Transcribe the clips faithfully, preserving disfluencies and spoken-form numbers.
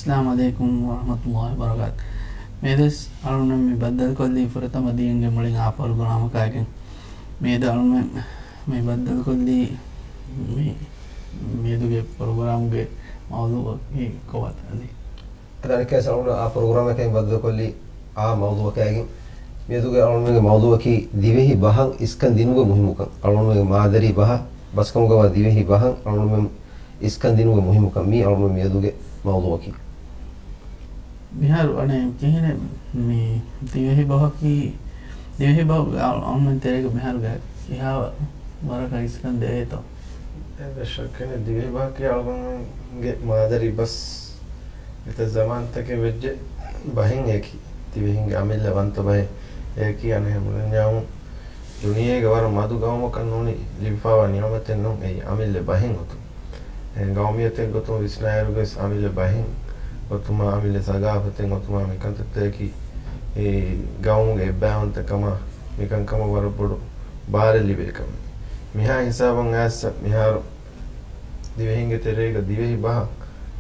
އައްސަލާމު ޢަލައިކުމް ވަރަޙްމަތުﷲި ވަބަރަކާތު. މިއަދުވެސް އަޅުގަނޑުމެން މި ބައްދަލުކޮށްލީ ފުރަތަމަ ދީންގެ މުޅިން އާ ޕްރޮގްރާމަކާގެން. މިއަދު އަޅުގަނޑުމެން މި ބައްދަލުކޮށްލީ މި، މިއަދުގެ ޕްރޮގްރާމްގެ މައުޟޫޢަކީ ކޮބާތަ އަދި؟ އަދި އަނެއްކާވެސް އަޅުގަނޑު އާ ޕްރޮގްރާމަކާއި ބައްދަލުކޮށްލީ އާ މައުޟޫޢަކާގެން. މިއަދުގެ އަޅުގަނޑުމެންގެ މައުޟޫޢަކީ ދިވެހި ބަހަށް އިސްކަން ދިނުމުގެ މުހިއްމުކަން. އަޅުގަނޑުމެންގެ މާދަރީ ބަހަށް، ބަސްކަމުގަވާ ދިވެހި ބަހަށް އަޅުގަނޑުމެން އިސްކަން ދިނުމުގެ މުހިއްމުކަން. މީ އަޅުގަނޑުމެން މިއަދުގެ މައުޟޫޢަކީ. މިހާރު އަނެއް ކިހިނެއް މި ދިވެހި ބަހަކީ، ދިވެހި ބަހުގެ އަޅު-، އަޅުގަނޑުމެން ތެރޭގަ މިހާރުގަ ކިހާ ވަރަކަށް އިސްކަން ދެވޭތޯ؟ އެއްވެސް ޝައްކެއް ނެތް، ދިވެހި ބަހަކީ އަޅުގަނޑުމެންގެ މާދަރީ ބަސް. އެތައް ޒަމާންތަކެއް ވެއްޖެ ބަހެއް އެކި. ދިވެހިންގެ އަމިއްލަ ވަންތަ ބަހެއް އެކި. އަނެއް ހަމަ ދުނިޔޭގެ ވަރަށް މަދު ގައުމަކަށް ނޫނީ ލިބިފައިވާ ނިޢުމަތެއް ނޫން އެއީ އަމިއްލަ ބަހެއް ގޮތުން. އެ ގައުމިއްޔަތެއް ގޮތުން ވިސްނާއިރުވެސް އަމިއްލަ ބަހެއް އޮތުމާ، އަމިއްލަ ސަގާފަތެއް އޮތުމާ، މިކަންތައްތަކަކީ އެ ގައުމުގެ އެއްބައިވަންތަކަމާ މިކަންކަމަށް ވަރަށް ބޮޑު ބާރެއް ލިބޭ ކަމެއް. މިހާ ހިސާބަށް އައިސް މިހާރު ދިވެހިންގެ ތެރޭގަ ދިވެހި ބަހަށް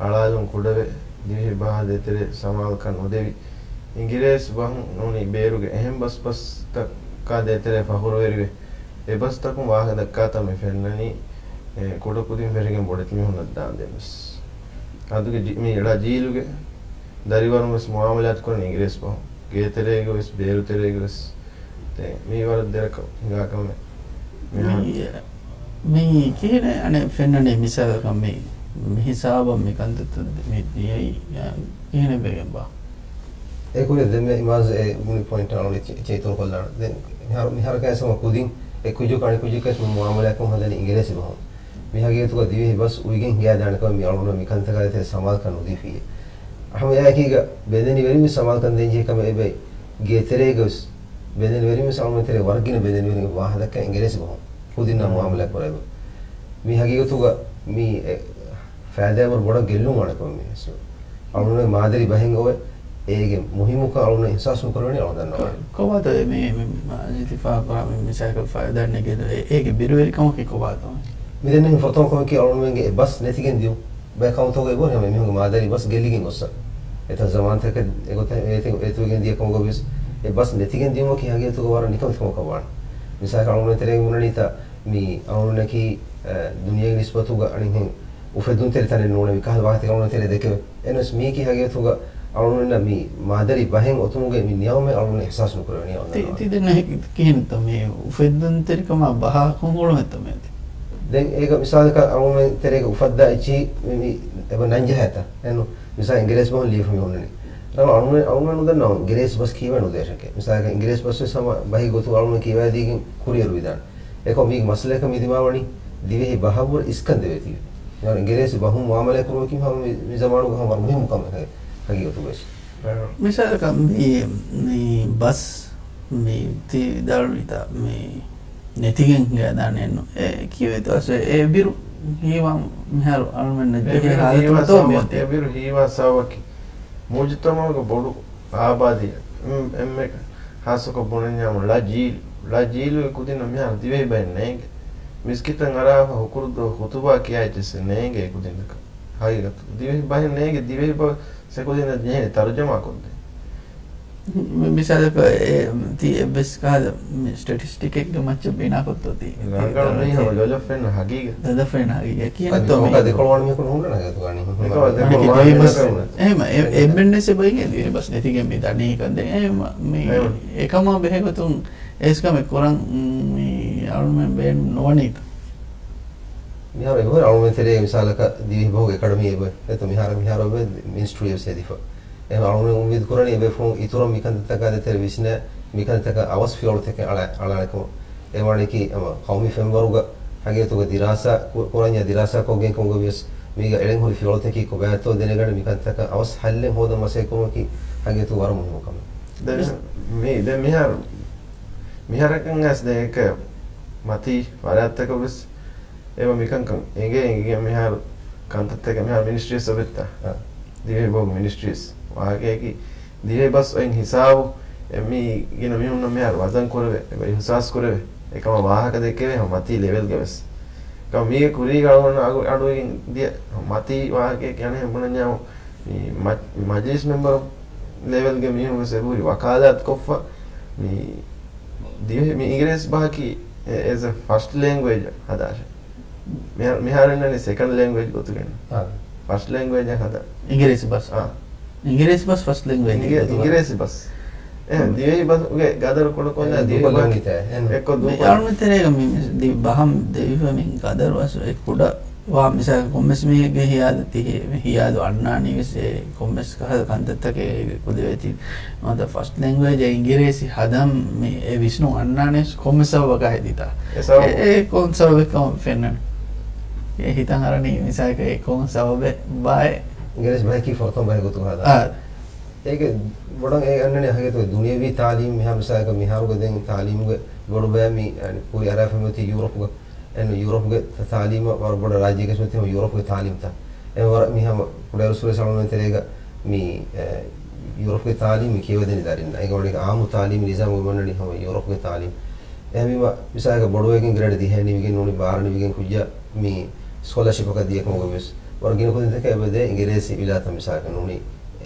އަޅާލުން ކުޑަވެ، ދިވެހި ބަހާ ދޭތެރޭ ސަމާލުކަން ނުދެވި، އިނގިރޭސި ބަހުން ނޫނީ ބޭރުގެ އެހެން ބަސް ބަސްތަކާ ދޭތެރޭ ފަޚުރުވެރިވެ، އެ ބަސްތަކުން ވާހަކަ ދައްކާތަން މި ފެންނަނީ، އެ، ކުޑަކުދިން ފެށިގެން ބޮޑެތި މީހުންނަށް ދާންދެން ވެސް. އަދުގެ ޖި-، މި އެޅާ ޖީލުގެ ދަރިވަރުން ވެސް މުއާމަލާތު ކުރަނީ އިނގިރޭސި ބަހުން. ގޭތެރޭގަ ވެސް، ބޭރު ތެރޭގަ ވެސް. ދެން މީ ވަރަށް ދެރަކަށް ހިނގާ ކަމެއް. މިހާ- މި، މި ކިހިނެއް އަނެއް ފެންނަނީ މިސާލަކަށް މި، މި ހިސާބަށް މި ކަންތައްތައް މި ދިޔައީ، އަ، ކިހިނެއް ވެގެން ބާ؟ އެކުރެ ދެންމެ އިމާޒް އެ މުޅި ޕޮއިންޓް އަޅުގަނޑު ޗެ-، ޗެއިތުރު ކޮށްލާނަން. ދެން މިހާރު، މިހާރަކާ ސަމަ ކުދިން އެ ކުއްޖަކު އަނެއް ކުއްޖަކަށް މުއާމަލާތްކޮށް ހަދަނީ އިނގިރޭސި ބަހުން. މި ހަގީގަތުގަ ދިވެހި ބަސް އުވިގެން ހިނގާދާނެ ކަމަށް މި އަޅުގަނޑު މި ކަންތަކާ ދޭތެރޭ ސަމާލުކަން ނުދީފިއޭ. ހަމައެއާއެކީގަ ބެލެނިވެރިން ވެސް ސަމާލުކަން ދޭންޖެހޭ ކަމެއް އެބައި ގޭތެރޭގަ ވެސް ބެލެނިވެރިން ވެސް އަޅުގަނޑުމެން ތެރޭ ވަރަށް ގިނަ ބެލެނިވެރިން ވާހަކަ ދައްކަން އިނގިރޭސި ބަހުން ކުދިންނާ މުއާމަލާތް ކުރެވޭ. މި ހަގީގަތުގަ މި އެ ފައިދާވަރު ބޮޑަށް ގެއްލުން ވާނެ ކަމަށް މި ހިސްވޭ. އަޅުގަނޑުމެން މާދަރީ ބަހެއް އޮވެ، އޭގެ މުހިއްމުކަން އަޅުގަނޑު އިހްސާސް ނުކުރެވެނީ އަޅުގަނޑު ދަންނަވަނީ. ކޮބާތޯ މި، މި، މި ލިތިފާ ކުރާ މި މިސާލަކަށް ފައިދާ ނެގެން އެ-، އޭގެ ބިރުވެރިކަމަކީ ކޮބާތޯ؟ މި ދެންނެވި ފުރަތަމަ ކަމަކީ އަޅުގަނޑުމެންގެ އެ ބަސް ނެތިގެން ދިޔުން. ބައެއް ކައުންތަކުގައި އެބަހުރި ހަމަ މީހުންގެ މާދަރީ ބަސް ގެއްލިގެން ގޮއްސަ. އެތައް ޒަމާންތަކެއް އެގޮތަށް އޭތި-، އޭތުވެގެން ދިޔަ ކަމުގަ ވިޔަސް އެ ބަސް ނެތިގެން ދިޔުމަކީ ހަގީގަތުގަ ވަރަށް ނިކަން ކަމަކަށް ވާނެ. މިސާލަކަށް އަޅުގަނޑުމެން ތެރޭގަ ބުނަނީތަ މި އަޅުގަނޑަކީ، އަ، ދުނިޔޭގެ ނިސްބަތުގަ އަނެއްހެން އުފެއްދުންތެރި ތަނެއް ނޫނޭ މި ކަހަލަ ވާހަކަތަކެއް އަޅުގަނޑުމެން ތެރޭ ދެކެވެ. އެހެނަސް މީކީ ހަގީގަތުގަ އަޅުގަނޑުމެންނަށް މި މާދަރީ ބަހެއް އޮތުމުގެ މި ނިޢުމަތް އަޅުގަނޑު އިޙްސާސް ނުކުރެވެނީ އަޅުގަނޑު. ތި-، ތި ދެންނެވި ކިހިނެއްތަ މި އުފެއްދުންތެރިކަމާ ބަހާ ކޮން ގުޅުމެއްތަ މޭތި؟ ދެން އޭގަ މިސާލަކަށް އަޅުގަނޑުމެން ތެރޭގަ އުފައްދާ އެއްޗިހި މި، މި އެބަ ނަންޖަހޭތަ؟ އެންނު މިސާލަކަށް އިނގިރޭސި ބަހުން ލިޔެފަ މި ހުންނަނީ. ރަނގަޅު އަޅުގަނޑު، އަޅުގަނޑު ދަންނަވަން އިނގިރޭސި ބަސް ކީއްވެ ނުދޭށެކޭ. މިސާލަކަށް އިނގިރޭސި ބަސް ވެސް ހަމަ ބަހެއް ގޮތުން އަޅުގަނޑު ކިޔަވައިދީގެން ކުރިއެރުވިދާނެ. އެކަމަކު މީގެ މައްސަލައަކަށް މި ދިމާވަނީ ދިވެހި ބަހަށްވުރެ އިސްކަން ދެވޭތީވެ. އިނގިރޭސި ބަހުން މުއާމަލާތް ކުރުމަކީ ހަމަ މި، މި ޒަމާނުގަ ހަމަ ވަރަށް މުހިއްމު ކަމެއް ހަގީ-، ހަގީގަތުގައި. މިސާލަކަށް މި، މި ބަސް މި ތި ވިދާޅުވިތާ މި ނެތިގެން ހިނގައިދާނެއެއްނު. އެ ކީއްވެތޯ އަސް އެ ބިރު ހީވާ މިހާރު އަޅުމެންނަށް ޖެހޭ ހާލަތުތޯ މިއޮތީ؟ އެ ބިރު ހީވާ ސަބަބަކީ މުޖުތަމަޢުގެ ބޮޑު އާބާދީ އެންމެ ހާއްސަކޮށް ބުނަންޏާމު ޅަ ޖީލު، ޅަ ޖީލުގެ ކުދިންނަށް މިހާރު ދިވެހި ބަހެއް ނޭނގެ. މިސްކިތަށް އަރާފަ ހުކުރުދުވަހު ޚުތުބާ ކިޔާ އެއްޗެއްސެއް ނޭނގޭ ކުދިންނަކަށް. ހަގީގަތު ދިވެހި ބަހެއް ނޭނގެ، ދިވެހި ބަސް އެކުދިންނަށް ޖެހޭނެ ތަރުޖަމާ ކޮށްދޭ. މި-، މިސާލަކަށް އެ، ތި އެއްވެސް ކަހަލަ މި ސްޓެޓިސްޓިކެއްގެ މައްޗަށް ބިނާކޮށްތޯ ތި؟ ރަނގަޅު މީހަކު ލޮލޮ ފެންނަ ހަގީގަތް. ދަދަ ފެންނަ ހަގީގަތް. ކިހިނެއްތޯ މީ؟ ދެކޮޅު ވަނަ މީހަކު ނޫންނަން ހަގީގަތުގަ އަނެއް. އެކަމަ ދެކޮޅު ވަނަ މީހަކު ނޫންނަން. އެހެމަ، އެ-، އެ-، އެއްމެންނެސް އެބައިގެން ދިވެހި ބަސް ނެތިގެން މި ދަނީ ކަންދެން. އެހެމަ، މި އެކަމާ ބެހޭ ގޮތުން އެސް ކަމެއް ކުރަން މި އަޅުމެން ބޭނުން ނުވަނީތަ؟ މިހާރު އެބަހުރި އަޅުމެން ތެރޭ މިސާލަކަށް ދިވެހި ބަހުގެ އެކަޑަމީ އެބަ އެތަ މިހާރު، މިހާރު އެބަ މިނިސްޓްރީ އެއް ހެދިފަ. އެހެން އަޅުމެން އުއްމީދު ކުރަނީ އެބޭފުޅުން އިތުރަށް މިކަންތައްތަކާ ދޭތެރޭ ވިސްނަ، މިކަންތަކަށް އަވަސް ފިޔަވަޅުތަކެއް އަޅާ-، އަޅާނެކަމަށް. އެ ވާނީކީ ހަމަ ޤައުމީ ފެންވަރުގަ ހަގީގަތުގަ ދިރާސާ ކު-، ކުރަންޏާ ދިރާސާ ކޮށްގެން ކަމުގަ ވިޔަސް މީގަ އެޅެން ހުރި ފިޔަވަޅުތަކީ ކޮބާތޯ ދެނެގަނެ މިކަންތަކަށް އަވަސް ހައްލެއް ހޯދަން މަސައްކަތް ކުރުމަކީ ހަގީގަތު ވަރަށް މުހިއްމު ކަމެއް. ދެން މި-، ދެން މިހާރު، މިހާރަކަށް އައިސް ދެން އެކަ މަތީ ފަރާތްތަކަށް ވެސް އެބަ މިކަންކަން އެނގޭ އެނގިގެން މިހާރު ކަންތައްތަކެއް މިހާރު މިނިސްޓްރީސް އޮފް އެއްތަ؟ އާ. ދިވެހި ބަހުގެ މިނިސްޓްރީސް. ވާހަކައަކީ ދިވެހި ބަސް އޮތް ހިސާބު އެ މީ ގިނަ މީހުންނަށް މިހާރު ވަޒަން ކުރެވޭ، އެބަ އިހުސާސް ކުރެވޭ. އެކަމަށް ވާހަކަ ދެކެވޭ ހަމަ މަތީ ލެވެލްގަ ވެސް. އެކަމަ މީގެ ކުރީގަ އަޅުގަނޑު އަޑު، އަޑުއިގެން ދިޔަ މަތީ ވާހަކައެއް އަނެއް ބުނަންޏާމު މި މަ-، މަޖިލިސް މެމްބަރު ލެވެލްގެ މީހުން ވެސް އެބަހުރި ވަކާލާތު ކޮށްފަ، މި ދިވެހި، މި އިނގިރޭސި ބަހަކީ އެ-، އެޒް އެ ފަސްޓް ލެންގުއޭޖް ހަދާށޭ. މިހާ-، މިހާރު އިންނަނީ ސެކަންޑް ލެންގުއޭޖް ގޮތުގެ. އާ. ފަސްޓް ލެންގުއޭޖް ހަދާ. އިނގިރޭސި ބަސް. އާ. އިނގިރޭސި ބަސް ފަސްޓް ލެންގުއޭޖް އިނގި-، ގޮތުގަ. އިނގިރޭސި ބަސް. އެ، މް. ދިވެހި ބަހުގެ ގަދަރު ކުޑަކޮށްލާ އެ، ދިވެހި ދޫކޮށްލަން ބަހަކީ ހިތާ، އެން. އެއްކޮށް މި ދޫކޮށްލާ. އަޅުގަނޑު ތެރޭގަ މި، މި ދި-، ބަހަން ދެވިފަ މި ގަދަރު އަސް އެ ކުޑަ ވާ މިސާލަކަށް ކޮންމެސް މީހެއްގެ ހިޔާލު ތިހޭ، މި ހިޔާލު އަންނާނީ ވެސް އެ ކޮންމެސް ކަހަލަ ކަންތައްތަކެއް ކުދިވޭތީ. ނުވަތަ ފަސްޓް ލެންގުއޭޖް އިނގިރޭސި ހަދަން މި އެ ވިސްނުން އަންނާނީ ވެސް ކޮންމެސް ސަބަބަކާ ހެދިތާ. އެ ސަބަބު. އެ، އެ ކޮން ސަބަބެއްކަމަށް ފެންނަނީ. އެ ހިތަށް އަރަނީ މިސާލަކަށް އެ ކޮން ސަބަބެއް ބާއޭ. އިނގިރޭސި ބަހަކީ ފުރަތަމަ ބަހެއް ގޮތުގަ ހަދާ. އާ. އޭގެ ބޮޑަށް އެ އަންނަނީ ހަގީގަތުގަ ދުނިޔަވީ ތާލީމް މިހާ މިސާލަކަށް މިހާރުގަ ދެން ތާލީމުގެ ބޮޑު ބައެއް މި، އަނި، ކުރި އަރާފަ މިއޮތީ ޔޫރަޕުގަ. އެން ޔޫރަޕުގެ ތާ-، ތާލީމަށް ވަރަށް ބޮޑަށް ރާއްޖޭގެ ސުންތި ހަމަ ޔޫރަޕުގެ ތާލީމްތައް. އެ ވަރަށް މި ހަމަ ކުޑައިރު ސުރެ ސަޅުމެން ތެރޭގަ މި، އެ، ޔޫރަޕުގެ ތާލީމް މި ކިޔަވަދެނީ ދަރިންނަށް. އޭގެ ވަނީ އާއްމު ތާލީމް ނިޒާމުގެ ވަންނަނީ ހަމަ ޔޫރަޕުގެ ތާލީމް. އެހެންވީމަ މިސާލަކަށް ބޮޑުވެގެން ގްރޭޑް ދިހައެއް ނިމިގެން ނޫނީ ބާރަ ނިމިގެން ކުއްޖާ މި ސްކޮލާޝިޕަކަށް ދިޔަކަމުގަ ވެސް ވަރަށް ގިނަ ކުދިންތަކަށް އެބަ ދޭ އިނގިރޭސި ވިލާތަށް މިސާލަކަށް ނޫނީ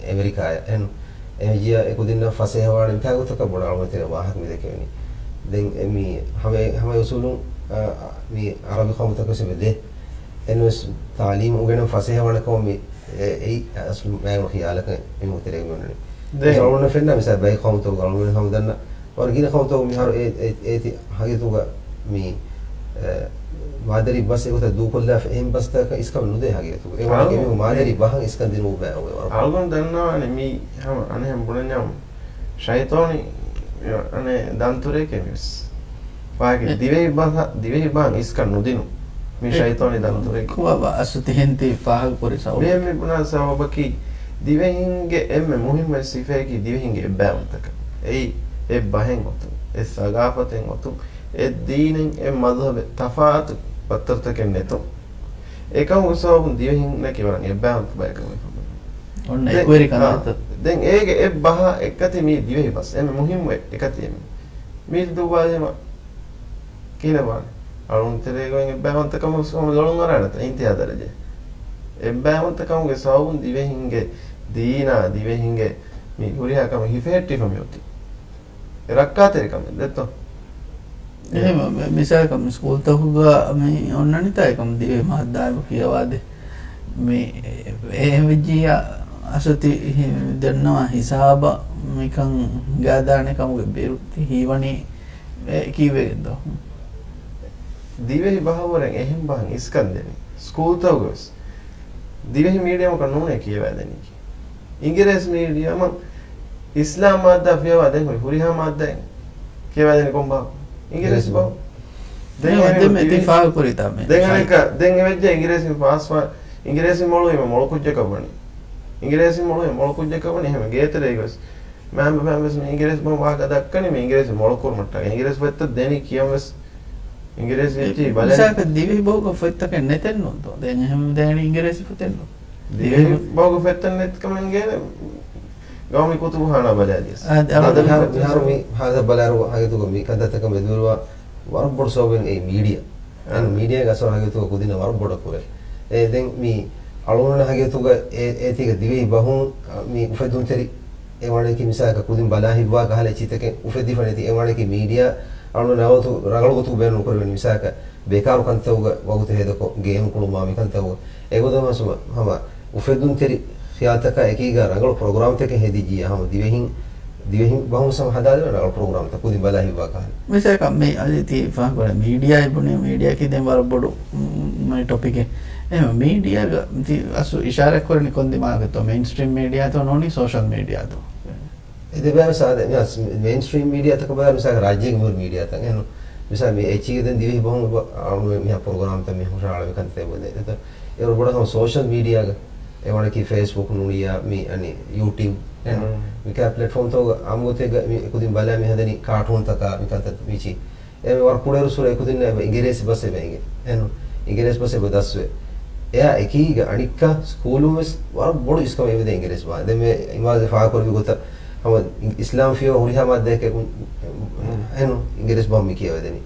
އެމެރިކާއަށް. އެހެން އެހެން ޖިޔާ އެ ކުދިންނަށް ފަސޭހަވާނެ މިތާ ގޮތަކަށް ބޮޑަށް އަޅުގަނޑު ތެރޭ ވާހަކަ މި ދެކެވެނީ. ދެން އެ މި ހަމަ އެ، ހަމަ އެ އުސޫލުން، އާ، މި އަރަބި ޤައުމުތަކަށް ވެސް އެބަ ދޭ. އެން ވެސް ތާލީމު އުނގެނެން ފަސޭހަވާނެ ކަމަށް މި އެ، އެއީ އަސްލު މާތް ޚިޔާލަކަށް އެމީހުން ތެރޭގަ މި އޮންނަނީ. ދެން އަޅުގަނޑަށް ފެންނަ މިސާލަކަށް ބައެއް ޤައުމުތަކުގަ އަޅުގަނޑު ހަމަ ދަންނަ ވަރަށް ގިނަ ޤައުމުތަކު މިހާރު އެ، އެ، އޭތި ހަގީގަތުގަ މި، އެ، މާދަރީ ބަސް އެގޮތަށް ދޫކޮށްލާފަ އެހެން ބަސްތަކަކަށް އިސްކަން ނުދޭ ހަގީގަތުގަ. އެ ވަނީ އަޅު-، އެމީހުން މާދަރީ ބަހަށް އިސްކަން ދިނުމުގެ ބައި އޮވޭ ވަރަށް. އަޅުގަނޑު ދަންނަވާނެ މީ ހަމަ އަނެއްހެން ބުނަންޏާ ޝައިޠާނީ އަނެއް ދަންތުރެއް ކެމިވެސް. ވާގެ އެ. ދިވެހި ބަހަ-، ދިވެހި ބަހަށް އިސްކަން ނުދިނު މި އެ. ޝައިޠާނީ ދަންތުރެއް. ކުވާ ބާ އަސްލު ތިހެން ތި ފާހަގަކުރި ސަބަބު. މިހެން މި ބުނާ ސަބަބަކީ ދިވެހިންގެ އެންމެ މުހިންމު ސިފައަކީ ދިވެހިންގެ އެއްބައިވަންތަކަން. އެއީ އެއް ބަހެއް އޮތުން، އެއް ސަގާފަތެއް އޮތުން، އެއް ދީނެއް، އެއް މަޒްހަބެއް ތަފާތު ފައްތަރުތަކެއް ނެތުން. އެކަމުގެ ސަބަބުން ދިވެހިންނަކީ ވަރަށް އެއްބައިވަންތަ ބަޔަކަށް ވެފަ. އޮންނަ ދެން، އެކުވެރި އާ، ކަންތައްތައް. ދެން އޭގެ އެއް ބަހާ އެއްކަތި މީ ދިވެހި ބަސް. އެންމެ މުހިންމު އެއްކަތި އެންމެ. މީ ދުއްވާލީމަ ކިހިނެއް ވާނެ؟ އަޅުން ތެރޭގައި އެއްބައިވަންތަކަމުގެ ސަބަބުން ލޮޅުން އަރާނެތަ އިންތިހާ ދަރަޖައެއް؟ އެއްބައިވަންތަކަމުގެ ސަބަބުން ދިވެހިންގެ ދީނާ، ދިވެހިންގެ މި ހުރިހާ ކަމެއް ހިފެހެއްޓިފަ މިއޮތީ. އެ ރައްކާތެރިކަމެއް ދެއްތޯ؟ އެހެން މި-، މި-، މިސާލަކަށް މި ސްކޫލްތަކުގަ މި އޮންނަނިތާ އެކަމު ދިވެހި މަހަށް ދާއިމު ކިޔަވާދޭ. މި އެހެން ވެއްޖިއްޔާ އަސްލު ތި ހި-، ދެންނަވާ ހިސާބަށް މިކަން ހިނގާދާނެ ކަމުގެ ބިރު ތި ހީވަނީ އެ ކީއްވެގެންދޯ؟ ދިވެހި ބަހަށްވުރެން އެހެން ބަހަށް އިސްކަން ދެނީ. ސްކޫލްތަކުގަވެސް ދިވެހި މީޑިއަމަކަށް ނޫނޭ ކިޔަވާދެނީ. އިނގިރޭސި މީޑިއަމަށް އިސްލާމް މާއްދާ ފިޔަވާ ދެން ހުރި ހުރިހާ މާއްދާއެއް ކިޔަވާދެނީ ކޮން ބަހަކު؟ އިނގިރޭސި ބަހު. ދެން ދެން އެހެން މި ދިވެހި، ފާހަގަކުރިތާ މި ދެން އަނެއްކާ، ދެން އެވެއްޖެ އިނގިރޭސިން ފާސްވާ، އިނގިރޭސިން މޮޅުވީމަ މޮޅު ކުއްޖަކަށް ވަނީ. އިނގިރޭސިން މޮޅުވީ މޮޅު ކުއްޖަކަށް ވަނީ. އެހެން ގޭތެރޭގަވެސް މައިންބަފައިން ވެސް މި އިނގިރޭސި ބަހުން ވާހަކަ ދައްކަނީ މި އިނގިރޭސި މޮޅު ކުރުމަށްޓަކައި. އިނގިރޭސި ފޮތްތައް ދެނީ ކިޔަން ވެސް އިނގިރޭސި އެއްޗެހި ބަލަނީ. މިސާލަކަށް ދިވެހި ބަހުގަ ފޮތްތަކެއް ނެތެއްނު ދޯ؟ ދެން އެހެން ދޭނީ އިނގިރޭސި ފޮތެއްނު. ދިވެހި ދިވެހި ބަހުގަ ފޮތްތައް ނެތިކަމެއް އިނގޭނެ ގައުމީ ކުތުބުޚާނާ ބަލާލިޔަސް. އާ، ދެ-، އަޅުގަނޑު މިހާރު، މިހާރު މި ހާދަ ބަލާއިރު ހަގީގަތުގަ މި ކަންތައްތަކަށް މެދުވެރިވާ ވަރަށް ބޮޑު ސަބަބެއް އެއީ މީޑިއާ. އަން މީޑިއާގެ އަސަރު ހަގީގަތުގަ ކުދިންނަށް ވަރަށް ބޮޑަށް ކުރޭ. އެ ދެން މި އަޅުގަނޑު ހަގީގަތުގަ އެ-، އޭތީގަ ދިވެހި ބަހުން، އަ، މި އުފެއްދުންތެރި އެ ވަނީކީ މިސާލަކަށް ކުދިން ބަލާ ހިއްވާ ކަހަލަ އެއްޗިތަކެއް އުފެއްދިފަ ނެތި އެ ވަނީކީ މީޑިއާ އަޅުގަނޑު ރަނގަޅު ގޮތު-، ރަނގަޅު ގޮތުގަ ބޭނުން ކުރެވެން މިސާލަކަށް ބޭކާރު ކަންތައްގަ ވަގުތު ހޭދަކޮށް، ގޭމް ކުޅުމާ މިކަންތައްގަ. އެގޮތަށް ހަމަ، ހަމަ އުފެއްދުންތެރި ޚިޔާލުތަކާ އެކީގަ ރަނގަޅު ޕްރޮގްރާމްތަކެއް ހެދިއްޖިއްޔާ ހަމަ ދިވެހިން، ދިވެހި ބަހުން ހަމަ ހަދާލެވޭ ރަނގަޅު ޕްރޮގްރާމްތައް ކުދިން ބަލާ ހިއްވާ ކަހަލަ. މިސާލަކަށް މި އަދި ތި ފާހަގަކުރާ މީޑިއާއެއް ބުނި، މީޑިއާއަކީ ދެން ވަރަށް ބޮޑު، މް، މް، ޓޮޕިކެއް. އެހެން މީޑިއާގަ ތި އަސްލު އިޝާރާތް ކުރަނީ ކޮން ދިމާލަކަށްތޯ؟ މެއިންސްޓްރީމް މީޑިއާތޯ ނޫނީ ސޯޝަލް މީޑިއާތޯ؟ އެ ދެބައިވެސް އާދެ، މި އަސް-، މެއިންސްޓްރީމް މީޑިއާތަކު ބަލާ މިސާލަކަށް ރާއްޖޭގެ މިހުރި މީޑިއާތައް. އެހެން މިސާލަކަށް މި އެއްޗީގެ ދެން ދިވެހި ބަހުން އެބަ-، އަޅުގަނޑު މިހާ ޕްރޮގްރާމްތައް މި ހުށަހަޅަ މިކަންތައް އެބަ ދޭ. އެތަ-، އެވަރު ބޮޑަށް ހަމަ ސޯޝަލް މީޑިއާގަ އެ ވަނަކީ ފޭސްބުކް ނޫނިއްޔާ މި އަނި ޔޫޓިއުބް. އެހެން މިކާ ޕްލެޓްފޯމްތަކުގަ އާއްމުގޮތެއްގަ މި އެކުދިން ބަލާ މި ހަދަނީ ކާޓޫންތަކާ މިކަންތައް މިޗި. އެ ވަރަށް ކުޑައިރުއްސުރެ އެކުދިންނަށް އެބަ އިނގިރޭސި ބަސް އެބަ އެނގޭ. އެހެން އިނގިރޭސި ބަސް އެބަ ދަސްވޭ. އެއާ އެކީގަ އަނިއްކާ ސްކޫލުން ވެސް ވަރަށް ބޮޑު އިސްކަމެއް އެބަ ދޭ އިނގިރޭސި ބަހަށް. ދެން މި އިމާޒް ފާހަގަކުރެއްވި ގޮތަށް ހަމަ އިސްލާމް ފިޔަވާ ހުރިހާ މާއްދާއެއް އެހެން އިނގިރޭސި ބަހުން މި ކިޔަވަދެނީ.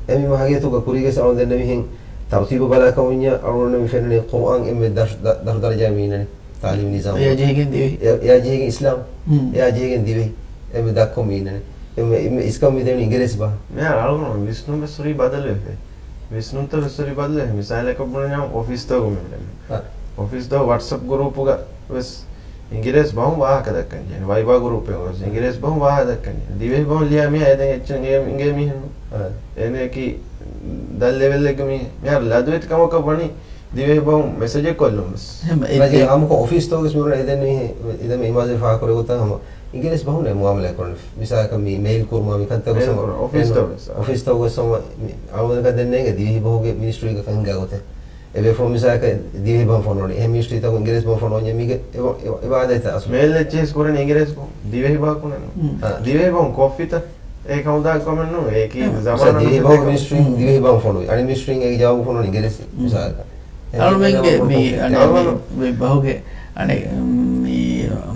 އެ މި ހަގީގަތުގަ ކުރީގެ ސައުން ދެންނެވިހެން ތަރުތީބަށް ބަލާ ކަމުންޏާ އަޅުގަނޑަށް މި ފެންނަނީ ޤުރުއާން އެންމެ ދަށް-، ދަ-، ދަށު ދަރަޖައި މި އިންނަނީ. ތާލީމީ ނިޒާމު. އެއާ ޖެހިގެން ދިވެހި. އެ-، އެއާ ޖެހިގެން އިސްލާމް. ހުން. އެއާ ޖެހިގެން ދިވެހި. އެންމެ، އެންމެ އިސްކަން މި ދެނީ އިނގިރޭސި ބަހަށް. މިހާރު އަޅުގަނޑު ވިސްނުން ވެސް ހުރީ ބަދަލުވެފަ. ވިސްނުންތައް ވެސް ހުރީ ބަދަލުވެފަ. މިސާލަކަށް ބުނަންޏާ އޮފީސްތަކުގަ މި ހުރެ. އާ. އޮފީސްތަކު ވަޓްސައެޕް ގްރޫޕުގަ ވެސް އިނގިރޭސި ބަހުން ވާހަކަ ދައްކަން ޖެހޭނެ. ވައިބާ ގްރޫޕެއް ވެސް އިނގިރޭސި ބަހުން ވާހަކަ ދައްކަން ޖެހޭނެ. ދިވެހި ބަހުން ލިޔާ މީހާ އެދެން އެއްޗެއް އިނގޭ، އިނގޭ މީހެއް ނޫން. އާ. އެނެކީ ދަށް ލެވެލްއެއްގެ މީހެއް. މިހާރު ލަދުވެތި ކަމަކަށް ވަނީ ދިވެހި ބަހުން މެސެޖެއް ކޮށްލުން ވެސް. އެހެން އެއް ރައީސް އެ-، އާއްމުކޮށް އޮފީސްތަކުގެ މި އުޅޭ އެދެން މީހެއް، އެދެން އިމާޒެއް ފާހަގަކުރެއްވި ގޮތަށް ހަމަ އިނގިރޭސި ބަހުން މުއާމަލާތް ކުރަނީ. މިސާލަކަށް މި މެއިލް ކުރުމާ މި ކަންތައް މެއިލް ވެސް ހަމަ ކުރުން. އޮފީސްތަކު ވެސް. އެން އޮފީސްތަކު ވެސް ހަމަ މި އަޅުގަނޑަކަށް ދެން ނޭނގެ ދިވެހި ބަހުގެ މިނިސްޓްރީގެ ކަން ހިނގާ ގޮތެއް. އެބޭފުޅުން މިސާލަކަށް ދިވެހި ބަހުން ފޮނުވަނީ. އެހެން މިނިސްޓްރީތަކުން އިނގިރޭސި ބަހުން ފޮނުވަންޏާ މީގެ އެ-، އެ-، އެ ވާދައިތަ އަސް. މެއިލް އެއްޗެހި ކުރަނީ އިނގިރޭސި ބަހުން. ދިވެހި ބަހަކު ނެއް ނޫން. އާ. ދިވެހި ބަހުން ކޮށްފިތަ؟ އޭ ކަމުދާ ކޮމެންޓް ނޫން. އޭކީ ހެން. ޒަމާނާ ދިވެހި ބަހުގެ މިނިސްޓްރީ، ދިވެހި ބަހުން ފޮނުވި. އަނެއް މިނިސްޓްރީން އޭގެ ޖަވާބު ފޮނުވަނީ އިނގިރޭސި. މިސާލަކަށް. އަޅުމެންގެ މި، އަނެ، މި، މި ބަހުގެ، އަނެ، މި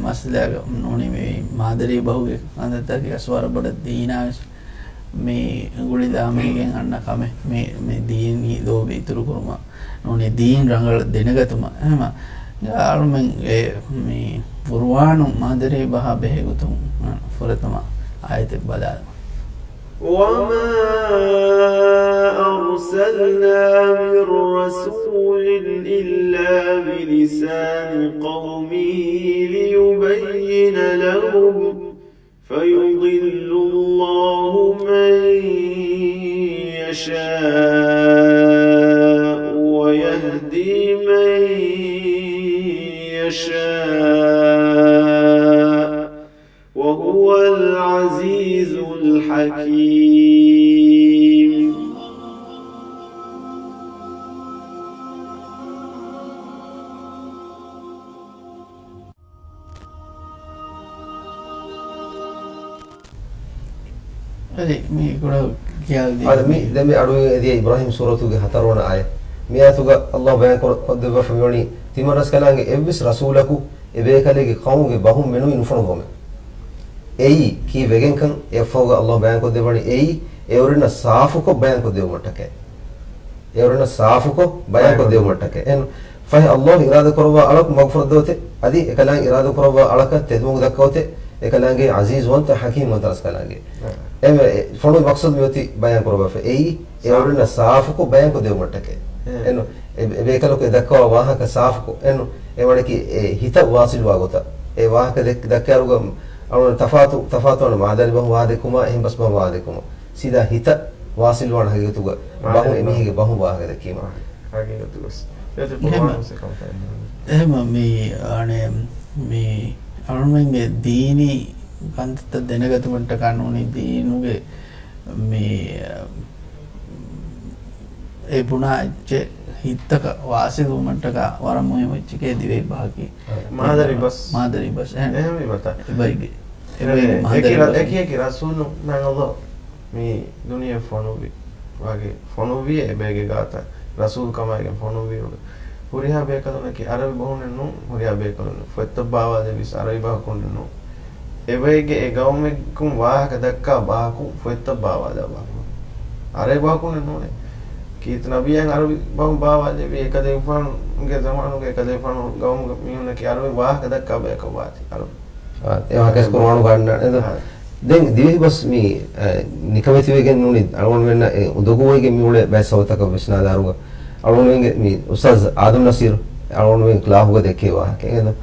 މައްސަލާގަ ނޫނީ މި މާދަރީ ބަހުގެ ކަންތައްތަކަކީ އަސްވަރަށް ބޮޑަށް ދީނާ ވެސް މި ގުޅިލާމެހިގެން އަންނަ ކަމެއް. މި، މި ދީނީ ލޯބި އިތުރު ކުރުމަށް ނޫނީ ދީން ރަނގަޅަށް ދެނެގަތުމަށް. އެހެމަ އަޅުމެން އެ މި ޤުރުއާނު މާދަރީ ބަހާ ބެހޭ ގޮތުން ފުރަތަމަ އާޔަތެއް ބަލާލަމާ. وما أرسلنا من رسول إلا بلسان قومه ليبين لهم فيضل الله من يشاء ويهدي من يشاء وهو العزيز الحكيم. އަދި މި ކުޑަ ކިޔާލަދީ. އަދި މި ދެން މި އަޑު އެދިޔަ އިބްރާހީމް ސޫރަތުގެ ހަތަރުވަނަ އާޔަތް. މި އާޔަތުގަ ﷲ ބަޔާން ކޮށް-، ކޮށްދެއްވާފަ މިވަނީ ތިމަން ރަސްކަލާނގެ އެއްވެސް ރަސޫލަކު އެ ބޭކަލެއްގެ ޤައުމުގެ ބަހުން މެނުވީ ނުފޮނުވުމެއް. އެއީ ކީއްވެގެންކަން އެއަށްފަހުގަ ﷲ ބަޔާންކޮށްދެއްވަނީ އެއީ އެއުރެންނަށް ސާފުކޮށް ބަޔާންކޮށްދެވުމަށްޓަކައި. އެއުރެންނަށް ސާފުކޮށް ބަޔާންކޮށްދެވުމަށްޓަކައި. އެން ފަހެ ﷲ އިރާދަކުރައްވާ އަޅަކު މަގުފުރައްދައޮތެ، އަދި އެކަލާނގެ އިރާދަކުރައްވާ އަޅަކަށް ތެދުމަގު ދައްކައޮތެ، އެކަލާނގެ ޢަޒީޒުވަންތަ ޙަކީމްވަންތަ ރަސްކަލާނގެ. އެ ފޮނުވި މަޤްޞަދު މިއޮތީ ބަޔާންކުރައްވާފަ. އެއީ އެއުރެންނަށް ސާފުކޮށް ބަޔާންކޮށްދެވުމަށްޓަކައި. އެން އެ، އެ ބޭކަލަކު އެ ދައްކަވާ ވާހަކަ ސާފުކޮށް، އެން އެ ވަނަކީ އެ ހިތަށް ވާސިލުވާ ގޮތަށް. އެ ވާހަކަ ދެއް-، ދައްކާއިރުގަ އަޅުގަނޑު ތަފާތު، ތަފާތުވާނެ މާދަރީ ބަހުން ވާހަކަ ދެއްކުމާ، އެހެން ބަސް ބަހުން ވާހަކަ ދެއްކުމާ. ސީދާ ހިތަށް ވާސިލުވާނެ ހަގީގަތުގަ ބަހުން އެމީހެއްގެ ބަހުން ވާހަކަ ދެއްކީމަ. ހަގީގަތުގަސް. އެހެމަ، އެހެމަ މި އަނެ، މި އަޅުމެންގެ ދީނީ ކަންތައްތައް ދެނެގަތުމަށްޓަކާ ނޫނީ ދީނުގެ މި އެ ބުނާ އެއްޗެއް ހިތްތަކަށް ވާސިލުވުމަށްޓަކާ ވަރަށް މުހިއްމު އެއްޗެކޭ ދިވެހި ބަހަކީ. މާދަރީ ބަސް. މާދަރީ ބަސް. އެހެން. އެހެން ވީމަތާ. އެބައިގެ، އެބައިގެ އެ، މާދަރީ އެކި ރަ-، ބަސް. އެކި އެކި ރަސޫލުން ނަގަލޯ މި ދުނިޔެ ފޮނުއްވި. ވާގެ ފޮނުއްވި އެބޭގެ ގާތަށް ރަސޫލު ކަމާގެން ފޮނުއްވި އުޅު. ހުރިހާ ބޭކަލުންނަކީ އަރަބި ބަހުންނެއް ނޫން، ހުރިހާ ބޭކަލުން ފޮތްތައް ބާވާލެއްވިސް އަރަބި ބަހަކުންނެއް ނޫން. އެބައިގެ އެ ގައުމެއްގެ ވާހަކަ ދައްކާ ބަހަކު ފޮތްތައް ބާވާލާ ބަހަކު. އަރަބި ބަހަކުންނެއް ނޫނޭ. ކީރިތި ނަބިއްޔާ އަރަބި ބަހުން ބާވާލެއްވި އެކަލޭގެފާނުގެ ޒަމާނުގެ އެކަލޭގެފާނު ގައުމުގެ މީހުންނަކީ އަރަބި ވާހަކަ ދައްކާ ބަޔަކަށް ވާތީ އަރަބި. އާ، އެ ވާހަކަ ކުރުއާނުގަ އަންނަ. އާ. ދެން ދިވެހި ބަސް މި، އަ، ނިކަމެތިވެގެން ނޫނީ އަޅުގަނޑުމެންނަށް އެ އުނދަގޫވެގެން މި އުޅޭ ބައެއް ސަބަބުތަކަށް ވިސްނާލާއިރުގަ އަޅުގަނޑުމެންގެ މި އުސްތާޒް އާދަމް ނަސީރު އަޅުގަނޑުމެން ކްލާހުގަ ދެއްކޭ ވާހަކަ. އެހެން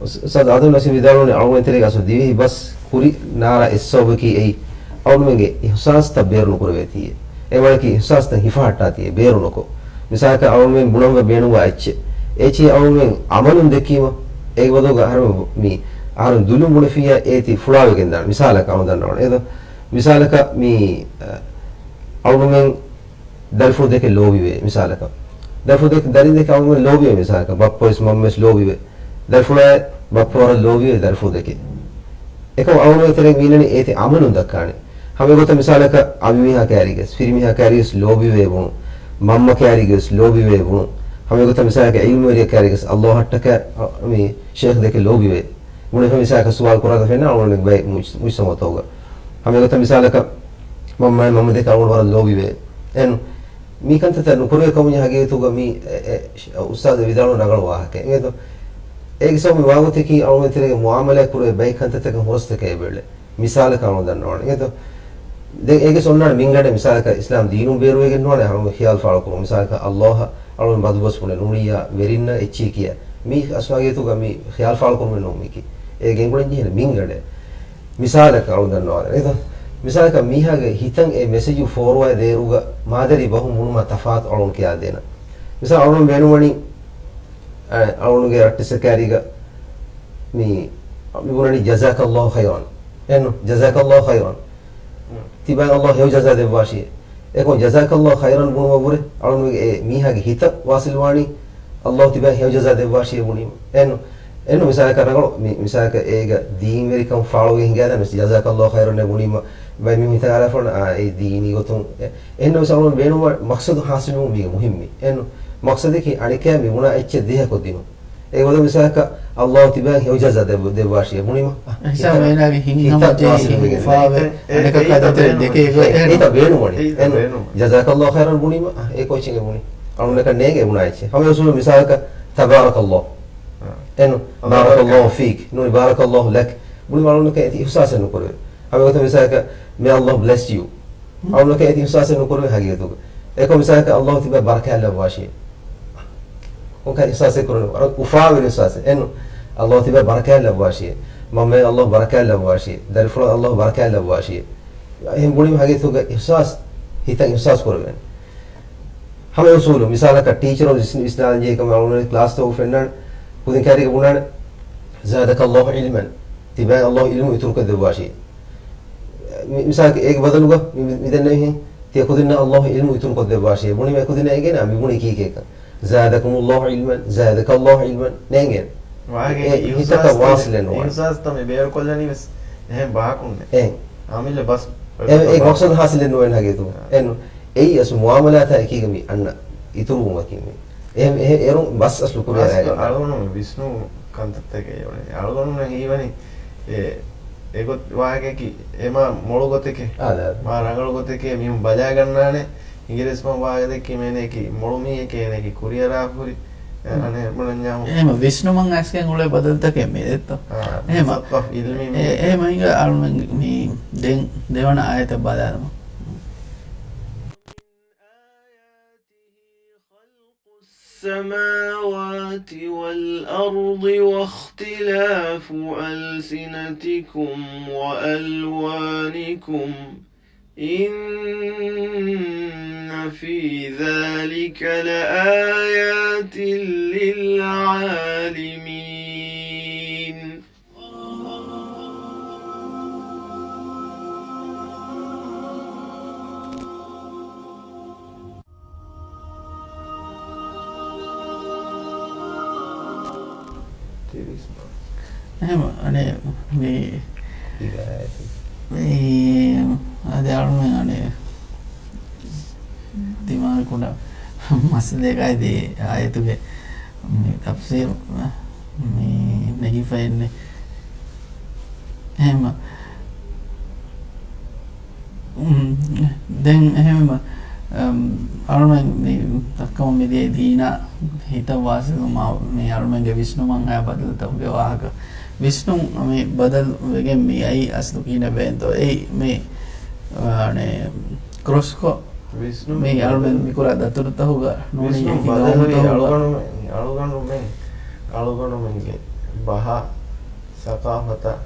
އުސް-، އުސްތާޒް އާދަމް ނަސީރު ވިދާޅުވަނީ އަޅުގަނޑު ތެރޭގަ އަސްލު ދިވެހި ބަސް ކުރި ނާރާ އެއް ސަބަބަކީ އެއީ އަޅުގަނޑުމެންގެ އިޙްސާސްތައް ބޭރު ނުކުރެވޭތީ. އެ ވަނަކީ އިޙްސާސްތައް ހިފަހައްޓާތީ ބޭރު ނުކޮށް. މިސާލަކަށް އަޅުގަނޑުމެން ބުނަންވެ ބޭނުންވާ އެއްޗެއް. އެއްޗެއް އަޅުގަނޑުމެން އަމަލުން ދެއްކީމަ، އޭގެ ބަދަލުގަ އަހަރެން މި، އަހަރެން ދުލުން ބުނެފިއްޔާ އޭތި ފުޅާވެގެން ދާނެ. މިސާލަކަށް އަޅުގަނޑު ދަންނަވަން. އެދޯ، މިސާލަކަށް މި، އަ، އަޅުގަނޑުމެން ދަރިފުޅު ދެކެ ލޯބިވޭ މިސާލަކަށް. ދަރިފުޅު ދެކެ، ދަރިން ދެކެ އަޅުގަނޑު ލޯބިވޭ މިސާލަކަށް. ބައްޕަވެސް މަންމަވެސް ލޯބިވޭ. ދަރިފުޅާއި ބައްޕަ ވަރަށް ލޯބިވޭ ދަރިފުޅު ދެކެ. އެކަމު އަޅުގަނޑު ތެރެއިން މީނަނީ އޭތި އަމަލުން ދައްކާނެ. ހަމަ އެގޮތަށް މިސާލަކަށް އަނބިމީހާ ކައިރީގެސް، ފިރިމީހާ ކައިރީގެސް ލޯބިވޭ ބުނު. މަންމަ ކައިރީގެސް ލޯބިވޭ ބުނު. ހަމަ އެގޮތަށް މިސާލަކަށް ޢިލްމުވެރިޔާ ކައިރީގެސް ﷲ އަށްޓަކައި، މި ޝޭޚް ދެކެ ލޯބިވޭ. ބުނެފަ މިސާލަކަށް ސުވާލު ކުރާތަ ފެންނަ އަޅުގަނޑު ބައެއް މުޖް-، މުޖްތަމަޢުތަކުގަ. ހަމަ އެގޮތަށް މިސާލަކަށް މަންމައިން މަންމަ ދެކެ އަޅުގަނޑު ވަރަށް ލޯބިވޭ. އެން މި ކަންތައްތައް ނުކުރެވޭ ކަމުން ހަގީގަތުގަ މި އެ، އެ، އުސްތާޒު ވިދާޅުވަނީ ރަނގަޅު ވާހަކައެއް. އެނގޭތޯ؟ އޭގެ ސަބަބުން މި ވާގޮތަކީ އަޅުގަނޑުމެން ތެރޭގަ މުއާމަލާތް ކުރެވޭ ބައެއް ކަންތައްތަކަށް ހުރަސްތަކެއް އެބައެޅޭ. މިސާލަކަށް އަޅުގަނޑު ދަންނަވާނެ. އެނގޭތޯ؟ ދެން އޭގެ ސޮންނާނެ މިންގަނޑެއް މިސާލަކަށް އިސްލާމް ދީނުން ބޭރުވެގެން ނުވާނެ އަޅުގަނޑު ޚިޔާލު ފާޅުކުރުން. މިސާލަކަށް އައްލާހަށް އަޅުގަނޑު ބަދުބަސް ބުނެ ނޫނިއްޔާ ވެރިންނަށް އެއްޗިހި ކިޔާ. މީ އަސްލު ހަގީގަތުގަ މީ ޚިޔާލު ފާޅުކުރުމެއް ނޫން މީކީ. އޭ ގެންގުޅެން ޖެހޭނެ މިންގަނޑެއް. މިސާލަކަށް އަޅުގަނޑު ދަންނަވާނެ. އެނގޭތޯ؟ މިސާލަކަށް މީހާގެ ހިތަށް އެ މެސެޖު ފޯރުވާ ދޭއިރުގަ މާދަރީ ބަހުން ބުނުމާ ތަފާތު އަޅުގަނޑު ކިޔާދޭނަން. މިސާލަށް އަޅުގަނޑު ބޭނުންވަނީ، އަ، އަޅުގަނޑުގެ ރައްޓެއްސަކާރީގަ މި، މި ބުނަނީ ޖަޒާކައްލާހު ޚައިރަން. އެއްނު؟ ޖަޒާކައްލާހު ޚައިރަން. ތިބާއަށް އައްލާހު ހެޔޮ ޖަޒާ ދެއްވާށި. އެކަމު ޖަޒާކައްލާހު ޚައިރަން ބުނުމަށްވުރެ އަޅުގަނޑުގެ އެ މީހާގެ ހިތަށް ވާސިލްވާނީ އައްލާހު ތިބާއަށް ހެޔޮ ޖަޒާ ދެއްވާށި ބުނީމަ. އެއްނު؟ އެއްނު މިސާލަކަށް ރަނގަޅު، މި، މިސާލަކަށް އޭގަ ދީންވެރިކަން ފާޅުވެ ހިނގާދާ މިސް ޖަޒާކައްލާހު ޚައިރަން ބުނީމަ، ބައެއް މީހުން ހިތަށް އަރާފަ އާ، އެ ދީނީ ގޮތުން. އެ، އެހެންނަމަވެސް އަޅުގަނޑު ބޭނުންވާ މަޤްޞަދު ޙާޞިލުވުން މީގެ މުހިއްމީ. އެއްނު؟ މަޤްޞަދަކީ އަނެކާ މި ބުނާ އެއްޗެއް ދޭހަކޮށްދިނުން. އޭގެ ބަދަލު މިސާލަކަށް އައްލާހު ތިބާއަށް ހެޔޮ ޖަޒާ ދެއްވ-، ދެއްވާށި ބުނީމަ. އެހެން ހިސާބު އޭނާގެ ހިތަށް ހިތަށް ހަމަޖެހި ވާސިލުވެގެން. އުފާވެ އެ، އަނެކަކާ ދޭތެރޭ ދެކޭ ގޮތް. އެ، އެހެން. އެއީތަ ބޭނުންވަނީ. އެއީތަ އެހެން. ބޭނުން. ޖަޒާކައްލާހު ޚައިރަން ބުނީމަ، އެ ކޯޗެއް ބުނީ. އަޅުގަނޑަކަށް ނޭނގެ ބުނާ އެއްޗެއް. ހަމަ އުސޫލު މިސާލަކަށް ތަބާރަކައްލާހު. އެން، ބާރަކައްލާހު ފީކް. ނޫނީ ބާރަކައްލާހު ލަކް. ބުނީމަ އަޅުގަނޑަކަށް އެތި އިޙްސާސެއް ނުކުރެވޭ. ހަމަ އެގޮތަށް މިސާލަކަށް، May Allah bless you. އަޅުގަނޑަކަށް އެތި އިޙްސާސެއް ނުކުރެވޭ ހަގީގަތުގަ. އެކަމު މިސާލަކަށް އައްލާހު ތިބާ ބަރަކާތް ލައްވާށި. ކޮންކަހަލަ އިޙްސާސެއް ކުރެވޭ. އަރަ އުފާވެރި އިޙްސާސެއް. އެން، އައްލާހު ތިބާ ބަރަކާތް ލައްވާށި. މަންމައަށް އައްލާހު ބަރަކާތް ލައްވާށި. ދަރިފުޅަށް އައްލާހު ބަރަކާތް ލައްވާށި. އެހެން ބުނީމަ ހަގީގަތުގަ އިޙްސާސް، ހިތަށް އިޙްސާސް ކުރެވޭނެ. ހަމަ އުސޫލު، މިސާލަކަށް ޓީޗަރު ވިސް-، ވިސްނާލަން ޖެހޭ ކަމަށް އަޅުގަނޑު ކްލާސްތަކުގަ ފެންނާނެ، ކުދިން ކައިރީގަ ބުނާނެ، زادك الله علما، ތިބާއަށް އައްލާހު ޢިލްމު އިތުރުކޮށްދެއްވާށި. މި-، މިސާލަކަށް އޭގެ ބަދަލުގަ މި-، މި-، މިދެންނެވިހެން، ތިޔަ ކުދިންނަށް އައްލާހު ޢިލްމު އިތުރުކޮށްދެއްވާށި. ބުނީމަ އެކުދިންނަށް އެނގޭނެ މި ބުނީ ކީކޭކަން. زادكم الله علما، زادك الله علما ނޭނގޭނެ. ވާގެ އެ އިޙްސާސް ހިތަކަށް ތަމެ، ވާސިލެއް ނުވާނެ. އިޙްސާސް ތަމެ ބޭރުކޮށްލަނީ ވެސް އެހެން ބަހަކުން ނެ. އެ. އަމިއްލަ ބަސް އެ، އެ މަޤްޞަދު ޙާޞިލެއް ނުވޭނެ ހަގީގަތުގަ. އެ. އެން. އެއީ އަސްލު މުޢާމަލާތާ އެކީގަ މި އަންނަ އިތުރުވުމަކީ މި. އެ، އެ، އެރުން ބަސް އަސްލު ކުރިއަރާ އަސްލު ގަންނަ. އަޅުގަނޑު ވިސްނު ކަންތައްތަކެއް އެވަނީ. އަޅުގަނޑުން ހީވަނީ އެ، އެގޮތް ވާހަކައަކީ އެ މާ މޮޅު ގޮތެކޭ. އާ، ދާ. މާ ރަނގަޅު ގޮތެކޭ މީހުން ބަލާގަންނާނެ. އިނގިރޭސި ބަހުން ވާހަކަ ދެއްކީމަ އޭނައަކީ މޮޅު މީހެކޭ އޭނައަކީ ކުރިއަރާފަ ހުރި. އެ، އަނެއް ބުނަންޏާމު. އެހެން ވިސްނުމަށް އައިސްގެން އުޅޭ ބަދަލުތަކެއް މި ދެއްތޯ؟ އާ، އެހެން. މުސައްޤަފް ޢިލްމީ މީހެއް. އެ، އެހެން އިނގޭ އަޅުމެން މި ދެން ދެވަނަ އާޔަތަށް ބަލާލަމާ. السماوات والأرض واختلاف ألسنتكم وألوانكم إن في ذلك لآيات للعالمين. އެހެން އަނެއް މި، ދިވެހި އާޔަތެއް. މި އަދި އަޅުމެން އަނެއް ދިމާވި ކުޑަ މައްސަލައެއްގައި ދިވެހި އާޔަތުގެ މި ތަފްސީރު މި ނެގިފައެއްނެ. އެހެން މަ-، އުން، ދެން އެހެންވީމަ، އަމް، އަޅުމެން މި ދައްކަމުން މިދިޔައީ ދީނާ ހިތަށް ވާސިލުވުމާ، މި އަޅުމެންގެ ވިސްނުމަށް އައި ބަދަލުތަކުގެ ވާހަކަ. ވިސްނުން މި ބަދަލު ވެގެން މި އައީ އަސްލު ކިހިނެއް ވޭންތޯ؟ އެއީ މި، އާނެ، ކްރޮސްކޮށް ވިސްނުން މި އަޅުމެން ބަދަލު، މި ކުރާ ދަތުރުތަކުގަ ނޫނީ ވިސްނުން އެކި ބަދަލުވީ ގައުމުތަކުގަ. އަޅުގަނޑުމެން، އަޅުގަނޑުމެން، އަޅުގަނޑުމެންގެ ބަހާ ސަޤާފަތަށް،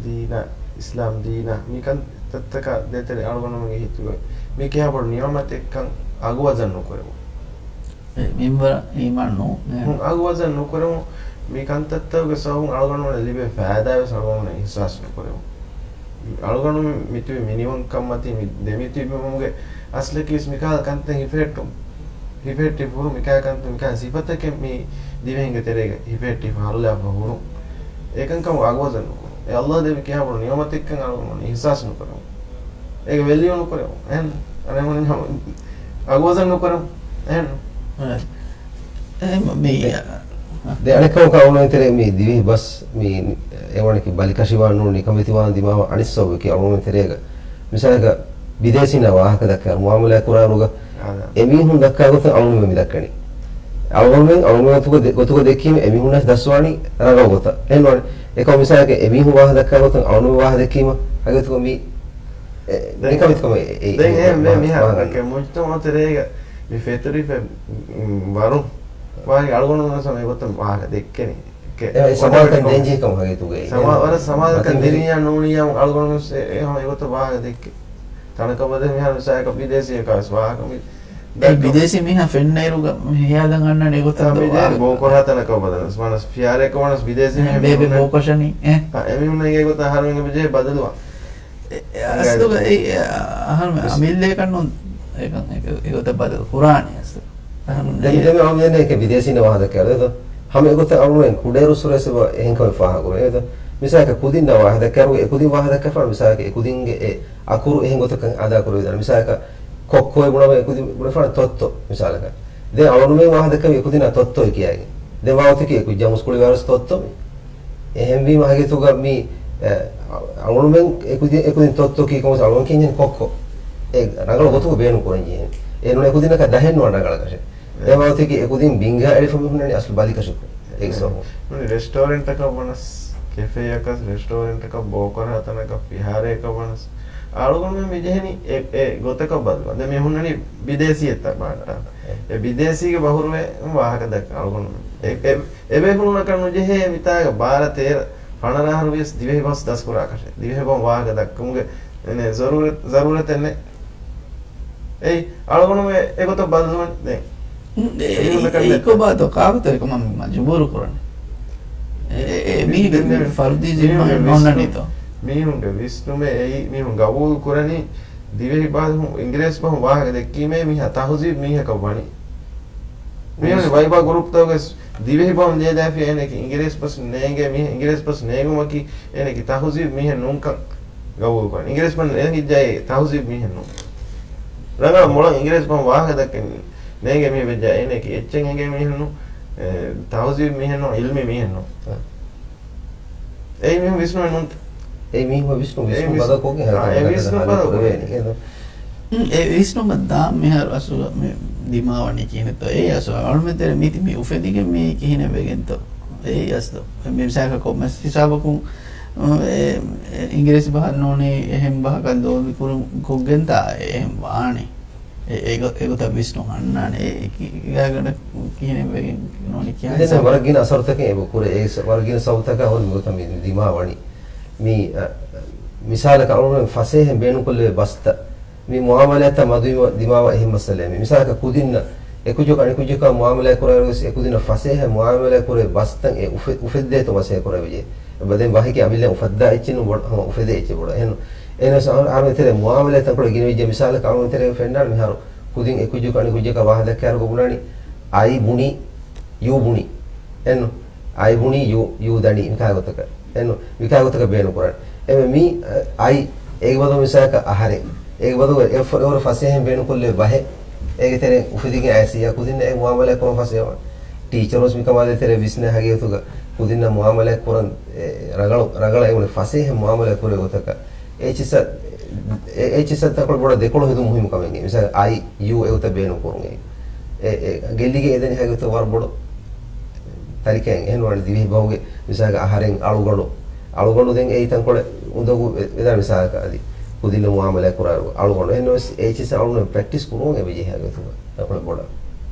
ދީނަށް، އިސްލާމް ދީނަށް، މި ކަންތައްތަކާ ދޭތެރޭ އަޅުގަނޑުމެންގެ ހިތުގައި މި ކިހާ ބޮޑު ނިޢުމަތެއްކަން އަގުވަޒަން ނުކުރެވުން. އެ މިންވަރަށް އީމާން ނޫން. ހުން، އަގުވަޒަން ނުކުރެވުން. މި ކަންތައްތަކުގެ ސަބަބުން އަޅުގަނޑުމެންނަށް ލިބޭ ފައިދާވެސް އަޅުގަނޑުމެން އިޙްސާސް ނުކުރެވުން. އަޅުގަނޑު މި، މިތިބި މިނިވަންކަންމަތީ މި ދެމިތިބުމުގެ އަސްލަކީވެސް މިކަހަލަ ކަންތައް ހިފެހެއްޓުން. ހިފެހެއްޓި ފުރު މިކަހަލަ ކަންތައް، މިކަހަލަ ސިފަތަކެއް މި ދިވެހިންގެ ތެރޭގަ ހިފެހެއްޓިފަ ހަރުލާފަ ހުރުން. އެކަންކަމަށް އަގުވަޒަން ނުކުރުން. އެ ﷲ ދެއްވި ކިހާ ބޮޑު ނިޢުމަތެއްކަން އަޅުގަނޑު އިޙްސާސް ނުކުރެވުން. އޭގެ ވެލިއު ނުކުރެވުން. އެހެން އަޅުގަނޑު އަގުވަޒަން ނުކުރެވުން. އެހެން. އެ، އެ، މި، ދެ، ދެ އަނެއްކަމަކަށް އަޅުގަނޑުމެން ތެރޭ މި ދިވެހި ބަސް މި އެވަނަކީ ބަލިކަށިވާން ނޫން ނިކަމެތިވާން ދިމާވާ އަނެއް ސަބަބަކީ އަޅުގަނޑުމެން ތެރޭގަ މިސާލަކަށް ބިދޭސީންނާ ވާހަކަ ދައްކާ މުޢާމަލާތް ކުރާއިރުގަ އާދަ. އެމީހުން ދައްކާ ގޮތުން އަޅުގަނޑުމެން މި ދައްކަނީ. އަޅުގަނޑުމެން އަޅުގަނޑުމެން ގޮތުގަ ދެ-، ގޮތުގަ ދެއްކީމަ އެމީހުންނަށް ދަސްވާނީ ރަނގަޅު ގޮތަށް. އެހެންވާނެ. އެކަމަ މިސާލަކަށް އެމީހުން ވާހަކަ ދައްކާ ގޮތުން އަޅުގަނޑުމެން ވާހަކަ ދެއްކީމަ ހަގީގަތުގަ މީ އެ، ދެން އެ މި ހަ-، މުޖްތަމަޢު ތެރޭގަ މި ފެތުރިފަ ވަރު ވާހަކަ އަޅުގަނޑު މަންސަމ އެގޮތަށް ވާހަކަ ދެއްކެނީ. އެ، އެ ސަމާލުކަން ދޭންޖެހި ކަމަށް ހަގީގަތުގައި. ސަމާ-، ވަރަށް ސަމާލުކަން ދެނީ ނޫނިއްޔާމު އަޅުގަނޑު ވެސް އެ، އެ ހަމަ އެގޮތަށް ވާހަކަ ދެއްކޭ. ތަނަކަށް ބަދަލު މިހާރު މިސާލަކަށް ބިދޭސީ އެކާވެސް ވާހަކަ މި އެ ދައްކަ- ބިދޭސީ މީހާ ފެންނައިރުގަ ހިޔާލަން އަންނަން އެގޮތަށް ދޯ ވާހަކަ. ބޯކޮށާ ތަނަކަށް ބަދަލު. މާނަސް ފިހާރައަކަށް ވަނަސް ބިދޭސީ މީހާ ބޭބެ ބޯކޮށަނީ. އެ. އެމީހުންނަށް އެގޮތަށް އަހަރުމެން އެބަޖެހޭ ބަދަލުވާ. އެ، އެ، އަސްލުގަ އެ، އެ، އަހަރުމެން އަމިއްލައަކަށް ނޫން އެކަން އެ، އެގޮތަށް ބަދަލު ކުރާނީ އަސްލު. އަހަރުމެން ދެން އެ، މި ދެމެ އަޅުމެން އެކެ ބިދޭސީން ވާހަކަ ދައްކާ އެދޯ. ހަމަ އެގޮތަށް އަޅުމެން ކުޑައިރުއްސުރެ އެބަ އެހެން ކަމެއް ފާހަގަކުރޭ އެދޯ. މިސާލަކަށް ކުދިންނަށް ވާހަކަ ދައްކާ އެ ކުދިން ވާހަކަ ދައްކާފަ މިސާލަކަށް އެ ކުދިންގެ އެ އަކުރު އެހެން ގޮތަކަށް އަދާ ކުރެވިދާނެ. މިސާލަކަށް ކޮއްކޮއޭ ބުނަމަ އެ ކުދިން ބުނެފާނެ ތޮއްތޮ މިސާލަކަށް. ދެން އަޅުގަނޑުމެން ވާހަކަ ދައްކަނީ އެ ކުދިންނާ ތޮއްތޯއޭ ކިޔައިގެން. ދެން ވާހަކަ ދެއްކީ އެ ކުއްޖާ މުސްކުޅި ވާރަސް ތޮއްތޯ މި. އެހެންވީމަ ހަގީގަތުގަ މި، އެ، އަޅުގަނޑުމެން އެ ކުދިން، އެ ކުދިން ތޮއްތޯ ކީ ކޮންމެސް އަޅުގަނޑު ކިޔަން ކޮއްކޮ. އެ ރަނގަޅު ގޮތުގަ ބޭނުން ކުރަން ޖެހޭނެ. އެ ނޫނީ އެ ކުދިންނަކަށް ދަހެއް ނުވާނެ ރަނގަޅަކަށެއް. އެ ވާހަކަ ދެއްކީ އެ ކުދިން ބިންގާ އެޅިފަ މި ހުންނަނީ އަސްލު ބަލިކަށަކު. އެ ސަބަބުން. ނޫނީ ރެސްޓޯރެންޓަކަށް ވަނަސް، ކެފޭއަކަސް، ރެސްޓޯރެންޓަކަށް، ބޯކޮށާ ތަނަކަށް، ފިހާރައަކަށް ވަނަސް އަޅުގަނޑުމެން މި ޖެހެނީ އެ، އެ ގޮތަކަށް ބަދަލުވާން. ދެން މި ހުންނަނީ ބިދޭސީއެއްތަ ބާން. އެ ބިދޭސީގެ ބަހުރުވެ ވާހަކަ ދައްކަން އަޅުގަނޑުމެން. އެ، އެ، އެބޭފުޅުންނަކަށް ނުޖެހޭ މިތާގަ ބާރަ ތޭރަ ފަނަރަ އަހަރު ވިޔަސް ދިވެހި ބަހުސް ދަސްކުރާކަށެއް. ދިވެހި ބަހުން ވާހަކަ ދައްކަމުގެ އެނެ ޒަރޫރަތް، ޒަރޫރަތެއް ނެތް. އެއީ، އަޅުގަނޑުމެން އެގޮތަށް ބަދަލުވަން ދެން. އެ، އެ، އެ، އެ، ކޮބާތޯ ކާކުތޯ އެކަމަށް މި މަޖުބޫރު ކުރަނީ؟ އެ، އެ، އެ، މީގެ ދެން، ދެން، ފަރުދީ ޒިންމާއެއް ނޯންނަނީތޯ؟ މީހުންގެ ވިސްނުމެއް އެއީ، މީހުން ގަބޫލު ކުރަނީ، ދިވެހި ބަހުން، އިނގިރޭސި ބަހުން ވާހަކަ ދެއްކީމޭ މީހާ ތަހުޒީބު މީހަކަށް ވަނީ. މީހުން ވައިބާ ގްރޫޕްތަކުގަސް ދިވެހި ބަހުން ލިޔެލާފި އޭނައަކީ އިނގިރޭސި ބަސް ނޭނގޭ މީހެއް، އިނގިރޭސި ބަސް ނޭނގުމަކީ އޭނައަކީ ތަހުޒީބު މީހެއް ނޫންކަން ގަބޫލުކުރަން. އިނގިރޭސި ބަހުން ނޭނގިއްޖެ ތަހުޒީބު މީހެއް ނޫން. ރަނގަޅަށް މޮޅަށް އިނގިރޭސި ބަހުން ވާހަކަ ދައްކަން ނޭނގޭ މީހެއް ވެއްޖެ އޭނައަކީ އެއްޗެއް އެނގޭ މީހެއް ނޫން، އެ، ތަހުޒީބު މީހެއް ނޫން، އިލްމީ މީހެއް ނޫން. އެއީ މީހުން ވިސްނުމެއް ނޫން. އެއީ މީހުން ވިސްނު، ވިސްނުން ވިސް-، ބަދަލުކޮށްގެން އާ، ހަދާ އެ ވިސްނުން ބަދަލު ކުރެވޭނީ. އެ، އެ ވިސްނުމަށް ދާން މިހާރު އަސްލު މި ދިމާވަނީ ކިހިނެއްތޯ؟ އެއީ އަސްލު އަޅުމެން ތެރެ މީތި މި އުފެދިގެން މީ ކިހިނެއް ވެގެންތޯ؟ އެއީ އަސްލު މި މިސާލަކަށް ކޮންމެސް ހިސާބަކުން، އެ، އެ، އިނގިރޭސި ބަހަށް ނޫނީ އެހެން ބަހަކަށް ލޯބި ކުރުން ކޮށްގެންތާ އެހެން ވާނީ. އެ، އެގޮ-، އެގޮތަށް ވިސްނުން އަންނާނެ. އެ ކި-، ކިހާގަނޑަށް ކިހިނެއް ވެގެން ނޫނީ ކިޔާ ދެން ހިސާބަށް. ވަރަށް ގިނަ އަސަރުތަކެއް އެބަ ކުރޭ. އެ ސަ-، ވަރަށް ގިނަ ސަބަބުތަކާ ހުރި މިގޮތަށް މި ދިމާވަނީ. މި، އަ، މިސާލަކަށް އަޅުގަނޑު ފަސޭހައިން ބޭނުންކޮށްލެވޭ ބަސްތައް. މި މުއާމަލާތްތައް މަދުވީމަ ދިމާވާ އެހެން މައްސަލައެއް މި. މިސާލަކަށް ކުދިންނަށް އެކުއްޖަކު އަނެކުއްޖަކާ މުއާމަލާތް ކުރާއިރުވެސް އެކުދިންނަށް ފަސޭހައިން މުއާމަލާތް ކުރެވޭ ބަސްތައް އެ އުފެ-، އުފެއްދޭތޯ މަސައްކަތް ކުރެވިއްޖެ. އެބަ ދެން ވަހަކީ އަމިއްލަ އުފައްދާ އެއްޗެއް ނޫން، ބޮޑަށް ހަމަ އުފެދޭ އެއްޗެއް ބޮޑަށް. އެހެން، އެހެނަސް އަހަރު އަހަރު ތެރޭ މުއާމަލާތް ތަންކޮޅެއް ގިނަވިއްޖެ. މިސާލަކަށް އަޅުގަނޑު ތެރޭ ފެންނާނެ މިހާރު ކުދިން އެކުއްޖަކު އަނެކުއްޖަކާ ވާހަކަ ދައްކާއިރު ބުނާނީ އައި ބުނީ، ޔޫ ބުނީ. އެން، އައި ބުނީ، ޔޫ، ޔޫ ދަނީ، މިކާ ގޮތަކަށް. އެން، މިކާ ގޮތަކަށް ބޭނުން ކުރާނެ. އެމެ މީ، އައި، އޭގެ ބަދަލު މިސާލަކަށް އަހަރެން. އޭގެ ބަދަލު އެ ފަ-، އެވަރު ފަސޭހައިން ބޭނުންކޮށްލެވޭ ބަހެއް. އޭގެ ތެރެއިން އުފެދިގެން އައިސް އިޔާ ކުދިންނަށް އެ މުއާމަލާތް ކުރުން ފަސޭހަވާނެ. ޓީޗަރުވެސް މިކަމާ ދޭތެރޭ ވިސްނޭ ހަގީގަތުގަ ކުދިންނަށް މުއާމަލާތް ކުރަން، އެ، ރަނގަޅު، ރަނގަޅަށް އެ އުޅެ ފަސޭހަ މުއާމަލާތް ކުރޭ ގޮތަކަށް. އެއްޗިއްސަށް، އެ، އެއްޗިއްސަށް ތަންކޮޅެއް ބޮޑަށް ދެކޮޅު ހެދުން މުހިއްމު ކަމެއް. މިސާލަކަށް އައި، ޔޫ އެގޮތަށް ބޭނުން ކުރުން. އެ، އެ، ގެއްލިގެން އެދެނީ ހަގީގަތުގަ ވަރަށް ބޮޑު ތަރިކައެއް. އެހެން ވާނެ ދިވެހި ބަހުގެ މިސާލަކަށް އަހަރެން އަޅުގަނޑު، އަޅުގަނޑު ދެން އެއީ ތަންކޮޅެއް އުނދަގޫ ވެ-، ވެދާނެ މިސާލަކަށް އަދި ކުދިންނަށް މުއާމަލާތް ކުރާއިރު އަޅުގަނޑު. އެހެންނަމަވެސް އެއްޗިއްސަށް އަޅުގަނޑު ޕްރެކްޓިސް ކުރުވަން އެބަޖެހޭ ހަގީގަތުގަ ތަންކޮޅެއް ބޮޑަށް.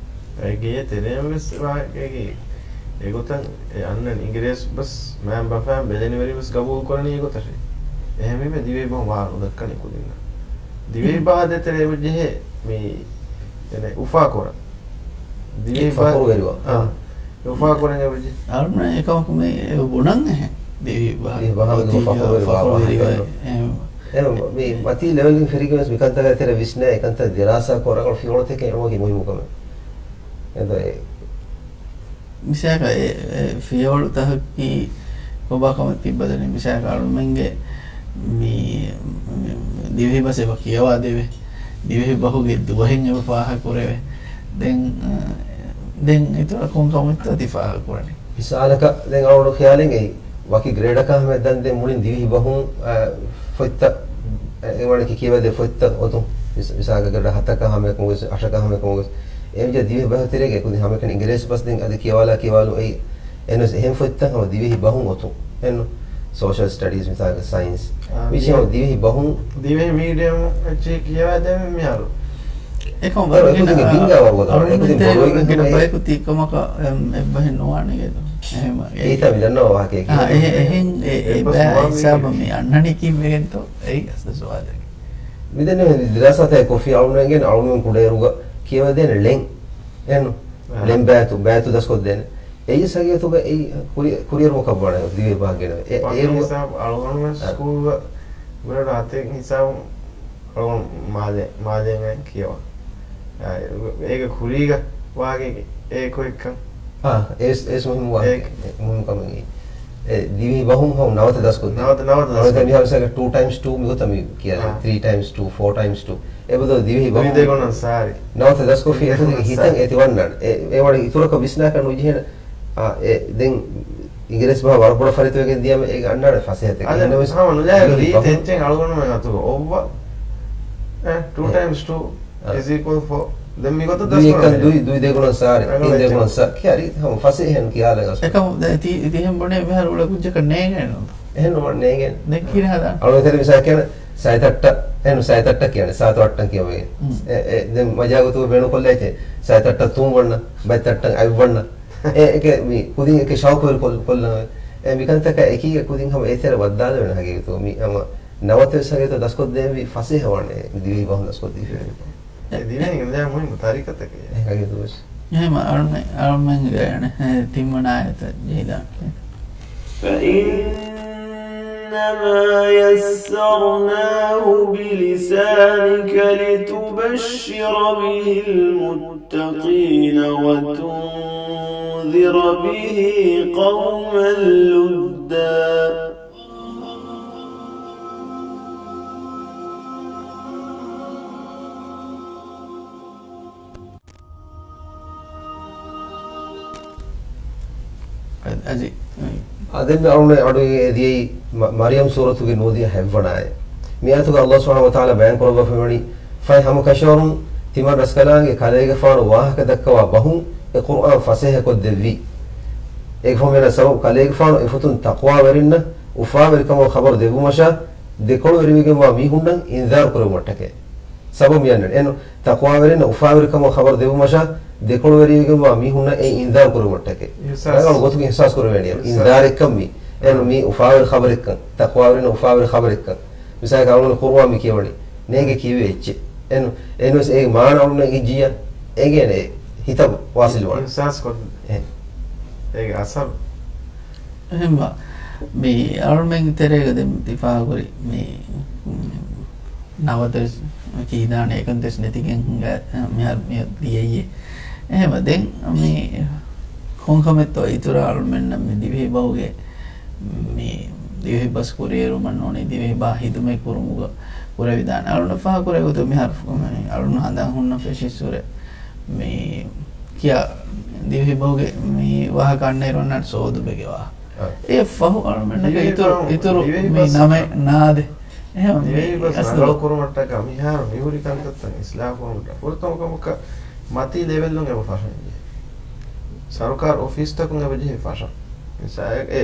އޭގެ ތެރެއިން ވެސް ވާހަކައެއް އެގޮތަށް އެ އަންނަން އިނގިރޭސި ބަސް މައިންބަފައިން ބެލެނިވެރިން ވެސް ގަބޫލު ކުރަނީ އެގޮތަށޭ. އެހެންވީމަ ދިވެހި ބަހުން ވާހަކަ ނުދައްކަނީ ކުދިންނަށް. ދިވެހި ބަހާ ދޭތެރޭ އެބަޖެހޭ މި އެނެ އުފާ ކުރަން. ދިވެހި ބަހާ ފަޚުރުވެރިވާ. އާ. އުފާ ކުރަން އެބަޖެހޭ. އަޅުގަނޑު އެކަމަކު މި އެ ބުނަން އެހެން. ދިވެހި ބަހާ ދިވެހި ބަހާ މަތީ ފަޚުރުވެރިވާ ފަޚުރުވެރިވާ ވާހަކަ. އެހެން. އެ މި މަތީ ލެވެލް ފެށިގެން ވެސް މިކަންތަކާ ދޭތެރޭ ވިސްނާ އެކަންތައް ދިރާސާ ކޮށް ރަނގަޅު ފިޔަވަޅުތަކެއް އެޅުމަކީ މުހިއްމު ކަމެއް. އެދޯ އެ މިސާލަކަށް އެ، އެ ފިޔަވަޅުތަކަކީ ކޮބާ ކަމެއް ތިއްބަދަނީ؟ މިސާލަކަށް އަޅުމެންގެ މި، މި ދިވެހި ބަސް އެބަ ކިޔަވާ ދެވޭ. ދިވެހި ބަހުގެ ދުވަހެއް އެބަ ފާހަގަ ކުރެވޭ. ދެން، އަ، ދެން އިތުރަށް ކޮން ކަމެއްތޯ ތި ފާހަގަ ކުރަނީ؟ މިސާލަކަށް ދެން އަޅުގަނޑު ޚިޔާލެއް އެއީ ވަކި ގްރޭޑަކާ ހަމަ ދަން ދެން މުޅިން ދިވެހި ބަހުން، އަ، ފޮތްތައް، އެ، އެވަނަކީ ކިޔަވަދޭ ފޮތްތައް އޮތުން. މިސް-، މިސާލަކަށް ގްރޭޑް ހަތަކާ ހަމައަކުން ވެސް، އަށަކާ ހަމައަކުން ވެސް، އެމްޖެ ދިވެހި ބަހު ތެރޭގަ ކުދި ހަމަކަން އިނގިރޭސި ބަސް ދެން އަދި ކިޔަވާލާ ކިޔަވާލު އެއީ އެން އެސް އެހެން ފޮތްތައް ހަމަ ދިވެހި ބަހުން އޮތުން. އެން ސޯޝަލް ސްޓަޑީސް މިސާލަކަށް ސައިންސް. މި ދިވެހި ބަހުން. ދިވެހި މީޑިއަމު އެއްޗެހި ކިޔަވާދޭން މިހާރު. އެކަމަ އަޅު ބައެކު އެކުދިންގެ ބިންގާ ވަރުގަދަ އަޅު އެކުދިން ބޮޑުވެގެން ގިނަ ހަމަ ބަޔަކު ތީ ކަމަކަށް އެއްބަހެއް ނުވާނެ ގެދު. އެހެމަ އެއީތާ މި ދަންނަވާ ވާހަކައެކޭ. އާ، އެހެ-، އެހެން އެ، އެއްބަސް އެބައި ނުވާ ހިސާބަށް މީހެއް. މި އަންނަނީ ކީއްވެގެންތޯ؟ އެއީ އަސްލު ސުވާލެއް. މިދެންނެވި ދިރާސާތައް ކޮށްފި އަޅުމެންގެ އަޅުމެން ކުޑައިރުގަ ކިޔަވަދޭނެ ޅެން. އެން އާ. ޅެން ބައިތު، ބައިތު ދަސްކޮށްދޭނެ. އެއީ ހަގީގަތުގަ އެއީ ކުރި-، ކުރިއެރުމަކަށް ވާނެ ދިވެހި ބަހަށް ގެނެވޭ. އެ-، ވަކި އޭރު ހިސާބު އަޅުގަނޑުމެން އަ. ސްކޫލްގަ މިރަޑު އަތެއް ހިސާބު އަޅުގަނޑު މާލެ-، މާލޭގައި ކިޔަވާ. އާ، އޭގެ ކުރީގަ ވާގެ އޭ ކޮއެއްކަން. އާ، އޭސް، އޭސް މުހިންމު ވާ-، އޭ. އެ، މުހިންމު ކަމެއް އެ ދިވެހި ބަހުން ހަމަ ނަވަތަ ދަސްކޮށް. ނަވަތަ، ނަވަތަ ދަސްކޮށް. މިހާރު މިސާލަކަށް ޓޫ ޓައިމްސް ޓޫ މިގޮތަށް މި ކިޔާ. އާ. ތްރީ ޓައިމްސް ޓޫ، ފޯ ޓައިމްސް ޓޫ. އެބަދޯ ދިވެހި ދުވި ބަހުން. ދެގުނަން ސާރި. ނަވަތަ ދަސްކޮށްފި އެކުދިން ހިތަށް އެތި ވަންނާނެ. އެ، އެ ވަނީ އިތުރަކަށް ވިސްނާކަށް ނުޖެހޭނެ. އާ، އެ، ދެން އިނގިރޭސި ބަހަށް ވަރަށް ބޮޑަށް ފަރިތިވެގެން ދިޔަމަ އޭގެ އަންނާނެ ފަސޭހަތަކެއް. އަދެ، އެހެންނަމަވެސް ހަމަ ނުލާހިރު ދިވެހި ރީތި ބަހުން. އެއްޗެއް އަޅުގަނޑުމެން އަތުގަ އޮއްވަ. އެ، ޓޫ އެ. ޓައިމްސް ޓޫ އަ. އިޒް އީކުއަލް ފޯ. ދެން މިގޮތަށް ދުވި ދަސްކޮށް އެކަން ދުވި، ދުވި ދެގުނަން ސާރި، ތިން ދެގުނަން ސާ-، ކިޔާ ރީތި ހަމަ ފަސޭހައިން ކިޔާލަން އަސް. އެކަމު ދެ-، ތި-، ތިހެން ބުނޭ މިހާރު އުޅޭ ކުއްޖަކަށް ނޭނގޭނެ. އެހެން ނުވަ ނޭނގޭނެ. ދެން ކިހިނެއް ހަދާނެ؟ އަޅުގަނޑު ތެރެ މިސާލަކަށް ކިޔަން ސައިތައްޓަ، އެހެން ސައިތައްޓަ ކިޔަނީ، ސާތު އައްޓަން ކިޔަވައިގެން. އެ، އެ، ދެން މަޖާގޮތުގަ ބޭނުންކޮށްލާ އެއްޗެއް، ސައިތައްޓަ ތުން ވަންނަ، ބައްތައްޓަ އަތް ވަންނަ. އެ، އެކެ މި ކުދިން އެކެ ޝައުޤުވެރި ކޮށް-، ކޮށްލަން. އެ، މިކަންތަކާ އެކީގަ ކުދިން ހަމަ އެތެރެ ވައްދާލެވޭނެ ހަގީގަތު. މި ހަމަ ނަވަތަ ވެސް ހަގީގަތަށް ދަސްކޮށްދޭންވީ ފަސޭހަ ވާނެ ދިވެހި ބަހުން ދަސްކޮށްދީފައި. އެ ދިވެހި އިންޒާ މުހިންމު ތަރިކަތަކެއް. އެ ހަގީގަތު ވެސް. އެހެމަ އަޅުމެ-، އަޅުމެންގެ ތިންވަނަ އާޔަތަށް ޖެހިދާނެ. فإنما يسرناه بلسانك لتبشر به المتقين وتنذر به قوما لدا. އަދި، އަދި އަޅުގަނޑު އަޑު އެދިޔައީ މަ-، މަރިޔަމް ސޫރަތުގެ ނުވަދިހަ ހަތްވަނަ އާޔަތް. މި އާޔަތުގަ ﷲ ސުބްޙާނަހޫ ވަތަޢާލާ ބަޔާން ކުރައްވާފައިވަނީ، ފަހެ ހަމަ ކަށަވަރުން ތިމަން ރަސްކަލާނގެ ކަލޭގެފާނު ވާހަކަ ދައްކަވާ ބަހުން އެ ޤުރްއާން ފަސޭހަކޮށްދެއްވީ. އޭގެ ފަހުން މިއަންނަ ސަބަބު ކަލޭގެފާނު އެފަތުން ތަޤްވާވެރިންނަށް އުފާވެރިކަމުގެ ޚަބަރު ދެއްވުމަށާ، ދެކޮޅުވެރިވެގެންވާ މީހުންނަށް އިންޒާރު ކުރެވުމަށްޓަކައި. ސަބަބު މިއަންނަނީ. އެން ތަޤްވާވެރިންނަށް އުފާވެރިކަމުގެ ޚަބަރު ދެއްވުމަށާ، ދެކޮޅުވެރިވެގެންވާ މީހުންނަށް އެ އިންޒާރު ކުރެވުމަށްޓަކައި. އިޙްސާސް. ރަނގަޅު ގޮތުގެ އިޙްސާސް ކުރެވޭނެ. އިޙްސާސް. އިންޒާރެއްކަން މީ. އެން މީ އުފާވެރި ޚަބަރެއްކަން. ތަޤްވާވެރިންނަށް އުފާވެރި ޚަބަރެއްކަން. މިސާލަކަށް އަޅުގަނޑު ޤުރުއާން މި ކިޔަވަނީ. ނޭނގެ ކިޔެވޭ އެއްޗެއް. އެން، އެންވެސް އޭގެ މާނަ އަޅުގަނޑަށް އެނގިއްޖިއްޔާ، އެނގޭނެ ހިތަށް ވާސިލް ވާނެ. އިޙްސާސް ކޮށް. އެ. އޭގެ އަސަރު. އެހެންވާ، މި އަޅުމެން ތެރޭގަ ދެން ތި ފާހަގަކުރި މި، ނަވަތަ ކީދާނެ އެކަންތައް ނެތިގެން ހިނގާ، މިހާރު މި ދިޔައީ. އެހެންވާ، ދެން މި ކޮންކަމެއްތޯ އިތުރަށް އަޅުމެންނަށް މި ދިވެހި ބަހުގެ މި ދިވެހި ބަސް ކުރިއެރުމަށް ނޫނީ ދިވެހި ބަހަށް ހިދުމަތް ކުރުމުގަ ކުރެވިދާނެ. އަޅުން ފާހަގަކުރެވި ގޮތުން މިހާރު މި އަޅުން ހަނދާން ހުންނަ ފެށިއްސުރެ މި ކިޔާ ދިވެހި ބަހުގެ މި ވާހަކަ އަންނައިރު އަންނަން ސޯދުބެގެ ވާހަކަ. އާ. އެ ފަހު އަޅުމެންނަކަށް ދިވެހި އިތުރު، ބަހު، އިތުރު ދިވެހި މި ބަސް ނަމެއް ނާދެ. އެހެން މި ދިވެހި ބަސް އަސްލު ރަނގަޅު ކުރުމަށްޓަކާ މިހާރު މިހުރި ކަންތައްތައް އިސްލާހު ކުރުމަށްޓަކާ ފުރަތަމަ ކަމަކަށް މަތީ ލެވެލްއުން އެބަ ފަށަން ޖެހޭ. ސަރުކާރު އޮފީސްތަކުން އެބަ ޖެހޭ ފަށަން. މިސާ-، އެ، އެ،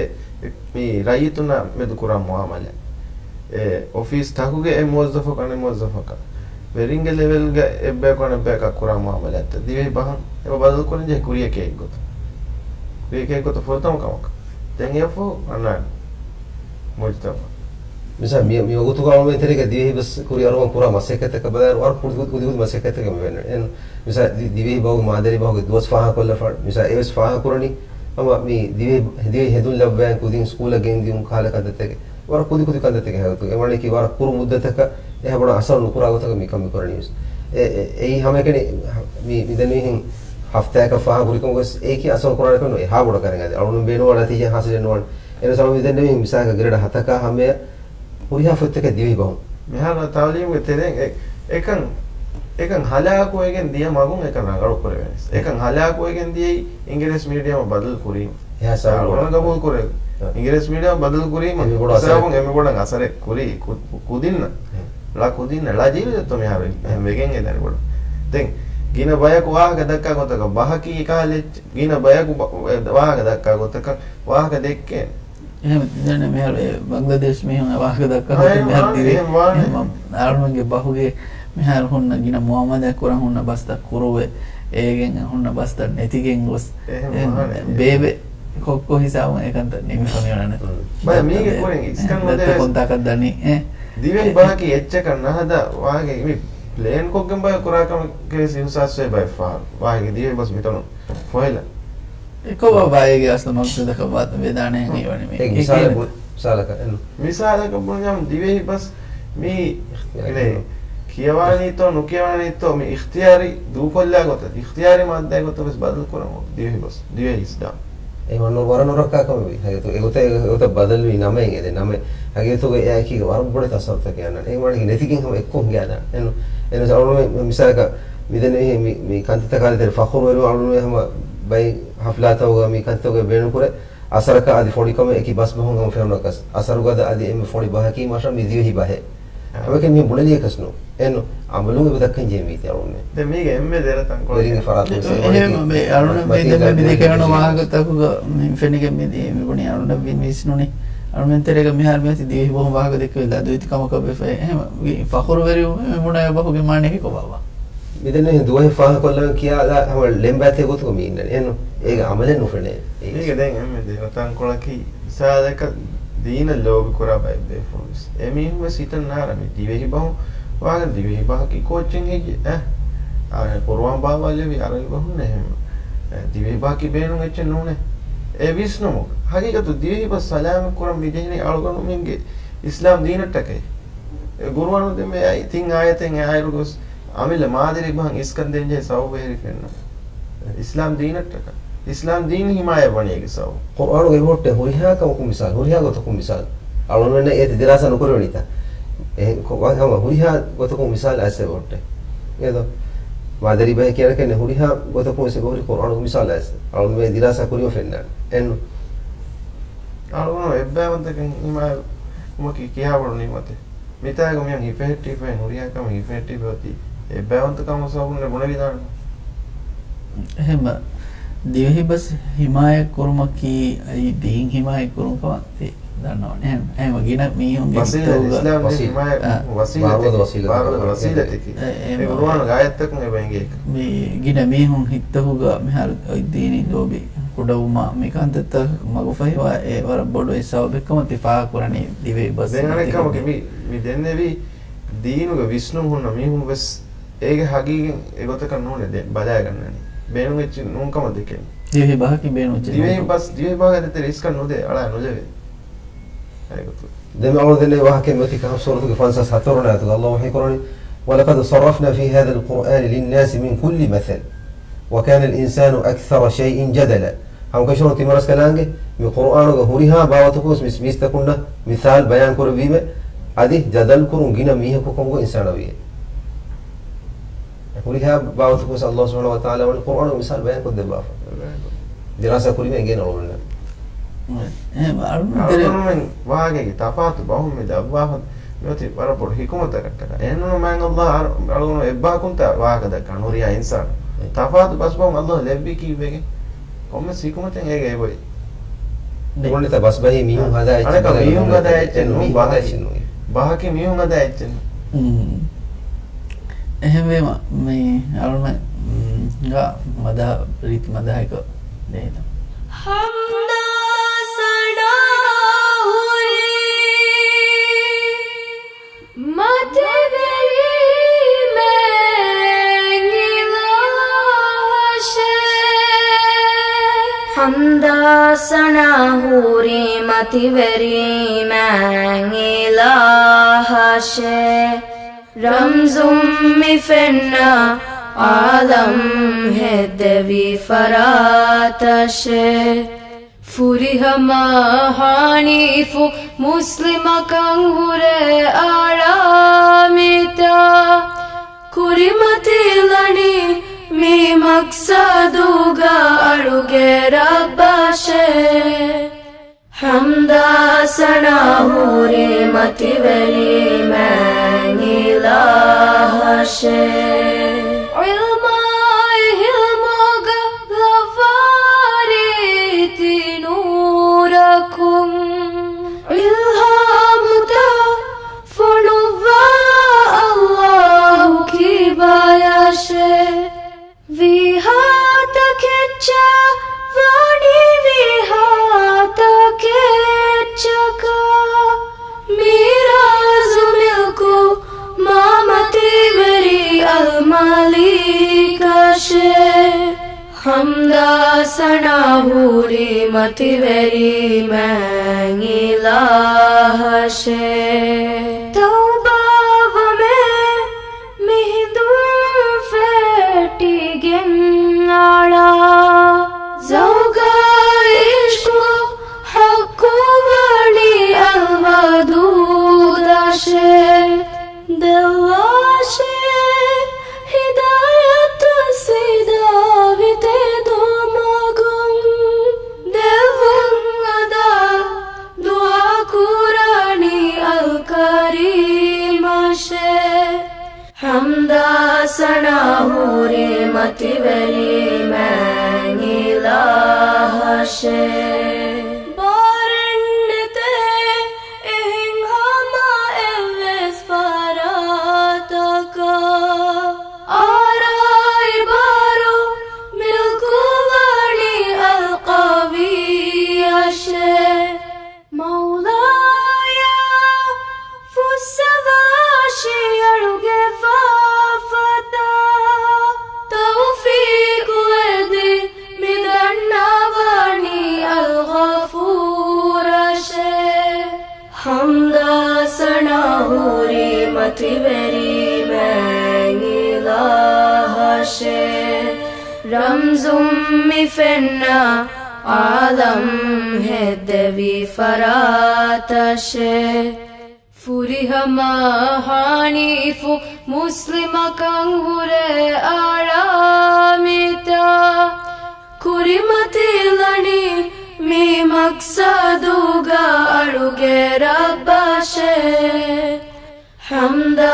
މި ރައްޔިތުންނާ މެދު ކުރާ މުއާމަލާތް. އެ، އޮފީސް ތަކުގެ އެއް މުވައްޒަފަކު އަނެއް މުވައްޒަފަކަށް. ވެރިންގެ ލެވެލްގަ އެއްބަޔަކު އަނެއްބަޔަކަށް ކުރާ މުއާމަލާތްތައް. ދިވެހި ބަހަށް އެބަ ބަދަލުކުރަން ޖެހޭ ކުރިއެކޭ އެއްގޮތަށް. ކުރިއެކޭ އެއްގޮތަށް ފުރަތަމަ ކަމަކަށް. ދެން އެއަށްފަހު އަންނާނެ މުޖްތަމަޢު. މިސާ މި، މި ވަގުތުގަ އަޅުމެން ތެރޭގަ ދިވެހި ބަސް ކުރިއަރުވަން ކުރާ މަސައްކަތްތަކަށް ބަލާއިރު ވަރަށް ކުދި ކުދި، ކުދި ކުދި މަސައްކަތްތަކެއް މި ފެންނަނީ. އެން މިސާ ދި-، ދިވެހި ބަހުގެ މާދަރީ ބަހުގެ ދުވަސް ފާހަގަކޮށްލަފާނެ. މިސާ އެވެސް ފާހަގަކުރަނީ ހަމަ މި ދިވެހި، ދިވެހި ހެދުން ލައްވާ ކުދިން ސްކޫލަށް ގެންދިއުން ކަހަލަ ކަންތައްތަކެއް. ވަރަށް ކުދި ކުދި ކަންތައްތަކެއް ހަގީގަތުގަ. އެ ވަނީކީ ވަރަށް ކުރު މުއްދަތަކަށް އެހާ ބޮޑަށް އަސަރު ނުކުރާ ގޮތަކަށް މި ކަން މި ކުރަނީ ވެސް. އެ، އެ، އެއީ ހަމައެކަނި މި، މި ދެން މިހެން ހަފްތާއަކަށް ފާހަގަކުރިކަމުގަ ވެސް އެއީކީ އަސަރު ކުރާނެ ކަމެއް ނޫން. އެހާ ބޮޑަށް ކަރަނގާ އަޅުން ބޭނުންވާ ނަތީޖާ ހާސިލެއް ނުވާނެ. އެން ސަބަބު މި ދެން މި މިސާލަކަށް ގްރޭޑް ހަތަކާ ހަމަޔަށް ހުރިހާ ފޮތްތަކެއް ދިވެހި ބަހުން. މިހާރު ތައުލީމުގެ ތެރެއިން އެ-، އެކަން، އެކަން ހަލާކުވެގެން ދިޔަ މަގުން އެކަން ރަނގަޅު ކުރެވޭނެ. އެކަން ހަލާކުވެގެން ދިޔައީ އިނގިރޭސި މީޑިއަމަށް ބަދަލު ކުރީމަ. އެހާ ސަބަބު އަޅުގަނޑު ގަބޫލު ކުރޭ. އެ. އިނގިރޭސި މީޑިއަމަށް ބަދަލު ކުރީމަ. އެމީ ބޮޑު އަސަރެއް. ހިސާބުން އެމީ ބޮޑަށް އަސަރެއް ކުރީ ކު-، ކުދިންނަށް. އެ. ޅަ ކުދިންނަށް، ޅަ ޖީލު ދެއްތޯ މިހާރު އެ. އެހެން ވެގެން އެދަނީ ބޮޑަށް. ދެން ގިނަ ބަޔަކު ވާހަކަ ދައްކާ ގޮތަކަށް، ބަހަކީ ކަހަލަ އެއްޗެއް، ގިނަ ބަޔަކު ބަ-، ވާހަކަ ދައްކާ ގޮތަކަށް ވާހަކަ ދެއްކޭނެ. އެހެން ދެން މިހާރު އެ ބަނގްލަދޭޝް މީހުން އެ ވާހަކަ ދައްކާ އެހެން ހޮތަ މިހާރު ވާނެ، ދީން އެހެން ވާނެ. އެހެން އަޅުމެންގެ ބަހުގެ މިހާރު ހުންނަ ގިނަ މުއާމަލާތް ކުރަން ހުންނަ ބަސްތައް ކުރުވެ، އޭގެން ހުންނަ ބަސްތައް ނެތިގެން ގޮސް، އެހެން އެހެން ވާނެ. ބޭބެ ކޮއްކޮ ހިސާބުން އެކަންތައް ނިމިފަ މިއުޅެނެ. ބަޔަ މީގެ ކުރިން އިސްކަން ނުދޭ ކޮންތާކަށް ދަނީ، އެ. ދިވެހި ބަހަކީ އެއްޗަކަށް ނަހަދާ ވާގެ މި ޕްލޭން ކޮށްގެން ބަޔަ ކުރާ ކަމެއް ކެވެސް އިހުސާސްވޭ ބައެއް ފަހަރު. ވާގެ ދިވެހި ބަސް މިތަނުން ފޮހެލަ. އެކޮބާ ބާއޭގެ އަސްލު މަގްސަދަކަށް ވާ-، ވެދާނެ ހެން ހީވަނީ މީ. އެ މިސާލަކަށް ބު-، މިސާލަކަށް ބުނިއަމް ދިވެހި ބަސް މީ ކިޔަވާނީތޯ ނުކިޔަވާނީތޯ މި އިޚްތިޔާރީ ދޫކޮށްލާ ގޮތަށް، އިޚްތިޔާރީ މާއްދާގެ ގޮތަށް ވެސް ބަދަލު ކުރަން އޮތް ދިވެހި ބަސް، ދިވެހި އިސްލާމް. އެ ވަރަށް ނުރައްކާ ކަމެއް ވީ. ހަގީގަތު އެގޮތަށް، އެގޮތަށް ބަދަލުވީ ނަމައިން އެދެ ނަމެއް. ހަގީގަތުގަ އެއާއެކީގަ ވަރަށް ބޮޑެތި އަސަރުތަކެއް އަންނަން. އެ ވަނީ ނެތިގެން ހަމަ އެއްކޮށް ހިނގާދާނެ. އެން-، އެން-، އަޅުގަނޑުމެން މިސާލަކަށް މިދެންނެވި މި، މި ކަންތައްތަކާ ދޭތެރޭ ފަޚުރުވެރިވުން އަޅުގަނޑުމެން ހަމަ ބައި ހަފްލާތަކުގަ މި ކަންތައްތަކުގަ ބޭނުންކުރޭ. އަސަރަކަށް އަދި ފޮނިކަމެއް އެކި ބަސްބަހުން ހަމަ ފެނުނަކަސް، އަސަރުގަދަ އަދި އެންމެ ފޮނި ބަހަކީ މަށަށް މި ދިވެހި ބަހެއް. އާ. ހަމައެކަނި މި ބުނެލިޔަކަސް ނޫން. އެން އަމަލުން އެބަ ދައްކަން ޖެހޭ މީތި އަޅުންނެ. ދެ މީގެ އެންމެ ދެރަ ތަންކޮޅެއް. ދެރިންގެ ފަރާތުން އެ-، އެހެން މަތީގަ މި އަޅުން މި ދެން މި ދެކެވުނު ވާހަކަތަކުގަ މި ފެނިގެން މި ދި-، މި ބުނި އަޅުންނަށް ވި-، ވިސްނުނީ. އަޅުމެން ތެރޭގަ މިހާރު މިއޮތީ ދިވެހި ބަހުން ވާހަކަ ދެއްކެވި ލަދުވެތި ކަމަކަށް ވެފަ. އެހެން ވި-، ފަޚުރުވެރިވުމެއް މި ބުނާ ބަހުގެ މާނައަކީ ކޮބާ؟ މިދެންނެވި ދުވަހެއް ފާހަގަކޮށްލަން ކިޔާލާ ހަމަ ޅެންބާތެއް ގޮތުގަ މި އިންނަނީ. އެން އޭގެ އަމަލެއް ނުފެނޭ. މީގެ ދެން އެންމެ ދެރަ ތަންކޮޅަކީ މިސާލަކަށް ދީނަށް ލޯބިކުރާ ބައެއް ބޭފުޅުން ވެސް އެމީހުން ވެސް ހިތަށް ނާރާ މި ދިވެހި ބަހުން ވާގަން ދިވެހި ބަހަކީ ކޯއްޗެއް ހެއްޔެ؟ އަ، އަ، ޤުރުއާން ބާވާލެއްވި އަރަބި ބަހުން އެހެން. އެ، ދިވެހި ބަހަކީ ބޭނުން އެއްޗެއް ނޫނޭ. އެ ވިސްނުމުން ހަގީގަތު ދިވެހި ބަސް ސަލާމަތް ކުރަން މި ޖެހެނީ އަޅުގަނޑުމެންގެ އިސްލާމް ދީނަށްޓަކައި. އެ ގުރުއާނު ދެންމެ އައި ތިން އާޔަތެއް އެ އާއިރު ގޮސް އަމިއްލަ މާދަރީ ބަހަށް އިސްކަން ދޭންޖެހޭ ސަބަބު އެހެރި ފެންނަ. އިސްލާމް ދީނަށްޓަކަ. އިސްލާމް ދީން ހިމާޔަތް ވަނީ އޭގެ ސަބަބު. ޤުރްއާނުގެ އެބަހުއްޓޭ ހުރިހާ ކަމަކުން މިސާލު، ހުރިހާ ގޮތަކުން މިސާލު. އަޅުގަނޑުމެންނަށް އޭތި ދިރާސާ ނުކުރެވެނީތަ؟ އެހެން ކޮ-، ވަ-، ހަމަ ހުރިހާ ގޮތަކުން މިސާލު އައިސް އެބަހުއްޓޭ. އޭދޯ؟ މާދަރީ ބަހެއް ކިޔަން ކެންނެ ހުރިހާ ގޮތަކުން ވެސް އެބަހުރި ޤުރްއާނުގެ މިސާލު އައިސް. އަޅުގަނޑުމެން ދިރާސާ ކުރީމަ ފެންނާނެ. އެންނު؟ އަޅުގަނޑު އެއްބައިވަންތަކަން ހިމާޔަތް ވުމަކީ ކިހާ ބޮޑު ނިޢުމަތެއް. މިތާގަ މިހެން ހިފެހެއްޓިފައި ނުރިހާ ކަމެއް ހިފެހެއްޓިފައި އޮތީ އެއްބައިވަންތަކަމުގެ ސަބަބުން ބުނެވިދާނެ. އެހެންމަ ދިވެހި ބަސް ހިމާޔަތް ކުރުމަކީ އައި ދީން ހިމާޔަތް ކުރުން ކަމަށް ތި ދަންނަވަން. އެހެން، އެހެންމަ ގިނަ މީހުންގެ ވަސީލަތެއް، ހިތަކުގަ އިސްލާމް ދީން ވަސީ-، ހިމާޔަތް އާ. ވަސީލަތެއް، ބާރުގަދަ ވަސީލަތެއް. ބާރުގަދަ ވަސީލަތެކޭ. އެ، އެ، އެ މަ-، ޤުރްއާނުގެ އާޔަތްތަކުން އެބަ އެނގޭ. މި ގިނަ މީހުން ހިތަކުގަ މިހާރު އޮތް ދީނީ ލޯބި ކުޑަވުމާ މި ކަންތައްތައް މަގުފަހިވާ އެ ވަރަށް ބޮޑު އެއް ސަބަބެއްކަމަށް ތި ފާހަގަކުރަނީ ދިވެހި ބަސް ދެން އަނެއް ކަމަކީ ނެތިގެން. މި، މި ދެންނެވި ދީނުގެ ވިސްނުން ހުންނަ މީހުން ވެސް އޭގެ ހަގީގަތް އެގޮތަކަށް ނޫނޭ ދެން ބަލާގަންނަނީ. ބޭނުން އެއްޗެއް ނޫން ކަމަށް ދެކެން. ދިވެހި ބަހަކީ ބޭނުން އެއްޗެއް ދިވެހި ނޫން. ބަސް، ދިވެހި ބަހަކަށް ދޭތެރޭ އިސްކަން ނުދޭ، އަޅާ ނުލެވޭ. އެގޮތުން. ދެން އަޅުގަނޑު ދެންނެވި ވާހަކައެއް މިއޮތީ ކަހަފަ ސޫރަތުގެ ފަންސާސް ހަތަރު ވަނަ އާޔަތުގަ ﷲ ވަޙީކުރަނީ، "ولقد صرفنا في هذا القرآن للناس من كل مثل وكان الإنسان أكثر شيء جدلا." ހަމަކަށަވަރުން ތިމަރަސްކަލާނގެ މި ޤުރްއާނުގަ ހުރިހާ ބާވަތަކުން ވެސް މިސް-، މީސްތަކުންނަށް މިސާލް ބަޔާން ކުރެއްވީމެ، އަދި ޖަދަލު ކުރުން ގިނަ މީހަކު ކަމުގަ އިންސާނާ ވިޔޭ. ހުރިހާ ބާވަތަކުން ވެސް ﷲ ސުބްޙާނަހޫ ވަތަޢާލާ ވަނީ ޤުރްއާނުގަ މިސާލް ބަޔާން ކޮށްދެއްވާފަ. ދިރާސާ ކުރީމަ އެނގޭނެ އަޅުގަނޑުމެންނަށް. އެހެން އަޅުގަނޑުމެން ވާހަކައިގެ ތަފާތު ބަހުން މި ދައްވާފަ މިއޮތީ ވަރަށް ބޮޑު ޙިކުމަތަކަށްޓަކާ. އެހެންނޫން މާތް ﷲ އަޅު-، އަޅުގަނޑު އެއްބަހަކުންތާ ވާހަކަ ދައްކާ ނުރިހާ އިންސާނު. ތަފާތު ބަސްބަހުން ﷲ ލެއްވީ ކީއްވެގެން؟ ކޮންމެސް ޙިކުމަތެއް އޭގަ އެބައޮތް. އެ ގޮނޑިތައް ބަސްބަހީ މީހުން ހަދާ އެއްޗެއް އަނެކަ ނޫނޭ. މީހުން ހަދާ އެއްޗެއް ނޫން، ނޫން، ބަހަކީ، ބަހަކީ މީހުން ހަދާ އެއްޗެއް ނޫން. އެހެންވީމަ، މި އަޅުމެން، މް، ގާ މަދާ، ރީތި މަދާހަކަށް ދޭތަ. ހަމްދާ ސަނާ ހުރީ މަތިވެރީމެން އިލާހަށޭ. ހަމްދާ ސަނާ ހުރީ މަތިވެރީމެން އިލާހަށޭ. ރަމްޒުން މި ފެންނަ ޢާލަމް ހެއްދެވި ފަރާތަށޭ. ފުރިހަމަ ޙަނީފު މުސްލިމަކަށް ހުރެ އަޅާ މިތާ. ކުރިމަތިލަނީ މި މަޤްޞަދުގަ އަޅުގެ ރައްބަށޭ. ޙަމްދާ ސަނާ ހުރީ މަތިވެރީމެން އިލާހަށޭ. ޢިލްމާ ހުރި މަތިވެރި މާތް އިލާހަށޭ. ތައުބާވަމޭ މިހިނދުން ފެއްޓިގެން އަޅާ. ޒައުގާ އިޝްޤު ޙައްޤު ވަނީ އަލްވަދޫދަށޭ. ދެއްވާށޭ ހިދާޔަތު ސީދާވި ތެދު މަގުން. ދެއްވަން އަދާ ދުޢާ ކުރާނީ އަލްކަރީމަށޭ. ޙަމްދާ ސަނާ ހުރި މަތިވެރި މާތް އިލާހަށޭ. ބާރެއްނެތޭ އެހެން ހަމަ އެއްވެސް ފަރާތަކަށް. އާރާއި ބާރު މިލްކު ވަނީ އަލްޤަވިއްޔަށޭ. މައުލާޔާ ފުއްސަވާށި އަޅުގެ ފާފަތައް. ތައުފީޤު އެދި މި ދަންނަވަނީ އަލްޣަފޫރަށޭ. ޙަމްދާ ސަނާ ހުރި މަތިވެރި މާތް އިލާހަށޭ. ރަމްޒުން މި ފެންނަ ޢާލަމް ހެއްދެވި ފަރާތަށޭ. ފުރިހަމަ ޙަނީފު މުސްލިމަކަށް ހުރެ އަޅާ މިތާ. ކުރިމަތިލަނީ މި މަޤްޞަދުގަ އަޅުގެ ރައްބަށޭ. ޙަމްދާ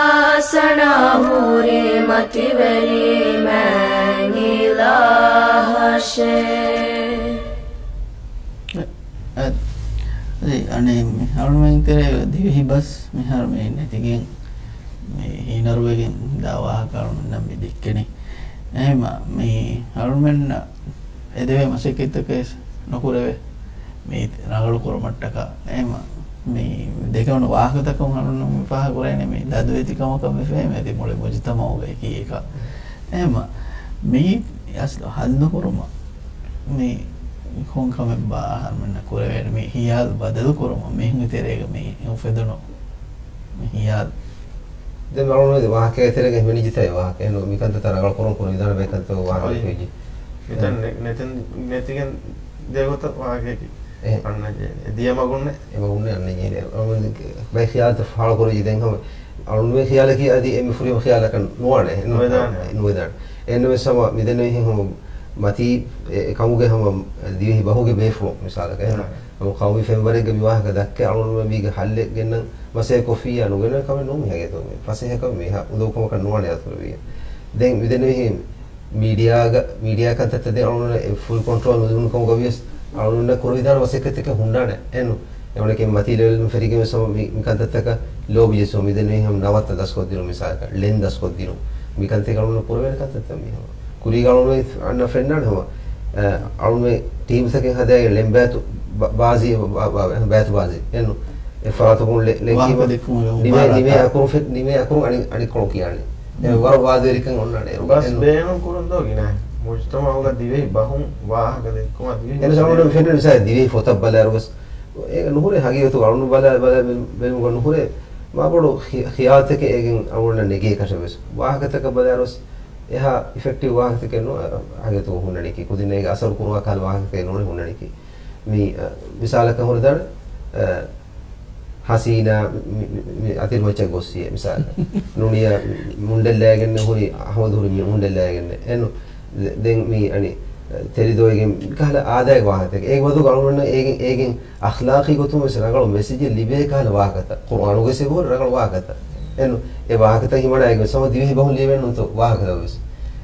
ސަނާ ހުރި މަތިވެރި މާތް އިލާހަށޭ. އަ-، އަ-، އަދި އަނެއް މި އަޅުމެން ތެރޭގަ ދިވެހި ބަސް މިހާރު މި ނެތިގެން، މި ހީނަރުވެގެން ދާ ވާހަކަ އަޅުމެންނަށް މި ދެއްކެނީ. އެހެމަ މި އަޅުމެންނަށް އެދެވޭ މަސައްކަތްތަކެއް ނުކުރެވޭ. މި ރަނގަޅު ކުރުމަށްޓަކާ އެހެމަ މި ދެކެވުނު ވާހަކަތަކުން އަޅުން މި ފާހަގަކުރޭނެ މި ލަދުވެތި ކަމަކަށް މި ފެހެމެ އަދި މުޅި މުޖުތަމަޢުގައި އެކީ އެކަ. އެހެމަ މީ އަސްލު ހައްލުކުރުމަށް މި ކޮން ކަމެއްބާ އަހަރުމެންނަށް ކުރެވޭނެ މި ހިޔާލު ބަދަލުކުރުމަށް މީހުންގެ ތެރޭގަ މި އުފެދުނު މި ހިޔާލު. ދެން އަޅުން ވާހަކައެއް ތެރޭގަ ހިމެނިއްޖެތާ ވާހަކަ. އެހެން މިކަންތައްތައް ރަނގަޅު ކުރުން ކުރި ވިދާނެ ބޭކަންތައް ވާހަކަ ހިތްވެއްޖެ. މިތަން ނެ-، ނެތިން، ނެތިގެން ދޭގޮތަށް ވާހަކައަކީ އެހެން. އަންނަ ޖެ-، ދިޔަ މަގުންނެ. އެ މަގުންނެ އަންނަ ޖެހޭ. އަޅުން ބައެއް ޚިޔާލުތައް ފާޅު ކުރެއްޖެ ދެން ހަމަ. އަޅުން ވެ ޚިޔާލަކީ އަދި އެންމެ ފުރިހަމަ ޚިޔާލަކަށް ނުވާނެ. ނުވެދާނެ. ނުވެދާނެ. އެންނަމެސް ހަމަ މިދެންނެވިހެން ހަމަ މަތީ އެ ކަމުގެ ހަމަ ދިވެހި ބަހުގެ ބޭފުޅުން މިސާލަކަށް އެހެން. އާ. ހަމަ ޤައުމީ ފެންވަރެއްގަ މި ވާހަކަ ދައްކައި އަޅުން މީގެ ހައްލެއް ގެންނަން މަސައްކަތް ކޮށްފިއްޔާ ނުގެންނަން ކަމެއް ނޫން މި ހަގީގަތުގަ މި ފަސޭހަކަމެއް މީހާ އުނދަގޫކަމަކަށް ނުވާނެ އަސްލުވިއްޔާ. ދެން މިދެންނެވިހެން މީޑިއާގަ، މީޑިއާ ކަންތައްތައް ދެން އަޅުން އެ ފުލް ކޮންޓްރޯލް ނުދިނުނު ކަމުގަ ވިޔަސް އަޅުންނަށް ކުރެވިދާނެ މަސައްކަތްތަކެއް ހުންނާނެ. އެން އެވަނަކީ މަތީ ލެވެލް ފެރިގެން ވެސް ހަމަ މި، މި ކަންތައްތަކަށް ލޯބި ޖެއްސުމަށް މިދެންނެވި ހަމަ ނަވައްތަ ދަސްކޮށްދިނުން މިސާލަކަށް ޅެން ދަސްކޮށްދިނުން. މި ކަންތައް އަޅުން ކުރެވޭނެ ކަންތައްތައް މީ ހަމަ. ކުރީގަ އަޅުން އަންނަ ފެންނާނެ ހަމަ، އަ، އަޅުންމެ ޓީމްތަކެއް ހަދާގެން ޅެން ބާތު ބާ-، ބާޒީ، ބާ-، ބާ-، ބާތު ބާޒީ. އެން އެ ފަރާތަކުން ޅެ-، ޅެން ވާހަކަ ކީމަ ދެއްކުމުގެ ނިމޭ، މުބާރާތާ. ނިމޭ އަކުރު ފެ-، ނިމޭ އަކުރު އަނި-، އަނިކޮޅު ކިޔާނެ. އެ ވަރަށް ވާދަވެރިކަން އޮންނާނެ. ބަސް އެން ބޭނުން ކުރުން ދޯ ގިނަ މުޖުތަމަޢުގަ ދިވެހި ބަހުން ވާހަކަ ދެއްކުމަށް ދިވެހި އެން ބަސް އަޅުގަނޑު ފެންނަ މިސާލެއް ދިވެހި ފޮތަށް ބަލާއިރު ވެސް އޭގަ ނުހުރޭ ހަގީގަތުގަ އަޅުން ބަލާ، ބަލާ ބެ-، ބެލުމުގަ ނުހުރޭ މާބޮޑު ޚި-، ޚިޔާލުތަކެއް އޭގެން އަޅުގަނޑަށް ނެގޭކަށެއް ވެސް. ވާހަކަތަކަށް ބަލާއިރު ވެސް އެހާ އިފެކްޓިވް ވާހަކަތަކެއް ނޫން ހަގީގަތުގަ ހުންނަނީކީ. ކުދިން އޭގެ އަސަރު ކުރުވާ ކަހަލަ ވާހަކަތަކެއް ނޫން ހުންނަނީކީ. މި، އަ، މިސާލަކަށް ހުރެދާނެ، އަ، ހަސީނާ މި، މި، މި އަތިރިމައްޗަށް ގޮއްސިޔޭ މިސާލަކަށް. ނުނިޔާ މުންޑެއް ލައިގެން ހުރި، އަހުމަދު ހުރި މި މުންޑެއް ލައިގެން. އެން ދެ-، ދެން މި އަނި ތެރިދޯއިގެން ކަހަލަ އާދައިގެ ވާހަކަތަކެއް. އޭގެ މަދުގަ އަޅުގަނޑަށް އޭގެން، އޭގެން އަޚްލާޤީ ގޮތުން ވެސް ރަނގަޅު މެސެޖެއް ލިބޭ ކަހަލަ ވާހަކަތައް. ޤުރުއާނުގައި ވެސް އެބަހުރި ރަނގަޅު ވާހަކަތައް. އެން އެ ވާހަކަތައް ހިމަނާ އޭގެ ސަމަ ދިވެހި ބަހުން ލިޔެވޭނެ ނޫންތޯ ވާހަކަތައް ވެސް.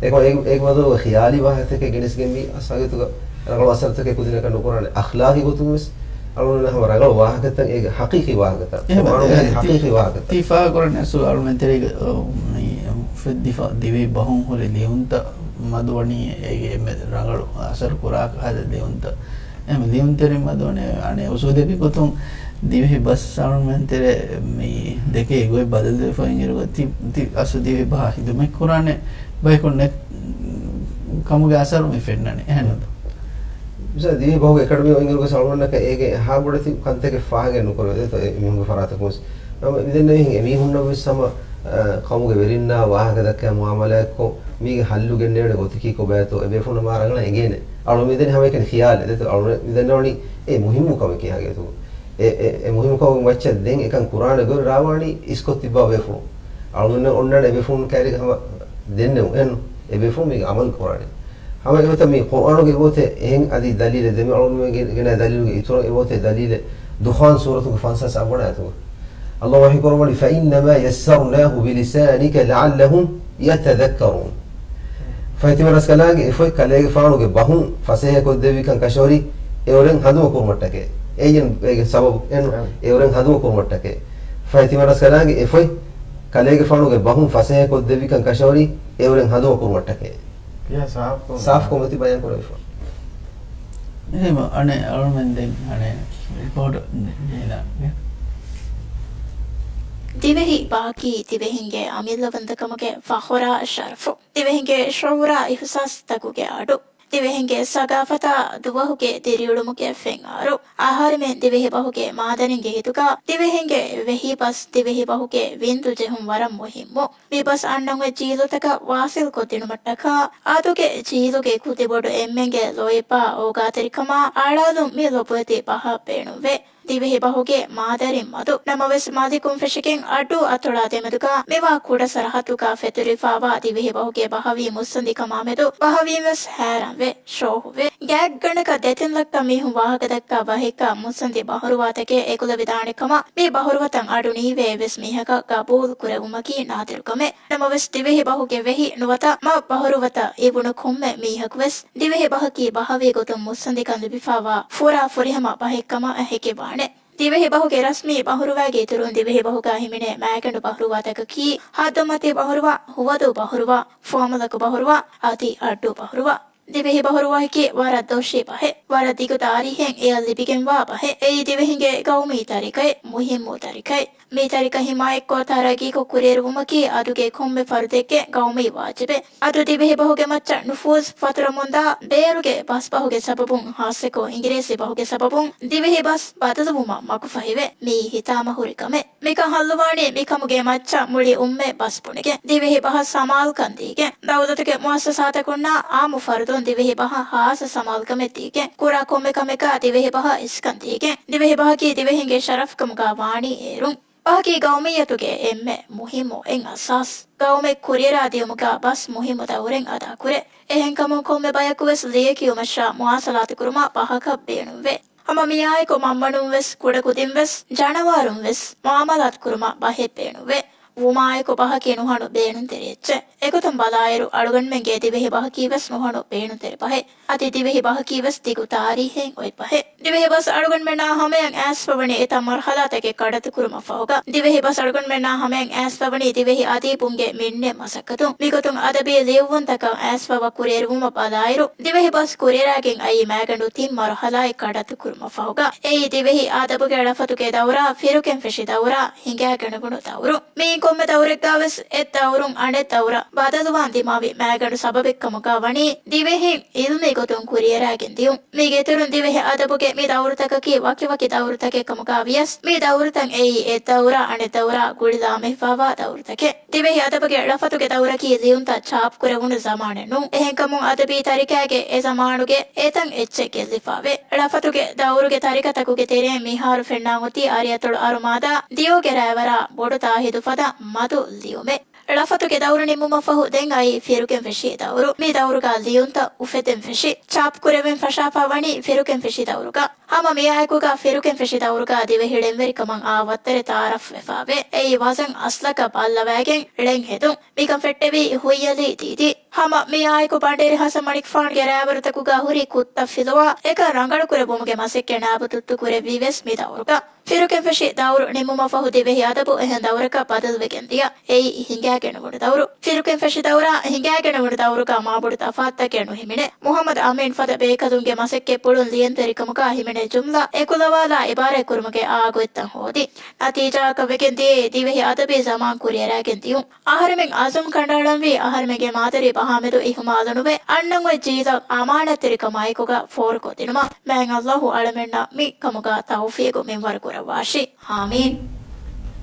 އެކަމަ އޭގެ، އޭގެ މަދުގަ ޚިޔާލީ ވާހަކަތަކެއް ގެނެސްގެން މި އަސް ހަގީގަތުގަ ރަނގަޅު އަސަރުތަކެއް ކުދިންނަކަށް ނުކުރާނެ. އަޚްލާޤީ ގޮތުން ވެސް އަޅުގަނޑު ހަމަ ރަނގަޅު ވާހަކަތައް އޭގެ ޙަޤީޤީ ވާހަކަތައް. އެހެން، ޤުރުއާނުގެ އެހެން، ޙަޤީޤީ ވާހަކަތައް. ތި ފާހަގަކުރަނީ އަސްލު އަޅުމެން ތެރޭގަ، އަ، މި އުފެއްދިފަ ދިވެހި ބަހުން ހުރި ލިޔުންތައް މަދުވަނީ އޭގެ އެންމެ ރަނގަޅު އަސަރު ކުރާ ކަހަލަ ލިޔުންތައް. އެހެން ލިޔުންތެރިން މަދުވަނީ އަނެއް އުސޫލެއްގެ ގޮތުން ދިވެހި ބަސް އަޅުމެން ތެރޭ މި ދެކޭ ގޮތް ބަދަލުވެފަ އިންއިރުގަ ތި، ތި އަސްލު ދިވެހި ބަހަށް ޚިދުމަތް ކުރާނެ ބަޔަކު ނެތް ކަމުގެ އަސަރު މި ފެންނަނީ. އެހެން ނޫންތޯ؟ މިސާލު، ދިވެހި ބަހުގެ އެކަޑަމީ އިންގިރުގެ ސަޅުވަންނަކަށް އޭގެ އެހާ ބޮޑެތި ކަންތަކެއް ފާހަގަ ނުކުރެވޭތޯ އެ މީހުންގެ ފަރާތަކުން ވެސް. ނަމަ މިދެންނެވިހެން އެމީހުންނަށް ވެސް ހަމަ، އަ، ޤައުމުގެ ވެރިންނާ ވާހަކަ ދައްކާ މުއާމަލާތްކޮށް، މީގެ ހައްލު ގެންނެވޭނެ ގޮތަކީ ކޮބާތޯ އެބޭފުޅުންނަށް މާ ރަނގަޅަށް އެނގޭނެ. އަޅު މިދެން ހަމައެކަނި ޚިޔާލެއް ދޭތޯ، އަޅު މިދެންނެވަނީ އެ މުހިއްމު ކަމެއް ކިހާގޭތޯ. އެ، އެ، އެ މުހިއްމު ކަމުގެ މައްޗަށް ދެން އެކަން ކުރާނެ ގޮތް ރާވާނީ އިސްކޮށް ތިއްބާ ބޭފުޅުން. އަޅުގަނޑުމެން އޮންނާނެ އެބޭފުޅުން ކައިރީގަ ހަމަ ދެންނެވުން އެހެން އެބޭފުޅުން މީގެ އަމަލު ކުރާނެ. ހަމަ އެގޮތަށް މި ޤުރްއާނުގެ އެބައޮތޭ އެހެން އަދި ދަލީލެއް ދެމި އަޅުގަނޑުމެން ގެ-، ގެނައި ދަލީލުގެ އިތުރަށް އެބައޮތޭ ދަލީލެއް ދުޚާން ސޫރަތުގެ ފަންސާސް އަށްވަނަ އާޔަތުގަ. ﷲ ވަޙީކުރައްވަނީ، فَإِنَّمَا يَسَّرْنَاهُ بِلِسَانِكَ لَعَلَّهُمْ يَتَذَكَّرُونَ. ފަހެ ތިމަންރަސްކަލާނގެ އެފޮތް ކަލޭގެފާނުގެ ބަހުން ފަސޭހަކޮށްދެއްވިކަން ކަށަވަރީ އެއުރެން ހަނދުމަކުރުމަށްޓަކައި. އެއްޔެން އޭގެ ސަބަބު އެން އެއުރެން ހަނދުމަކުރުމަށްޓަކައި. ފަހެ ތިމަންރަސްކަލާނގެ އެފޮތް ކަލޭގެފާނުގެ ބަހުން ފަސޭހަކޮށްދެއްވިކަން ކަށަވަރީ އެއުރެން ހަނދުމަކުރުމަށްޓަކައި. ސާފުކޮށް ސާފުކޮށް މަތި ބަޔާން ކުރެވިފަ. އެހެންވެ، އަނެއް އަޅުމެން ދެން އަނެއް ރިޕޯޓް ޖެހިލާނގެ. ދިވެހި ބަހަކީ ދިވެހިންގެ އަމިއްލަވަންތަކަމުގެ ފަޚުރާ ޝަރަފު. ދިވެހިންގެ ޝުޢޫރާ އިޙްސާސްތަކުގެ އަޑު. ދިވެހިންގެ ސަގާފަތާ ދުވަހުގެ ދިރިއުޅުމުގެ ފެންއާރު. އަހަރެމެން ދިވެހި ބަހުގެ މާދަނީންގެ ހިތުގަ ދިވެހިންގެ ވެހި ބަސް ދިވެހި ބަހުގެ ވިންދު ޖެހުން ވަރަށް މުހިއްމު. މި ބަސް އަންނަން އޮތް ޖީލުތަކަށް ވާސިލް ކޮށްދިނުމަށްޓަކާ، އަދުގެ ޖީލުގެ ކުދިބޮޑު އެންމެންގެ ލޯތްބާ އޯގާތެރިކަމާ އަޅާލުން މި ލޮބުވެތި ބަހަށް ބޭނުންވޭ. ދިވެހި ބަހުގެ މާދަރިން މަދު. ނަމަވެސް، މަލިކުން ފެށިގެން އައްޑޫ އަތޮޅާ ދެމެދުގަ މިވާ ކުޑަ ސަރަހައްދުގަ ފެތުރިފާވާ ދިވެހި ބަހުގެ ބަހަވީ މުއްސަނދިކަމާމެދު ބަހަވީން ވެސް ހައިރާންވޭ، ޝޯހުވޭ. ގާތްގަނޑަކަށް ދެތިން ލައްކަ މީހުން ވާހަކަދައްކާ ބަހެއްގަ މުއްސަނދި ބަހުރުވާތަކެއް އެކުލެވިދާނެ ކަމަށް މި ބަހުރުވަތަށް އަޑު ނީވޭ އެއްވެސް މީހަކަށް ގަބޫލު ކުރެވުމަކީ ނާދިރު ކަމެއް. ނަމަވެސް، ދިވެހި ބަހުގެ ވެހި ނުވަތަ މަ ބަހުރުވަތަށް އިވުނު ކޮންމެ މީހަކު ވެސް ދިވެހި ބަހަކީ ބަހަވީ ގޮތުން މުއްސަނދިކަން ލިބިފާވާ ފުރާ ފުރިހަމަ ބަހެއް ކަމަށް ހެކިވާނެ. ދިވެހި ބަހުގެ ރަސްމީ ބަހުރުވާގެ އިތުރުން ދިވެހި ބަހުގަ ހިމެނޭ މައިގަނޑު ބަހުރުވާތަކަކީ، ހައްދުމަތި ބަހުރުވާ، ހުވަދޫ ބަހުރުވާ، ފުވައްމުލަކު ބަހުރުވާ، އަދި އައްޑޫ ބަހުރުވާ. ދިވެހި ބަހުރުވާއަކީ ވަރަށް ދޮށީ ބަހެއް، ވަރަށް ދިގު ތާރީހެއް އެއަށް ލިބިގެންވާ ބަހެއް. އެއީ ދިވެހިންގެ ގައުމީ ތަރިކައެއް، މުހިއްމު ތަރިކައެއް. މި ތަރިކަ ހިމާޔަތްކޮށް ތަރައްގީކޮށް ކުރިއެރުވުމަކީ އަދުގެ ކޮންމެ ފަރުދެއްގެ ގައުމީ ވާޖިބެއް. އަދު ދިވެހި ބަހުގެ މައްޗަށް ނުފޫޒު ފަތުރަމުންދާ ބޭރުގެ ބަސްބަހުގެ ސަބަބުން، ހާއްސަކޮށް އިނގިރޭސި ބަހުގެ ސަބަބުން ދިވެހި ބަސް ބަދަލުވުމަށް މަގުފަހިވޭ. މިއީ ހިތާމަހުރި ކަމެއް. މިކަން ހައްލުވާނީ މިކަމުގެ މައްޗަށް މުޅި އުއްމަތް ބަސް ބުނެގެން، ދިވެހި ބަހަށް ސަމާލުކަން ދީގެން، ދައުލަތުގެ މުއައްސަސާތަކުންނާ އާއްމު ފަރުދުން ދިވެހި ބަހަށް ހާއްސަ ސަމާލުކަމެއް ދީގެން، ކުރާ ކޮންމެ ކަމެއްގަ ދިވެހި ބަހަށް އިސްކަން ދީގެން، ދިވެހި ބަހަކީ ދިވެހިންގެ ޝަރަފް ކަމުގަ ވާނީ އޭރުން. ބަހަކީ ގައުމިއްޔަތުގެ އެންމެ މުހިއްމު އެއް އަސާސް. ގައުމެއް ކުރިއަރާ ދިޔުމުގަ ބަސް މުހިއްމު ދައުރެއް އަދާކުރޭ. އެހެންކަމުން ކޮންމެ ބަޔަކު ވެސް ލިޔެކިޔުމަށާ މުވާސަލާތު ކުރުމަށް ބަހަކަށް ބޭނުންވޭ. ހަމަ މިއާއެކު މަންމަނުން ވެސް، ކުޑަކުދިން ވެސް، ޖަނަވާރުން ވެސް މުއާމަލާތު ކުރުމަށް ބަހެއް ބޭނުންވޭ. ވުމާއެކު ބަހަކީ ނުހަނު ބޭނުންތެރި އެއްޗެއް. އެގޮތުން ބަލާއިރު، އަޅުގަނޑުމެންގެ ދިވެހި ބަހަކީ ވެސް ނުހަނު ބޭނުންތެރި ބަހެއް. އަދި ދިވެހި ބަހަކީ ވެސް ދިގު ތާރީހެއް އޮތް ބަހެއް. ދިވެހި ބަސް އަޅުގަނޑުމެންނާ ހަމަޔަށް އައިސްފަވަނީ އެތައް މަރުހަލާތަކެއް ކަޑައްތު ކުރުމަށް ފަހުގަ. ދިވެހި ބަސް އަޅުގަނޑުމެންނާ ހަމަޔަށް އައިސްފަވަނީ ދިވެހި އަދީބުންގެ މިންނެއް މަސައްކަތުން. މިގޮތުން އަދަބީ ލިޔުއްވުންތަކަށް އައިސްފަވަ ކުރިއެރުވުމަށް ބަލާއިރު، ދިވެހި ބަސް ކުރިއަރާގެން އައީ މައިގަނޑު ތިން މަރުހަލާއެއް ކަޑައްތު ކުރުމަށް ފަހުގަ. އެއީ ދިވެހި އަދަބުގެ ޅަފަތުގެ ދައުރާ، ފިރުކެން ފެށި ދައުރާ، ހިނގާގެން ނުބުނު ދައުރު. މިއިން ކޮންމެ ދައުރެއްގަ ވެސް އެއް ދައުރުން އަނެއް ދައުރަށް ބަދަލުވާން ދިމާވި މައިގަނޑު ސަބަބެއްކަމުގަ ވަނީ ދިވެހިން އިލްމީ ގޮތުން ކުރިއަރާގެން ދިޔުން. މީގެ އިތުރުން ދިވެހި އަދަބުގެ މި ދައުރުތަކަކީ ވަކިވަކި ދައުރުތަކެއް ކަމުގަ ވިޔަސް، މި ދައުރުތައް އެއީ އެއް ދައުރާ އަނެއް ދައުރާ ގުޅިލާމެހިފާވާ ދައުރުތަކެއް. ދިވެހި އަދަބުގެ ޅަފަތުގެ ދައުރަކީ ލިޔުންތައް ޗާޕް ކުރެވުނު ޒަމާނެއް ނޫން. އެހެންކަމުން އަދަބީ ތަރިކައިގެ އެ ޒަމާނުގެ އެތައް އެއްޗެއް ގެއްލިފާވޭ. ޅަފަތުގެ ދައުރުގެ ތަރިކަތަކުގެ ތެރެއިން މިހާރު ފެންނާން އޮތީ އަރިއަތޮޅު އަރުމާދާ ދިޔޯގެ ރައިވަރާ ބޮޑު ތާހިދު ފަދަ މަދު ލިޔުމެއް. ޅަފަތުގެ ދައުރު ނިމުމަށް ފަހު ދެން އައީ ފިރުކެން ފެށި ދައުރު. މި ދައުރުގަ ލިޔުންތައް އުފެދެން ފެށި، ޗާޕް ކުރެވެން ފަށާފަ ވަނީ ފިރުކެން ފެށި ދައުރުގަ. ހަމަ މިއާއެކުގަ ފިރުކެން ފެށި ދައުރުގަ ދިވެހި ޅެންވެރިކަމަށް އާ ވައްތަރެއް ތައާރަފް ވެފަވޭ. އެއީ ވަޒަން އަސްލަކަށް ބައްލަވައިގެން ޅެން ހެދުން. މިކަން ފެއްޓެވީ ހުއްޔަލީ ދީދީ. ހަމަ މިއާއެކު ބަނޑޭރި ހަސަން މަނިކުފާނުގެ ރައިވަރުތަކުގަ ހުރި ކުއްތައް ފިލުވާ، އެކަން ރަނގަޅު ކުރެއްވުމުގެ މަސައްކަތް ނާބު ތުއްތު ކުރެއްވީ ވެސް މި ދައުރުގަ. ފިރުކެންފެށި ދައުރު ނިމުމަށްފަހު ދިވެހި އަދަބު އެހެން ދައުރަކަށް ބަދަލުވެގެން ދިޔަ. އެއީ ހިނގާގެން ނުބުނު ދައުރު. ފިރުކެންފެށި ދައުރާ ހިނގާގެން ނުބުނު ދައުރުގަ މާބޮޑު ތަފާތުތަކެއް ނުހިމެނޭ. މުޙައްމަދު އަމީން ފަދަ ބޭކަލުންގެ މަސައްކަތްޕުޅުން ލިޔެންތެރިކަމުގަ ހިމެނޭ ޖުމްލަ އެކުލަވާލާ އިބާރާތްކުރުމުގެ އާގޮތްތައް ހޯދި. ނަތީޖާއަކަށް ވެގެން ދިޔައީ ދިވެހި އަދަބީ ޒަމާން ކުރިއަރާގެން ދިޔުން. އަހަރެމެން އަޒުމް ކަނޑައަޅަންވީ އަހަރެމެންގެ މާދަރީ ބަހާމެދު އިހުމާލުނުވެ، އަންނަން އޮތް ޖީލަށް އަމާނާތްތެރިކަމާއެކުގަ ފޯރުކޮށްދިނުމަށް. މާތް ﷲ އަޅަމެންނަށް މި ކަމުގަ ތައުފީގު މިންވަރު ކުރައްވާށި. އާމީން.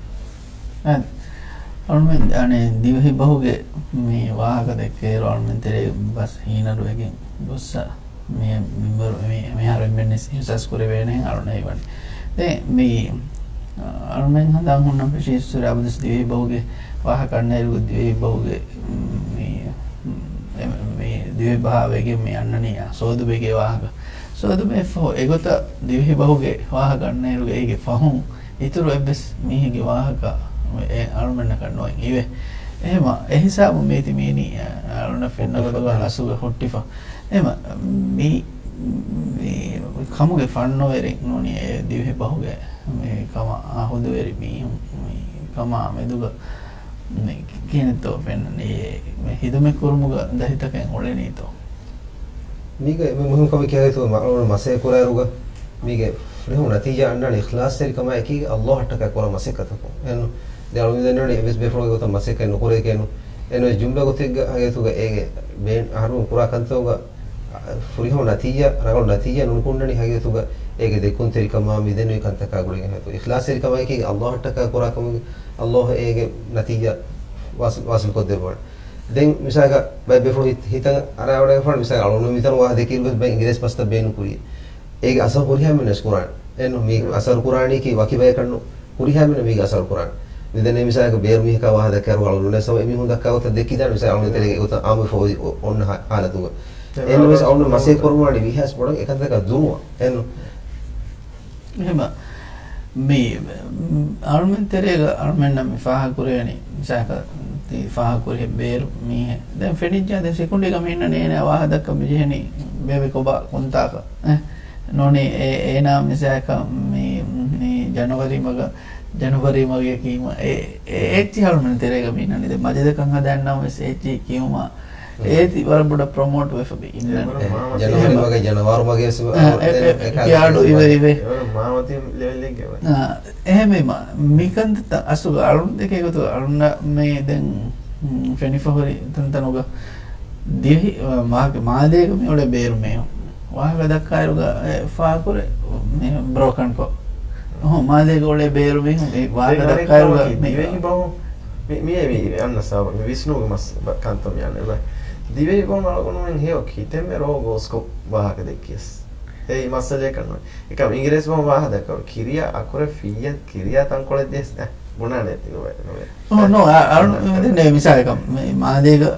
އަދި އަޅުމެން އަނެއް ދިވެހި ބަހުގެ މި ވާހަކަ ދެއްކޭއިރު އަޅުމެން ތެރޭ ބަސް ހީނަރުވެގެން ގޮއްސަ މި މިންވަރު މި، މިހާރު އެންމެން އިހްސާސް ކުރެވޭނެހެން އަޅުން ހީވަނީ. ދެން މި އަޅުމެން ހަނދާން ހުންނަން ފެށީ އިސްވެރި އަބަދުސް ދިވެހި ބަހުގެ ވާހަކަ އަންނައިރުގަ ދިވެހި ބަހުގެ މި، މި، މި ދިވެހި ބަހާ ވެގެން މި އަންނަނީ ސޯދުބެގެ ވާހަކަ. ސޯދުބެ ފަހު އެގޮތަށް ދިވެހި ބަހުގެ ވާހަކަ އަންނައިރުގަ އޭގެ ފަހުން އިތުރު އެއްވެސް މީހެއްގެ ވާހަކަ އެ އަޅުމެންނަކަށް ނުއެއް އިވޭ. އެހެމަ އެހިސާބު މީތި މީނީ އަޅުނަށް ފެންނަ ގޮތުގަ އަސުގަ ހުއްޓިފަ. އެހެމަ މި، މި ކަމުގެ ފަންނުވެރިން ނޫނީ އެ ދިވެހި ބަހުގެ މި ކަމަށް އަހުލުވެރި މީހުން މި ކަމާ މެދުގަ މި ކިހިނެއްތޯ ފެންނަނީ؟ އެ ހިދުމަތް ކުރުމުގަ ދަތިތަކެއް އުޅެނީތޯ؟ މީގަ އެންމެ މުހިންމު ކަމެއް ކިޔާ ގޮތުގަ މަ-، މަސައްކަތް ކުރާއިރުގަ މީގެ ފުރިހަމަ ނަތީޖާ އަންނާނެ އިޚްލާޞްތެރިކަމާއެކީ ﷲ އަށްޓަކާ ކުރާ މަސައްކަތަކުން. އެން ދެ އަޅުގަނޑު ދެންނެވި އެއްވެސް ބޭފުޅުން އެގޮތަށް މަސައްކަތް ނުކުރޭ ކޭނު. އެން އޮތް ޖުމްލަ ގޮތެއްގަ ހަގީގަތުގަ އޭގެ ބޭން އަހަރުން ކުރާ ކަންތައްގަ ފުރިހަމަ ނަތީޖާ، ރަނގަޅު ނަތީޖާ ނުނުކުންނަނީ ހަގީގަތުގަ އޭގެ ދެއްކުންތެރިކަމާ މިދެންނެވި ކަންތަކާ ގުޅިގެން ހެއްޔެވެ؟ އިޚްލާޞްތެރިކަމާއެކީ ﷲ އަށްޓަކާ ކުރާ ކަމުގެ ﷲ އޭގެ ނަތީޖާ ވާސި-، ވާސިލް ކޮށްދެއްވާނެ. ދެން މިސާލަކަށް ބައެއް ބޭފުޅުން ހި-، ހިތަށް އަރާވަޑައިގެންފާނެ މިސާލަކަށް އަޅުގަނޑު މިތަނުން ވާހަކަ ދެއްކިއިރު ވެސް ބައެއް އިނގިރޭސި ބަސްތައް ބޭނުން ކުރީ. އޭގެ އަސަރު ހުރިހާ މީހުންނަށް ކުރާނެ. އެން މީ އަސަރު ކުރާނީކީ ވަކި ބަޔަކަށް ނޫން. ހުރިހާ މީހުންނަށް މީގެ އަސަރު ކުރާނެ. މިދެންނެވި މިސާލަކަށް ބޭރު މީހަކާ ވާހަކަ ދައްކާއިރު އަޅުގަނޑު ނުނޭ ސަބަބު އެމީހުން ދައްކާ ގޮތަށް ދެއްކިދާނެ މިސާލަކަށް އަޅުގަނޑު ތެރޭގަ އެގޮތަށް އާންމުވެފަ އޮތް އޮ-، އޮންނަ ހާ-، ހާލަތުގަ. އެން ވެސް އަޅުގަނޑު މަސައްކަތް ކުރުމާ ވަނީ ވީހާވެސް ބޮޑަށް އެކަންތަކާ ދުރުވަ. އެން އެހެމަ މި އަޅުމެން ތެރޭގަ އަޅުމެންނަށް މި ފާހަގަކުރެވެނީ، މިސާލަކަށް ތި ފާހަގަކުރި ބޭރު މީހެއް. ދެން ފެނިއްޖާ ދެން ސިކުނޑީގަ މި އިންނަނީ އޭނާ ވާހަކަ ދައްކަން މި ޖެހެނީ ބޭބެ ކޮބާ ކޮންތާކަށް. އެ، ނޫނީ އޭ-، އޭނާ މިސާލަކަށް މި، މި ޖަނަވަރީ މަގަށް، ޖަނަވަރީ މަގޭ ކީމަ އެ، އެ އެއްޗިހި އަޅުމެން ތެރޭގަ މި އިންނަނީ. ދެން މަޖިލަކަށް ހަދާންނަމަވެސް އެއްޗިހި ކިޔުމަށް އޭތި ވަރަށް ބޮޑަށް ޕްރޮމޯޓް ވެފަ މި އިންނަނީ. ޖަނަވަރީ މަގޭ، ޖަނަވާރު މަގޭ ވެސް އެ، އެ، އެ، އެ، އެ، އެ، އެ، އެ، އެ، އެ، އެ، އެ، އެ، އެ، އެ، އެ، އެހެންވީމަ، މިކަންތައް އަސްލުގަ އަޅުން ދެކޭ ގޮތުގަ އަޅުންނަށް މި ދެން، މް، ފެނިފަ ހުރި ތަންތަނުގަ ދިވެހި، މާ-، މާލޭގަ މި އުޅޭ ބޭރު މީހުން ވާހަކަ ދައްކާއިރުގަ އެ ފާހަގަކުރޭ މީހުން ބްރޯކަންކޮށް. އަހަ، މާލޭގަ އުޅޭ ބޭރު މީހުން އެ ވާހަކަ ދެން އަނެއް ދައްކާއިރުގަ ކަމަކީ މި ދިވެހި ބަހުން މި، މި، މި އަންނަ ސާބަ މި ވިސްނުމުގެ މަސް ބަ-، ކަންތައް މި އަންނަ ދިވެހި ބަހުން އަޅުގަނޑުމެން ހެޔޮ ކިތަންމެ ރޯ ގޯސްކޮށް ވާހަކަ ދެއްކިޔަސް އެއީ މައްސަލައެއް ކަންނުވޭ. އެކަމް އިނގިރޭސި ބަހުން ވާހަކަ ދައްކަވަން ކިރިޔާ އަކުރެއް ފިއްޔަ ކިރިޔާ ތަންކޮޅެއް ދިޔަސް އެ ބުނާނެ ތި ނުވެ، ނުވެ. އޯ، ނޯ، އަ-، އަޅު-، ދެން މިސާލަކަށް މި މާލޭގަ،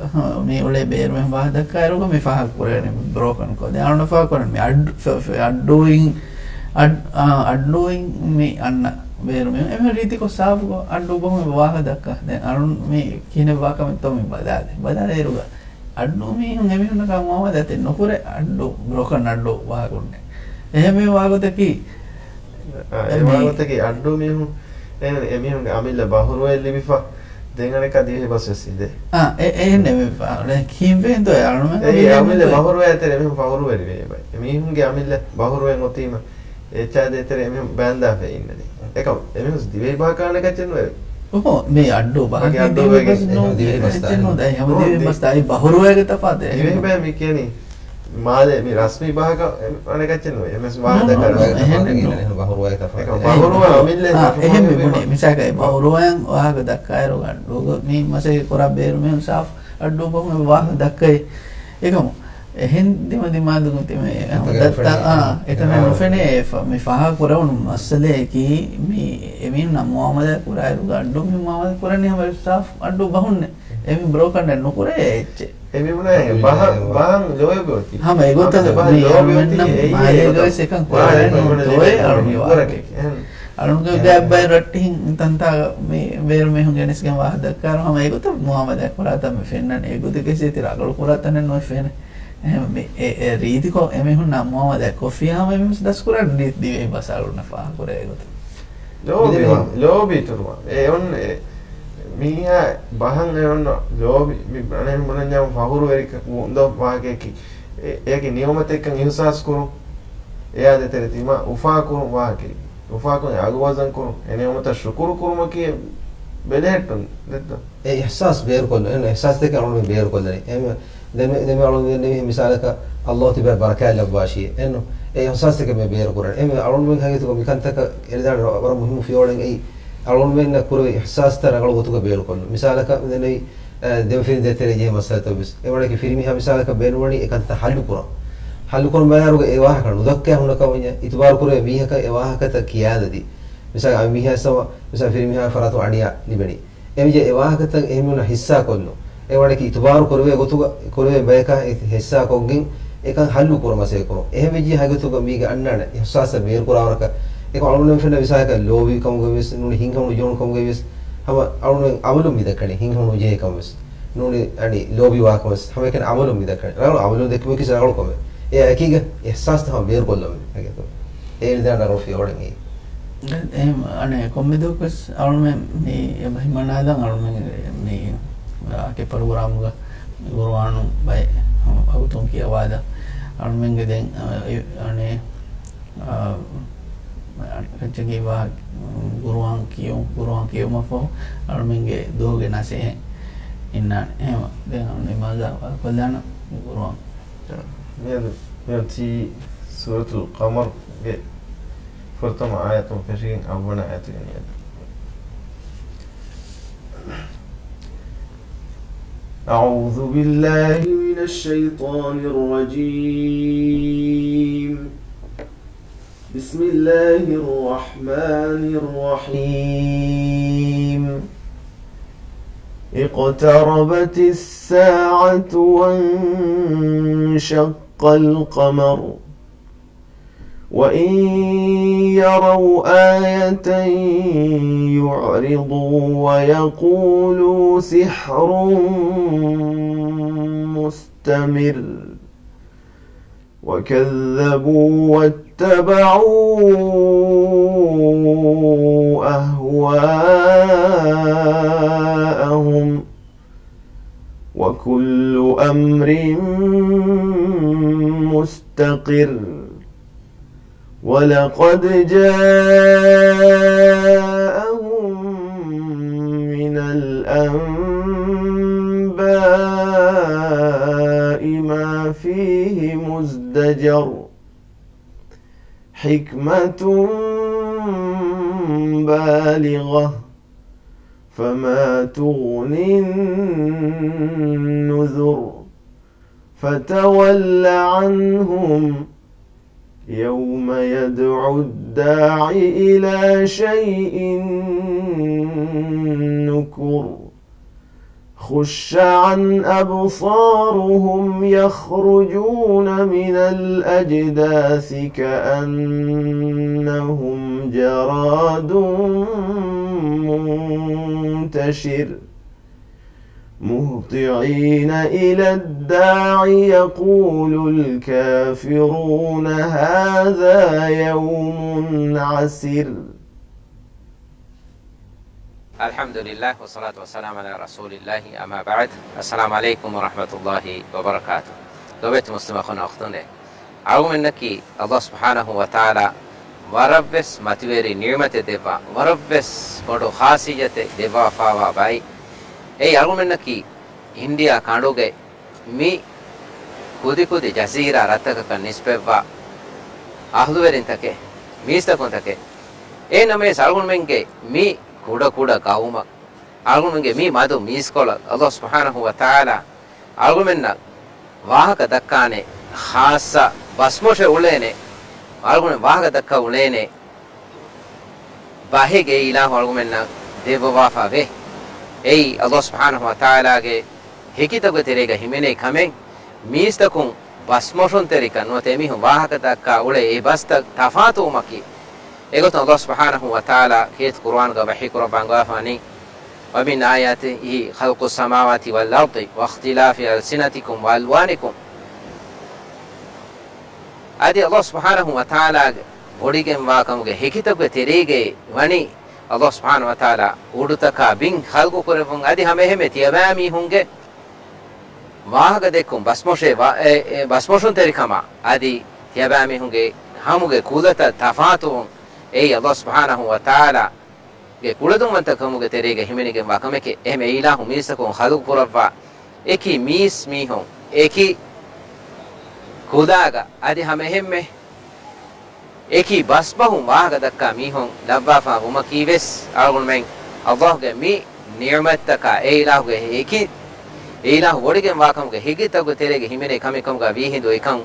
މި އުޅޭ ބޭރުމެން ވާހަކަ ދައްކާއިރުގަ މި ފާހަގަ ކުރެވެނީ ބްރޯކަންކޮށް. ދެން އަޅުން ފާހަގަ ކުރަނީ މި އައްޑު-، ފެ-، ފެ-، އައްޑޫއިން، އައް-، އާ، އައްޑޫއިން މި އަންނަ ބޭރުމެން އެމެ ރީތިކޮށް ސާފުކޮށް އައްޑޫ ބަހުން ވާހަކަ ދައްކާ. ދެން އަޅުން މި ކިހިނެއް ވާކަމެއްތޯ މި ބަލާލި. ބަލާލިއިރުގަ އައްޑޫ މީހުން އެމީހުންނަކާ މުއާމަލާތެއް ނުކުރޭ، އައްޑޫ ބްރޯކަން އައްޑޫ ވާގޮތެއް. އެހެން ވާގޮތަކީ، އާ، އެ އެ މީ-، ވާގޮތަކީ އައްޑޫ މީހުން އެ-، އެމީހުންގެ އަމިއްލަ ބަހުރުވައެއް ލިބިފަ، ދެން އަނެއްކާ ދިވެހި ބަސް ވެސް އިނދެ. އާ، އެ-، އެހެން ނެމެ ފާ-، ކީއްވެގެންތޯ އެ އަޅުމެން އެ އެ އަމިއްލަ ބަހުރުވައެއް ތެރެ އެމީހުން ފަހުރުވެރިވެ އެބަ. އެމީހުންގެ އަމިއްލަ ބަހުރުވައެއް އޮތީމަ އެއްޗާ ދޭތެރެ އެމީހުން ބައިންދާފަ އިންނަނީ. އެކަމް އެމީހުން ދިވެހި ބަހަކާ އަނެކައްޗެއް ނުވެ. އޮހޮ، މި އައްޑޫ ބަހަކީ ދިވެހި ބަސް ނޫން. ދިވެހި ބަސް އެއްޗެއް ނޫން. ދައި ހަމަ ދިވެހި ބަސް ދާއި ބަހުރުވައިގެ ތަފާތެއް. ދިވެހި ބަހަށް މި ކިޔަނީ މާލެ މި ރަސްމީ ބަހަކަށް އަނެކައްޗެއް ނުވެ. އެމެސް ވާހަކަ ދައްކާ އެހެން ނޫން. އެހެން ބަހުރުވައިގެ ތަފާތެއް. ބަހުރުވައި އަމިއްލަ އާ، އެހެން މި ބުނީ. މިސާލަކަށް ބަހުރުވައި ވާހަކަ ދައްކާއިރު އައްޑޫގަ މި މަސައްކަތް ކުރާ ބޭރު މީހުން ސާފު އައްޑޫ ބަހުން ވާހަކަ ދައްކައި. އެކަމު އެހެން ދިމަދިމާލުގަ ތިމެ އެކަން އެތަނަށް ނުފެނޭ. ނުފެނޭ އެފަ-، މި ފާހަގަ ކުރެވުނު މައްސަލައަކީ މި އެމީހުންނާ މުއާމަލާތް ކުރާއިރުގަ އައްޑޫ މީހުން މުއާމަލާތް ކުރަނީ ހަމަ ސާފު އައްޑޫ ބަހުންނޭ. އެމީ ބުނާ އެ ބަހަ-، ބަހަން ލޯބި އޮތީ. ހަމަ އެގޮތަށް މި އަޅުމެންނަށް މާލޭގަ ވެސް އެކަން ކުރެވޭނެ ނޫން ތޯއޭ އަޅުން ވާހަކަ. އަޅުންގެ ގާތް ބައި ރައްޓެހިން ތަންތާ މި ބޭރު މީހުން ގެނެސްގެން ވާހަކަ ދައްކާއިރު ހަމަ އެގޮތަށް މުއާމަލާތް ކުރާތަން މި ފެންނަނީ. އެގޮތަކަށް ތި ރަނގަޅު ކުރާތަނެއް ނުވެ ފެނޭ. އެހެން މި އެ، އެ ރީތިކޮށް އެމީހުންނާ މުއާމަލާތް ކޮށްފިއްޔާ ހަމަ އެމީހުން ދަސްކުރާނީ ދިވެހި ބަސް އަޅުންނަށް ފާހަގަކުރޭ އެގޮތަށް. ލޯބިވާ، މިދެން ލޯބި އިތުރުވާ. އެ އޮން އެ މީހާ ބަހަން އެ އޮން ލޯބި، މި ބަނެ ބުނަންޏާ ފަހުރުވެރިކަ އުނދޯ ވާހަކައަކީ. އެ، އެއަކީ ނިޢުމަތެއްކަން އިޙްސާސް ކުރުން. އެއާ ދޭތެރޭ ތިމާ އުފާކުރުން ވާހަކައެއް. އުފާކުރުން އަގު ވަޒަން ކުރުން. އެ ނިޢުމަތަށް ޝުކުރު ކުރުމަކީ ބެލެހެއްޓުން ދެއްތޯ؟ އެ އިޙްސާސް ބޭރުކޮށްލުން. އެން އިޙްސާސްތަކެއް އަޅުގަނޑު ބޭރުކޮށްލަނީ. އެހެންވެ، ދެން މި، ދެން މި އަޅުގަނޑު ދެންނެވި މިސާލަކަށް ﷲ ތިބާ ބަރަކާތް ލައްވާށި. އެންނު، އެ އިޙްސާސްތަކެއް މި ބޭރުކުރަން. އެންމެ އަޅުގަނޑުމެން ހަގީގަތުގަ މިކަންތަކަށް އެޅިދާނެ ވަރަށް މުހިއްމު ފިޔަވަޅެއް އެއީ. އަޅުގަނޑުމެންނަށް ކުރެވޭ އިޙްސާސްތައް ރަނގަޅު ގޮތުގަ ބޭރުކޮށްލުން. މިސާލަކަށް ދެންނެވި، އަ، ދެމަފިރިން ދޭތެރޭ ޖެހޭ މައްސަލަތައް ވެސް. އެވަނަކީ ފިރިމީހާ މިސާލަކަށް ބޭނުންވަނީ އެ ކަންތައް ހައްލުކުރަން. ހައްލުކުރަން ބަޔާރުގަ އެ ވާހަކަ ނުދައްކާ ހުންނަ ކަމަށް އިތުބާރު ކުރެވޭ މީހަކަށް އެ ވާހަކަތައް ކިޔާލަދީ. މިސާލަކަށް އަންމީހާ ސަމަ، މިސާލަކަށް ފިރިމީހާ ފަރާތުން އަނިޔާ ލިބެނީ. އެމިޖެ އެ ވާހަކަތައް އެހެންމީހުންނަށް ހިއްސާ ކޮށްލުން. އެ ވަނަކީ އިތުބާރު ކުރެވޭ ގޮތުގަ، ކުރެވޭ ބަޔަކާ ހިއްސާ ކޮށްގެން އެކަން ހައްލު ކުރުމަށް ސައި ކުރުން. އެހެން ވެއްޖިއްޔާ ހަގީގަތުގަ މީގެ އަންނާނެ އިޙްސާސް ބޭރު ކުރާވަރަކަށް. އެކަމް އަޅުގަނޑުމެން ފެންނަ މިސާލަކަށް ލޯބި ކަމުގައި ވެސް ނޫނީ ހިތްހަމަ ނުޖެހުނު ކަމުގައި ވެސް ހަމަ އަޅުގަނޑުމެން އަމަލުން މި ދައްކަނީ. ހިތްހަމަ ނުޖެހޭ ކަމަށް ވެސް ނޫނީ އަނި ލޯބިވާ ކަމަށް ވެސް ހަމައެކަނި އަމަލުން މި ދައްކަނީ. ރަނގަޅު އަމަލުން ދެއްކުމަކީ ރަނގަޅު ކަމެއް. އެ އެކީގަ އިޙްސާސްތައް ހަމަ ބޭރުކޮށްލަން އެގެތޯ. އޭނަ ދާން ރަނގަޅު ފިޔަވަޅެއް އެއީ. އެހެން އަނެއް ކޮންމެ ދުވަހަކުވެސް އަޅުމެން މި އެބަ ހިމަނާލަން އަޅުމެން މި އާކެ ޕްރޮގްރާމުގަ ގުރުއާނު ބައެއް ވަގުތުން ކިޔަވާލަ އަޅުމެންގެ ދެން އަނެ އަނެ ކައްޗަކީ ވާ ގުރުއާން ކިޔު، ގުރުއާން ކިޔުމަށްފަހު އަޅުމެންގެ ދުވަހުގެ ނަސޭހަތް އިންނާނެ. އެހެން ދެން އަޅުމެން އިމާޒާ ކޮށްލާނަ ގުރުއާން. މިއަދު، މިއަދު ތީ ސޫރަތުލް ޤަމަރުގެ ފުރަތަމަ އާޔަތުން ފެށިގެން އަށްވަނަ އާޔަތުގެ މިއަދު. أعوذ بالله من الشيطان الرجيم. بسم الله الرحمن الرحيم. اقتربت الساعة وانشق القمر. وإن يروا آية يعرضوا ويقولوا سحر مستمر. وكذبوا واتبعوا أهواءهم. وكل أمر مستقر. ولقد جاءهم من الأنباء ما فيه مزدجر. حكمة بالغة. فما تغني النذر. فتول عنهم يوم يدع الداع إلى شيء نكر. خش عن أبصارهم يخرجون من الأجداث كأنهم جراد منتشر. مهطعين إلى الداع يقول الكافرون هذا يوم عسر. الحمد لله والصلاة والسلام على رسول الله، أما بعد. السلام عليكم ورحمة الله وبركاته. ލޮބުވެތި މުސްލިމް އަޚުންނާ އުޚްތުންނޭ. އަޅުގަނޑުމެންނަކީ ﷲ ސުބްޙާނަހޫ ވަތަޢާލާ ވަރަށްވެސް މަތިވެރި ނިޢުމަތެއް ދެއްވާ، ވަރަށްވެސް ބޮޑު ޚާއްޞިއްޔަތެއް ދެއްވާފާވާ ބައެއް. އެއީ އަޅުގަނޑުމެންނަކީ އިންޑިއާ ކަނޑުގެ މި ކުދިކުދި ޖަޒީރާ ރަށްތަކަކަށް ނިސްބަތްވާ އަހްލުވެރިންތަކެއް، މީސްތަކުންތަކެއް. އެހެންނަމަވެސް އަޅުގަނޑުމެންގެ މި ކުޑަކުޑަ ޤައުމަށް، އަޅުގަނޑުމެންގެ މި މަދު މީސްކޮޅަށް ﷲ ސުބްޙާނަހޫ ވަތަޢާލާ އަޅުގަނޑުމެންނަށް ވާހަކަ ދައްކާނެ، ޚާއްޞަ ބަސްމޮށެއް އުޅޭނެ، އަޅުގަނޑުމެން ވާހަކަ ދައްކަން އުޅޭނެ ބަހެއް އެ އިލާހު އަޅުގަނޑުމެންނަށް ދެއްވަވާފަ ވޭ. އެއީ ﷲ ސުބްޙާނަހޫ ވަތަޢާލާގެ ހެކިތަކުގެ ތެރޭގަ ހިމެނޭ ކަމެއް. މީސްތަކުން ބަސްމޮށުންތެރިކަން ނުވަތަ އެމީހުން ވާހަކަ ދައްކާ އުޅޭ އެ ބަސްތައް ތަފާތުވުމަކީ، އެގޮތުން ﷲ ސުބްޙާނަހޫ ވަތަޢާލާ ކީރިތި ޤުރުއާނުގަ ވަޙީ ކުރައްވާ އަންގަވާފަވަނީ، ومن آياته خلق السماوات والأرض واختلاف ألسنتكم وألوانكم. އަދި ﷲ ސުބްޙާނަހޫ ވަތަޢާލާގެ ވޮޑިގެންވާކަމުގެ ހެކިތަކުގެ ތެރޭގައި ވަނީ، އަލްލާހު ސުބްޙާނަހު ވަތަޢާލާ އުޑުތަކާ ބިން ޚަލްޤު ކުރެއްވުން އަދި ހަމައެހެންމެ ތިޔަބައިމީހުންގެ ވާހަކަދެއްކުން، ބަސްމޮށޭ ވާ-، އެ، އެ، ބަސްމޮށުންތެރިކަމާ އަދި ތިޔަބައިމީހުންގެ ހަމުގެ ކުލަތައް ތަފާތުވުން އެއީ އަލްލާހު ސުބްޙާނަހު ވަތަޢާލާގެ ކުޅަދުންވަންތަކަމުގެ ތެރޭގަ ހިމެނިގެންވާ ކަމެކޭ. އެހެން އެއިލާހު މީސްތަކުން ޚަލްޤު ކުރައްވާ އެކި މީސްމީހުން އެކި ކުލާގަ އަދި ހަމައެހެންމެ އެކި ބަސްބަހުން ވާހަކަ ދައްކާ މީހުން ލައްވާފާ ވުމަކީވެސް އަޅުގަނޑުމެން އަލްލާހުގެ މި ނިޢުމަތްތަކާ އެ އިލާހުގެ އެކި، އެ އިލާހު ވޮޑިގެންވާކަމުގެ ހެކިތަކުގެ ތެރޭގަ ހިމެނޭ ކަމެއް ކަމުގަ ވީހިނދު އެކަން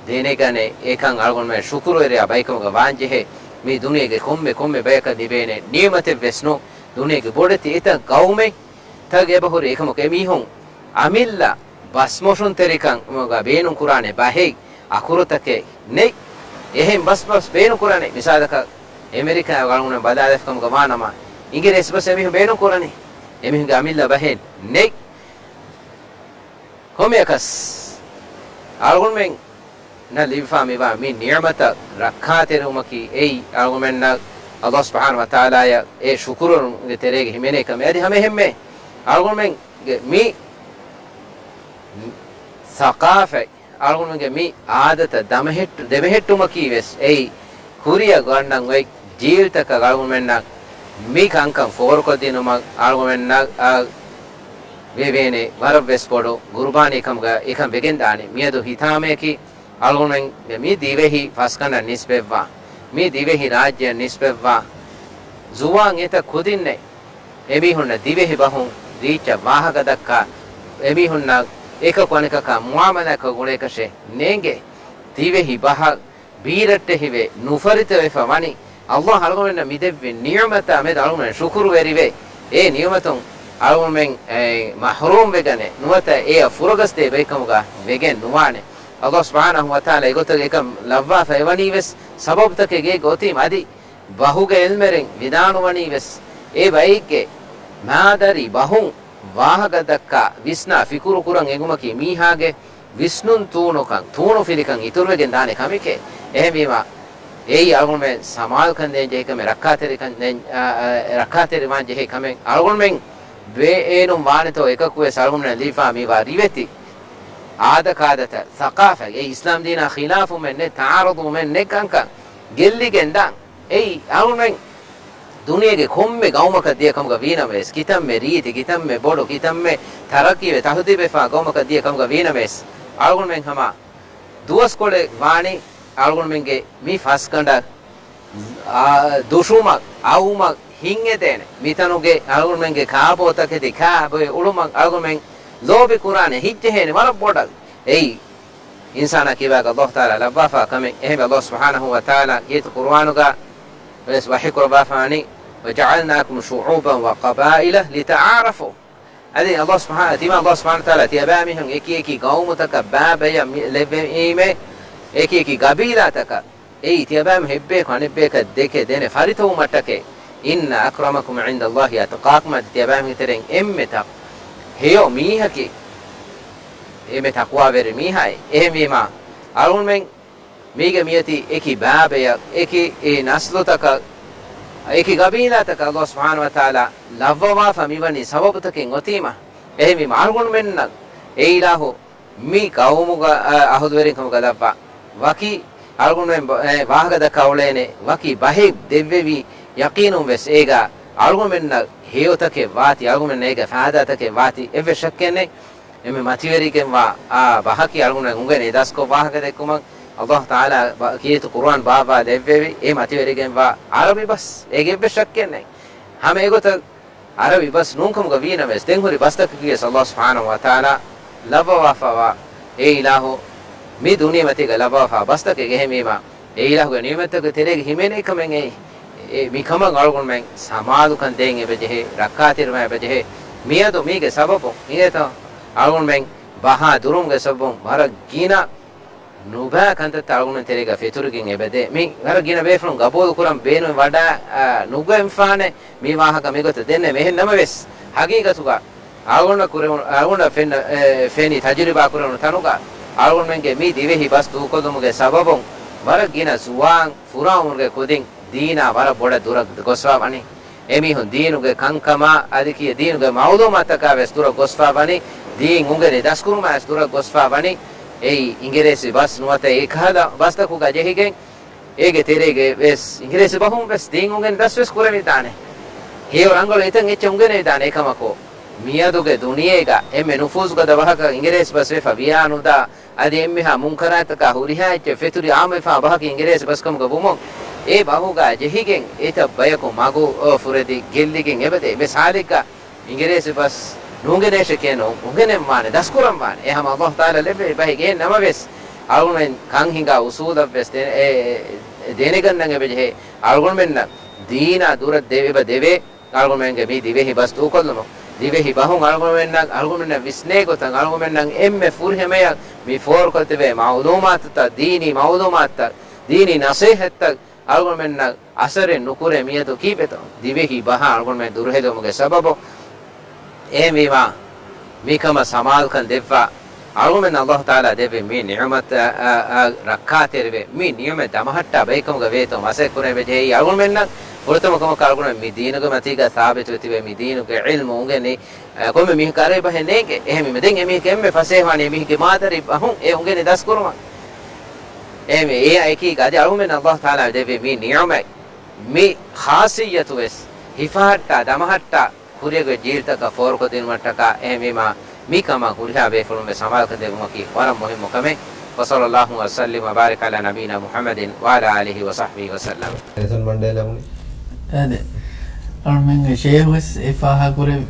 ދެނެގަނެ، އެކަން އަޅުގަނޑުމެން ޝުކުރުވެރިޔާ ބައިކަމުގަ ވާންޖެހޭ. މި ދުނިޔޭގެ ކޮންމެ ކޮންމެ ބަޔަކަށް ލިބޭނެ ނިޢުމަތެއްވެސް ނޫން. ދުނިޔޭގެ ބޮޑެތި އެތައް ގައުމެއް ތަކެއް އެބަހުރި އެކަމަކު އެމީހުން އަމިއްލަ ބަސްމޮށުންތެރިކަމުގަ ބޭނުންކުރާނެ ބަހެއް އަކުރުތަކެއް ނެތް. އެހެން ބަސް ބަސް ބޭނުންކުރާނެ. މިސާލަކަށް އެމެރިކާ އަޅުގަނޑުމެން ބަލާލަފަ ކަމުގަ ވާނަމަ، އިނގިރޭސި ބަސް އެމީހުން ބޭނުންކުރަނީ. އެމީހުންގެ އަމިއްލަ ބަހެއް ނެތް. ކޮންމެއަކަސް އަޅުގަނޑުމެންނަށް ލިބިފާ މިވާ މި ނިޢުމަތަށް ރައްކާތެރިވުމަކީ އެއީ އަޅުގަނޑުމެންނަށް އަލްލާހު ސުބްޙާނަހު ވަތަޢާލާއަށް އެ ޝުކުރުވުމުގެ ތެރޭގަ ހިމެނޭ ކަމެއް. އަދި ހަމައެހެންމެ އަޅުގަނޑުމެންގެ މި ސަޤާފަތް، އަޅުގަނޑުމެންގެ މި އާދަތައް ދަމެހެއްޓު-، ދެމެހެއްޓުމަކީ ވެސް އެއީ ކުރިއަށް ގަންނަން އޮތް ޖީލްތަކަށް އަޅުގަނޑުމެންނަށް މި ކަންކަން ފޯރުކޮށްދިނުމަށް އަޅުގަނޑުމެންނަށް އަށް ވެވޭނެ ވަރަށް ވެސް ބޮޑު ގުރުބާނީ ކަމުގަ އެކަން ވެގެންދާނެ. މިއަދު ހިތާމަޔަކީ އަޅުގަނޑުމެންގެ މި ދިވެހި ފަސްގަނޑަށް ނިސްބަތްވާ، މި ދިވެހި ރާއްޖެއަށް ނިސްބަތްވާ ޒުވާން އެތައް ކުދިންނެއް އެމީހުންނަށް ދިވެހި ބަހުން ރީއްޗަށް ވާހަކަ ދައްކާ، އެމީހުންނަށް އެކަކު އަނެކަކާ މުޢާމަލާތްކޮށް ގުޅޭކަށެއް ނޭނގޭ. ދިވެހި ބަހަށް ބީރައްޓެހިވެ، ނުފަރިތަވެފަ ވަނީ، އަލްލާހު އަޅުގަނޑުމެންނަށް މިދެއްވި ނިޢުމަތާ މެދު އަޅުގަނޑުމެން ޝުކުރުވެރިވެ، އެ ނިޢުމަތުން އަޅުގަނޑުމެން، އެ، މަޙްރޫމްވެގަނެ، ނުވަތަ އެއަށް ފުރަގަސްދޭ ބައެއްކަމުގަ ވެގެން ނުވާނެ. އަލްލާހު ސުބްޙާނަހު ވަތަޢާލާ އެގޮތަށް އެކަން ލައްވާފަ އެވަނީވެސް ސަބަބުތަކެއް ގެ ގޮތީމަ އަދި ބަހުގެ އިލްމެރެން ވިދާޅުވަނީވެސް، އެ ބައެއްގެ މާދަރީ ބަހުން ވާހަކަ ދައްކާ، ވިސްނާ ފިކުރު ކުރަން އެނގުމަކީ މީހާގެ ވިސްނުން ތޫނުކަން، ތޫނުފިލިކަން އިތުރުވެގެން ދާނެ ކަމެކޭ. އެހެންވީމަ، އެއީ އަޅުގަނޑުމެން ސަމާލުކަން ދޭން ޖެހޭ ކަމެއް، ރައްކާތެރިކަން ދޭން، އާ، އާ، ރައްކާތެރިވާން ޖެހޭ ކަމެއް. އަޅުގަނޑުމެން ބޭނުން ވާނެތޯ އެކަކުވެސް އަޅުގަނޑުމެން ލިބިފާ މިވާ ރިވެތި އާދަކާދަތައް، ސަޤާފަތް، އެ އިސްލާމް ދީނާ ޚިލާފުވުމެއް ނެތް، ތަޢާރަޟުވުމެއް ނެތް ކަންކަން ގެއްލިގެން ދާން. އެއީ އަޅުގަނޑުމެން ދުނިޔޭގެ ކޮންމެ ގައުމަކަށް ދިޔަ ކަމުގަ ވީނަމަވެސް، ކިތަންމެ ރީތި، ކިތަންމެ ބޮޑު، ކިތަންމެ ތަރައްޤީވެ ތަހުޛީބުވެފާ ގައުމަކަށް ދިޔަ ކަމުގަ ވީނަމަވެސް، އަޅުގަނޑުމެން ހަމަ ދުވަސްކޮޅެއް ވާނީ އަޅުގަނޑުމެންގެ މި ފަސްގަނޑަށް، އާ، ދުށުމަށް، އައުމަށް ހިތްއެދޭނެ. މިތަނުގެ އަޅުގަނޑުމެންގެ ކާބޯތަކެތި ކާބޮއެ އުޅުމަށް އަޅުގަނޑުމެން ލޯބި ކުރާނެ، ހިތްޖެހޭނެ ވަރަށް ބޮޑަށް. އެއީ އިންސާނާ ކިބާގަ އަލްލާހު ތަޢާލާ ލައްވާފާ ކަމެއް. އެހެންވެ އަލްލާހު ސުބްޙާނަހު ވަ ތަޢާލާ ކީރިތި ޤުރުއާނުގަ ވެސް ވަޙީ ކުރައްވާފާނީ، "وَجَعَلْنَاكُمْ شُعُوبًا وَقَبَائِلَ لِتَعَارَفُوا." އަދި އަލްލާހު ސުބްޙާ-، ތިމާ އަލްލާހު ސުބްޙާނަހު ވަ ތަޢާލާ ތިޔަބައިމީހުން އެކި އެކި ގައުމުތަކަށް ބައިބައި ލެއްވީމޭ، އެކި އެކި ގަބީލާތަކަށް އެއީ ތިޔަބައިމީހުން އެއްބަޔަކު އަނެއްބަޔަކަށް ދެކެ ދެނެ ފަރިތަވުމަށްޓަކައި. "إِنَّ أَكْرَمَكُمْ عِندَ اللَّهِ أَتْقَاكُمْ." އަދި ތިޔަބައިމީހުންގެ ތެރެއިން އެންމެ ތަ-، ހެޔޮ މީހަކީ އެންމެ ތަޤްވާވެރި މީހާއޭ. އެހެންވީމާ، އަޅުގަނޑުމެން މީގެ މިއޮތީ އެކި ބައިބަޔަށް، އެކި އެ ނަސްލުތަކަށް، އެކި ގަބީލާތަކަށް އަލްލާހު ސުބްޙާނަހު ވަ ތަޢާލާ ލައްވަވާފަ މިވަނީ ސަބަބުތަކެއް އޮތީމަ. އެހެންވީމަ، އަޅުގަނޑުމެންނަށް އެ އިލާހު މި ޤައުމުގަ، އަ، އަހުލުވެރިން ކަމުގަ ލައްވާ. ވަކި އަޅުގަނޑުމެން ބަ-، އެ، ވާހަކަ ދައްކާ އުޅޭނެ ވަކި ބަހެއް ދެއްވެވި ޔަޤީނުން ވެސް އޭގަ އަޅުގަނޑުމެންނަށް ހެޔޮތަކެއް ވާތީ، އަޅުގަނޑުމެންނަށް އޭގަ ފައިދާތަކެއް ވާތީ، އެއްވެސް ޝައްކެއް ނެތް. އެންމެ މަތިވެރިގެންވާ އާ ބަހަކީ އަޅުގަނޑުމެން އުނގެނި އެދާސްކޮށް ވާހަކަ ދެއްކުމަށް އަލްލާހު ތަޢާލާ ބަ-، ކީރިތި ޤުރުއާން ބާއްވާ ދެއްވެވި އެ މަތިވެރިގެންވާ ޢަރަބި ބަސް. އޭގެ އެއްވެސް ޝައްކެއް ނެތް. ހަމަ އެގޮތަށް ޢަރަބި ބަސް ނޫންކަމުގަ ވީނަމަވެސް، ދެން ހުރި ބަސްތަކަކީވެސް އަލްލާހު ސުބްޙާނަހު ވަ ތަޢާލާ ލައްވަވާފަވާ، އެ އިލާހު މި ދުނިޔެމަތީގަ ލައްވަވާފަވާ ބަސްތަކެއް. އެހެންވީމަ، އެ އިލާހުގެ ނިޢުމަތްތަކުގެ ތެރޭގަ ހިމެނޭ ކަމެއް އެ، އެ، މި ކަމަށް އަޅުގަނޑުމެން ސަމާލުކަން ދޭން އެބަޖެހޭ، ރައްކާތެރިވާން އެބަޖެހޭ. މިއަދު މީގެ ސަބަބު އިނގޭތޯ އަޅުގަނޑުމެން ބަހާ ދުރުމުގެ ސަބަބުން ވަރަށް ގިނަ ނުބައި ކަންތައްތައް އަޅުގަނޑުމެން ތެރޭގަ ފެތުރިގެން އެބަދޭ. މި ވަރަށް ގިނަ ބޭފުޅުން ގަބޫލު ކުރަން ބޭނުން ވަޑާ، އާ، ނުގެންފާނެ މި ވާހަކަ މިގޮތަށް ދެންނެވި. އެހެން ނަމަވެސް، ހަގީގަތުގަ އަޅުގަނޑަށް ކުރެވުނު، އަޅުގަނޑަށް ފެންނަ-، އެ، ފެނި ތަޖުރިބާ ކުރެވުނު ތަނުގަ އަޅުގަނޑުމެންގެ މި ދިވެހި ބަސް ދޫކޮށްލުމުގެ ސަބަބުން ވަރަށް ގިނަ ޒުވާން ފުރާ އުމުރުގެ ކުދިން ދީނާ ވަރަށް ބޮޑަށް ދުރަށް ގޮސްފާ ވަނީ. އެމީހުން ދީނުގެ ކަންކަމާ އަދި ކިޔޭ ދީނުގެ މައުލޫމާތަކާ ވެސް ދުރަށް ގޮސްފާ ވަނީ. ދީން އުނގެނި ދަސްކުރުމާ ވެސް ދުރަށް ގޮސްފާ ވަނީ. އެއީ އިނގިރޭސި ބަސް ނުވަތަ އެކަހަލަ ބަސްތަކުގަ ޖެހިގެން އޭގެ ތެރޭގެ ވެސް އިނގިރޭސި ބަހުން ވެސް ދީން އުނގެނި ދަސް ވެސް ކުރެވިދާނެ. ހެޔޮ ރަނގަޅު އެތަން އެއްޗެއް އުނގެނެވިދާނެ. އެކަމަކު، މިއަދުގެ ދުނިޔޭގަ އެންމެ ނުފޫޒުގަދަ ބަހަކަށް އިނގިރޭސި ބަސް ވެފަ ވިޔާނުދާ، އަދި އެންމެހާ މުންކަރާތަކާ ހުރިހާ އެއްޗެއް ފެތުރި އާއްމުވެފާ ބަހަކީ އިނގިރޭސި ބަސްކަމުގަ ވުމުން، އެ ބަހުގަ ޖެހިގެން އެތައް ބަޔަކު މަގު ފުރެދި ގެއްލިގެން އެބަދޭ. މިސާލެއްގަ، އިނގިރޭސި ބަސް ނުއުނގެނޭށޭ ކިޔެން އުނގެނެންވާނެ، ދަސްކުރަންވާނެ. އެހަމަ އަލްލާހު ތަޢާލާ ލެއްވެވި ބަހެއް. އެހެން ނަމަވެސް، އަޅުގަނޑުމެން ކަން ހިނގާ އުސޫލަށްވެސް ދެ-، އެ-، އެ-، ދެނެގަންނަން އެބަޖެހޭ. އަޅުގަނޑުމެންނަށް ދީނާ ދުރަށް ދެ-، އެބަ ދެވޭ. އަޅުގަނޑުމެންގެ މި ދިވެހި ބަސް ދޫކޮށްލުމުން، ދިވެހި ބަހުން އަޅުގަނޑުމެންނަށް، އަޅުގަނޑުމެންނަށް ވިސްނޭ ގޮތަށް އަޅުގަނޑުމެންނަށް އެންމެ ފުރިހަމަޔަށް މި ފޯރުކޮށްދެވޭ މައުލޫމާތުތައް، ދީނީ މައުލޫމާތުތައް، ދީނީ ނަސޭހަތްތައް އަޅުގަނޑުމެންނަށް އަސަރެއް ނުކުރޭ މިއަދު ކީއްވެތޯ؟ ދިވެހި ބަހާ އަޅުގަނޑުމެން ދުރުހެލުމުގެ ސަބަބު. އެހެންވީމާ، މިކަމަށް ސަމާލުކަން ދެއްވާ، އަޅުގަނޑުމެން އަލްލާހު ތަޢާލާ ދެއްވި މި ނިޢުމަތަށް ރައްކާތެރިވެ، މި ނިޢުމަތް ދަމަހައްޓާ ބައިކަމުގަ ވޭތޯ މަސައްކަތް ކުރެވި ޖެހޭ. އަޅުގަނޑުމެންނަށް ފުރަތަމަ ކަމަކަށް އަޅުގަނޑުމެން މި ދީނުގެ މަތީގަ ސާބިތުވެ ތިބެ މި ދީނުގެ ޢިލްމު އުނގެނި، އަ، ކޮންމެ މީހަކަށް އަރަބި ބަހެއް ނޭނގެ. އެހެންވީމަ ދެން އެމީހަކަށް އެންމެ ފަސޭހަވާނީ އެމީހެއްގެ މާދަރީ ބަހުން އެ އުނގެނި ދަސްކުރުމަށް. އެހެންވީމަ އެ އެކީގަ އަދި އަޅުގަނޑުމެން އަލްލާހު ތަޢާލާ ދެއްވި މި ނިޢުމަތް، މި ޚާއްޞިއްޔަތު ވެސް ހިފަހައްޓާ ދަމަހައްޓާ ކުރިއަށް ޖީލްތަކަށް ފޯރުކޮށްދިނުމަށްޓަކާ. އެހެންވީމާ، މި ކަމަށް ހުރިހާ ބޭފުޅުން ވެސް ސަމާލުކަން ދެއްވުމަކީ ވަރަށް މުހިއްމު ކަމެއް. وصلى الله وسلم وبارك على نبينا محمد وعلى آله وصحبه وسلم. ނެލްސަން މަންޑޭލާ ވަނީ. އާދެ، އަޅުމެންގެ ޝޭހު ވެސް އެ ފާހަގަކުރެއްވި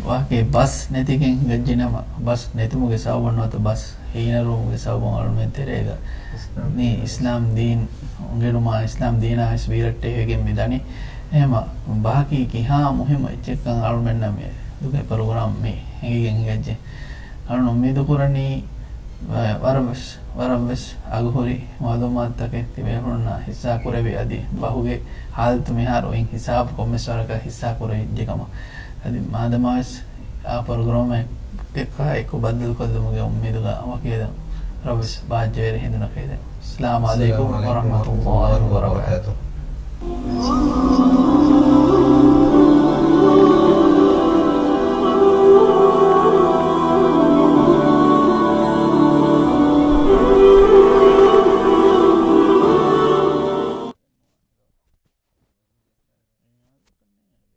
ވާހަކައެއް، ބަސް ނެތިގެން ހިނގައްޖެނަމަ، ބަސް ނެތުމުގެ ސަބަބުން ނުވަތަ ބަސް ހީނަރުވުމުގެ ސަބަބުން އަޅުމެން ތެރޭގަ މި އިސްލާމް ދީން އުނގެނުމާ، އިސްލާމް ދީނާ ވެސް ބީރައްޓެހިވެގެން މި ދަނީ. އެހެމަ ބަހަކީ ކިހާ މުހިއްމު އެއްޗެއްކަން އަޅުމެންނަށް މި ދުގެ ޕްރޮގްރާމް މި ހިނގިގެން ހިނގައްޖެ. އަޅުން އުއްމީދު ކުރަނީ، ވަ-، ވަރަށް ވެސް، ވަރަށް ވެސް އަގުހުރި މައުލޫމާތުތަކެއް ތިބޭފުޅުންނާ ހިއްސާ ކުރެވި އަދި ބަހުގެ ހާލަތު މިހާރު އިން ހިސާބު ކޮންމެސް ވަރަކަށް ހިއްސާ ކުރެވިއްޖެ ކަމަށް. އަދި މާދަމާވެސް އާ ޕްރޮގްރާމެއްގެ އެއްކާ އެކު ބައްދަލުކޮށްލުމުގެ އުއްމީދުގަ ވަކިވެލަން. ރަށްވެސް ބާއްޖަވެރި ހިނދު ނަކައިދެން. އައްސަލާމު ޢަލައިކުމް ވަރަޙްމަތުﷲ ވަބަރަކާތުހު.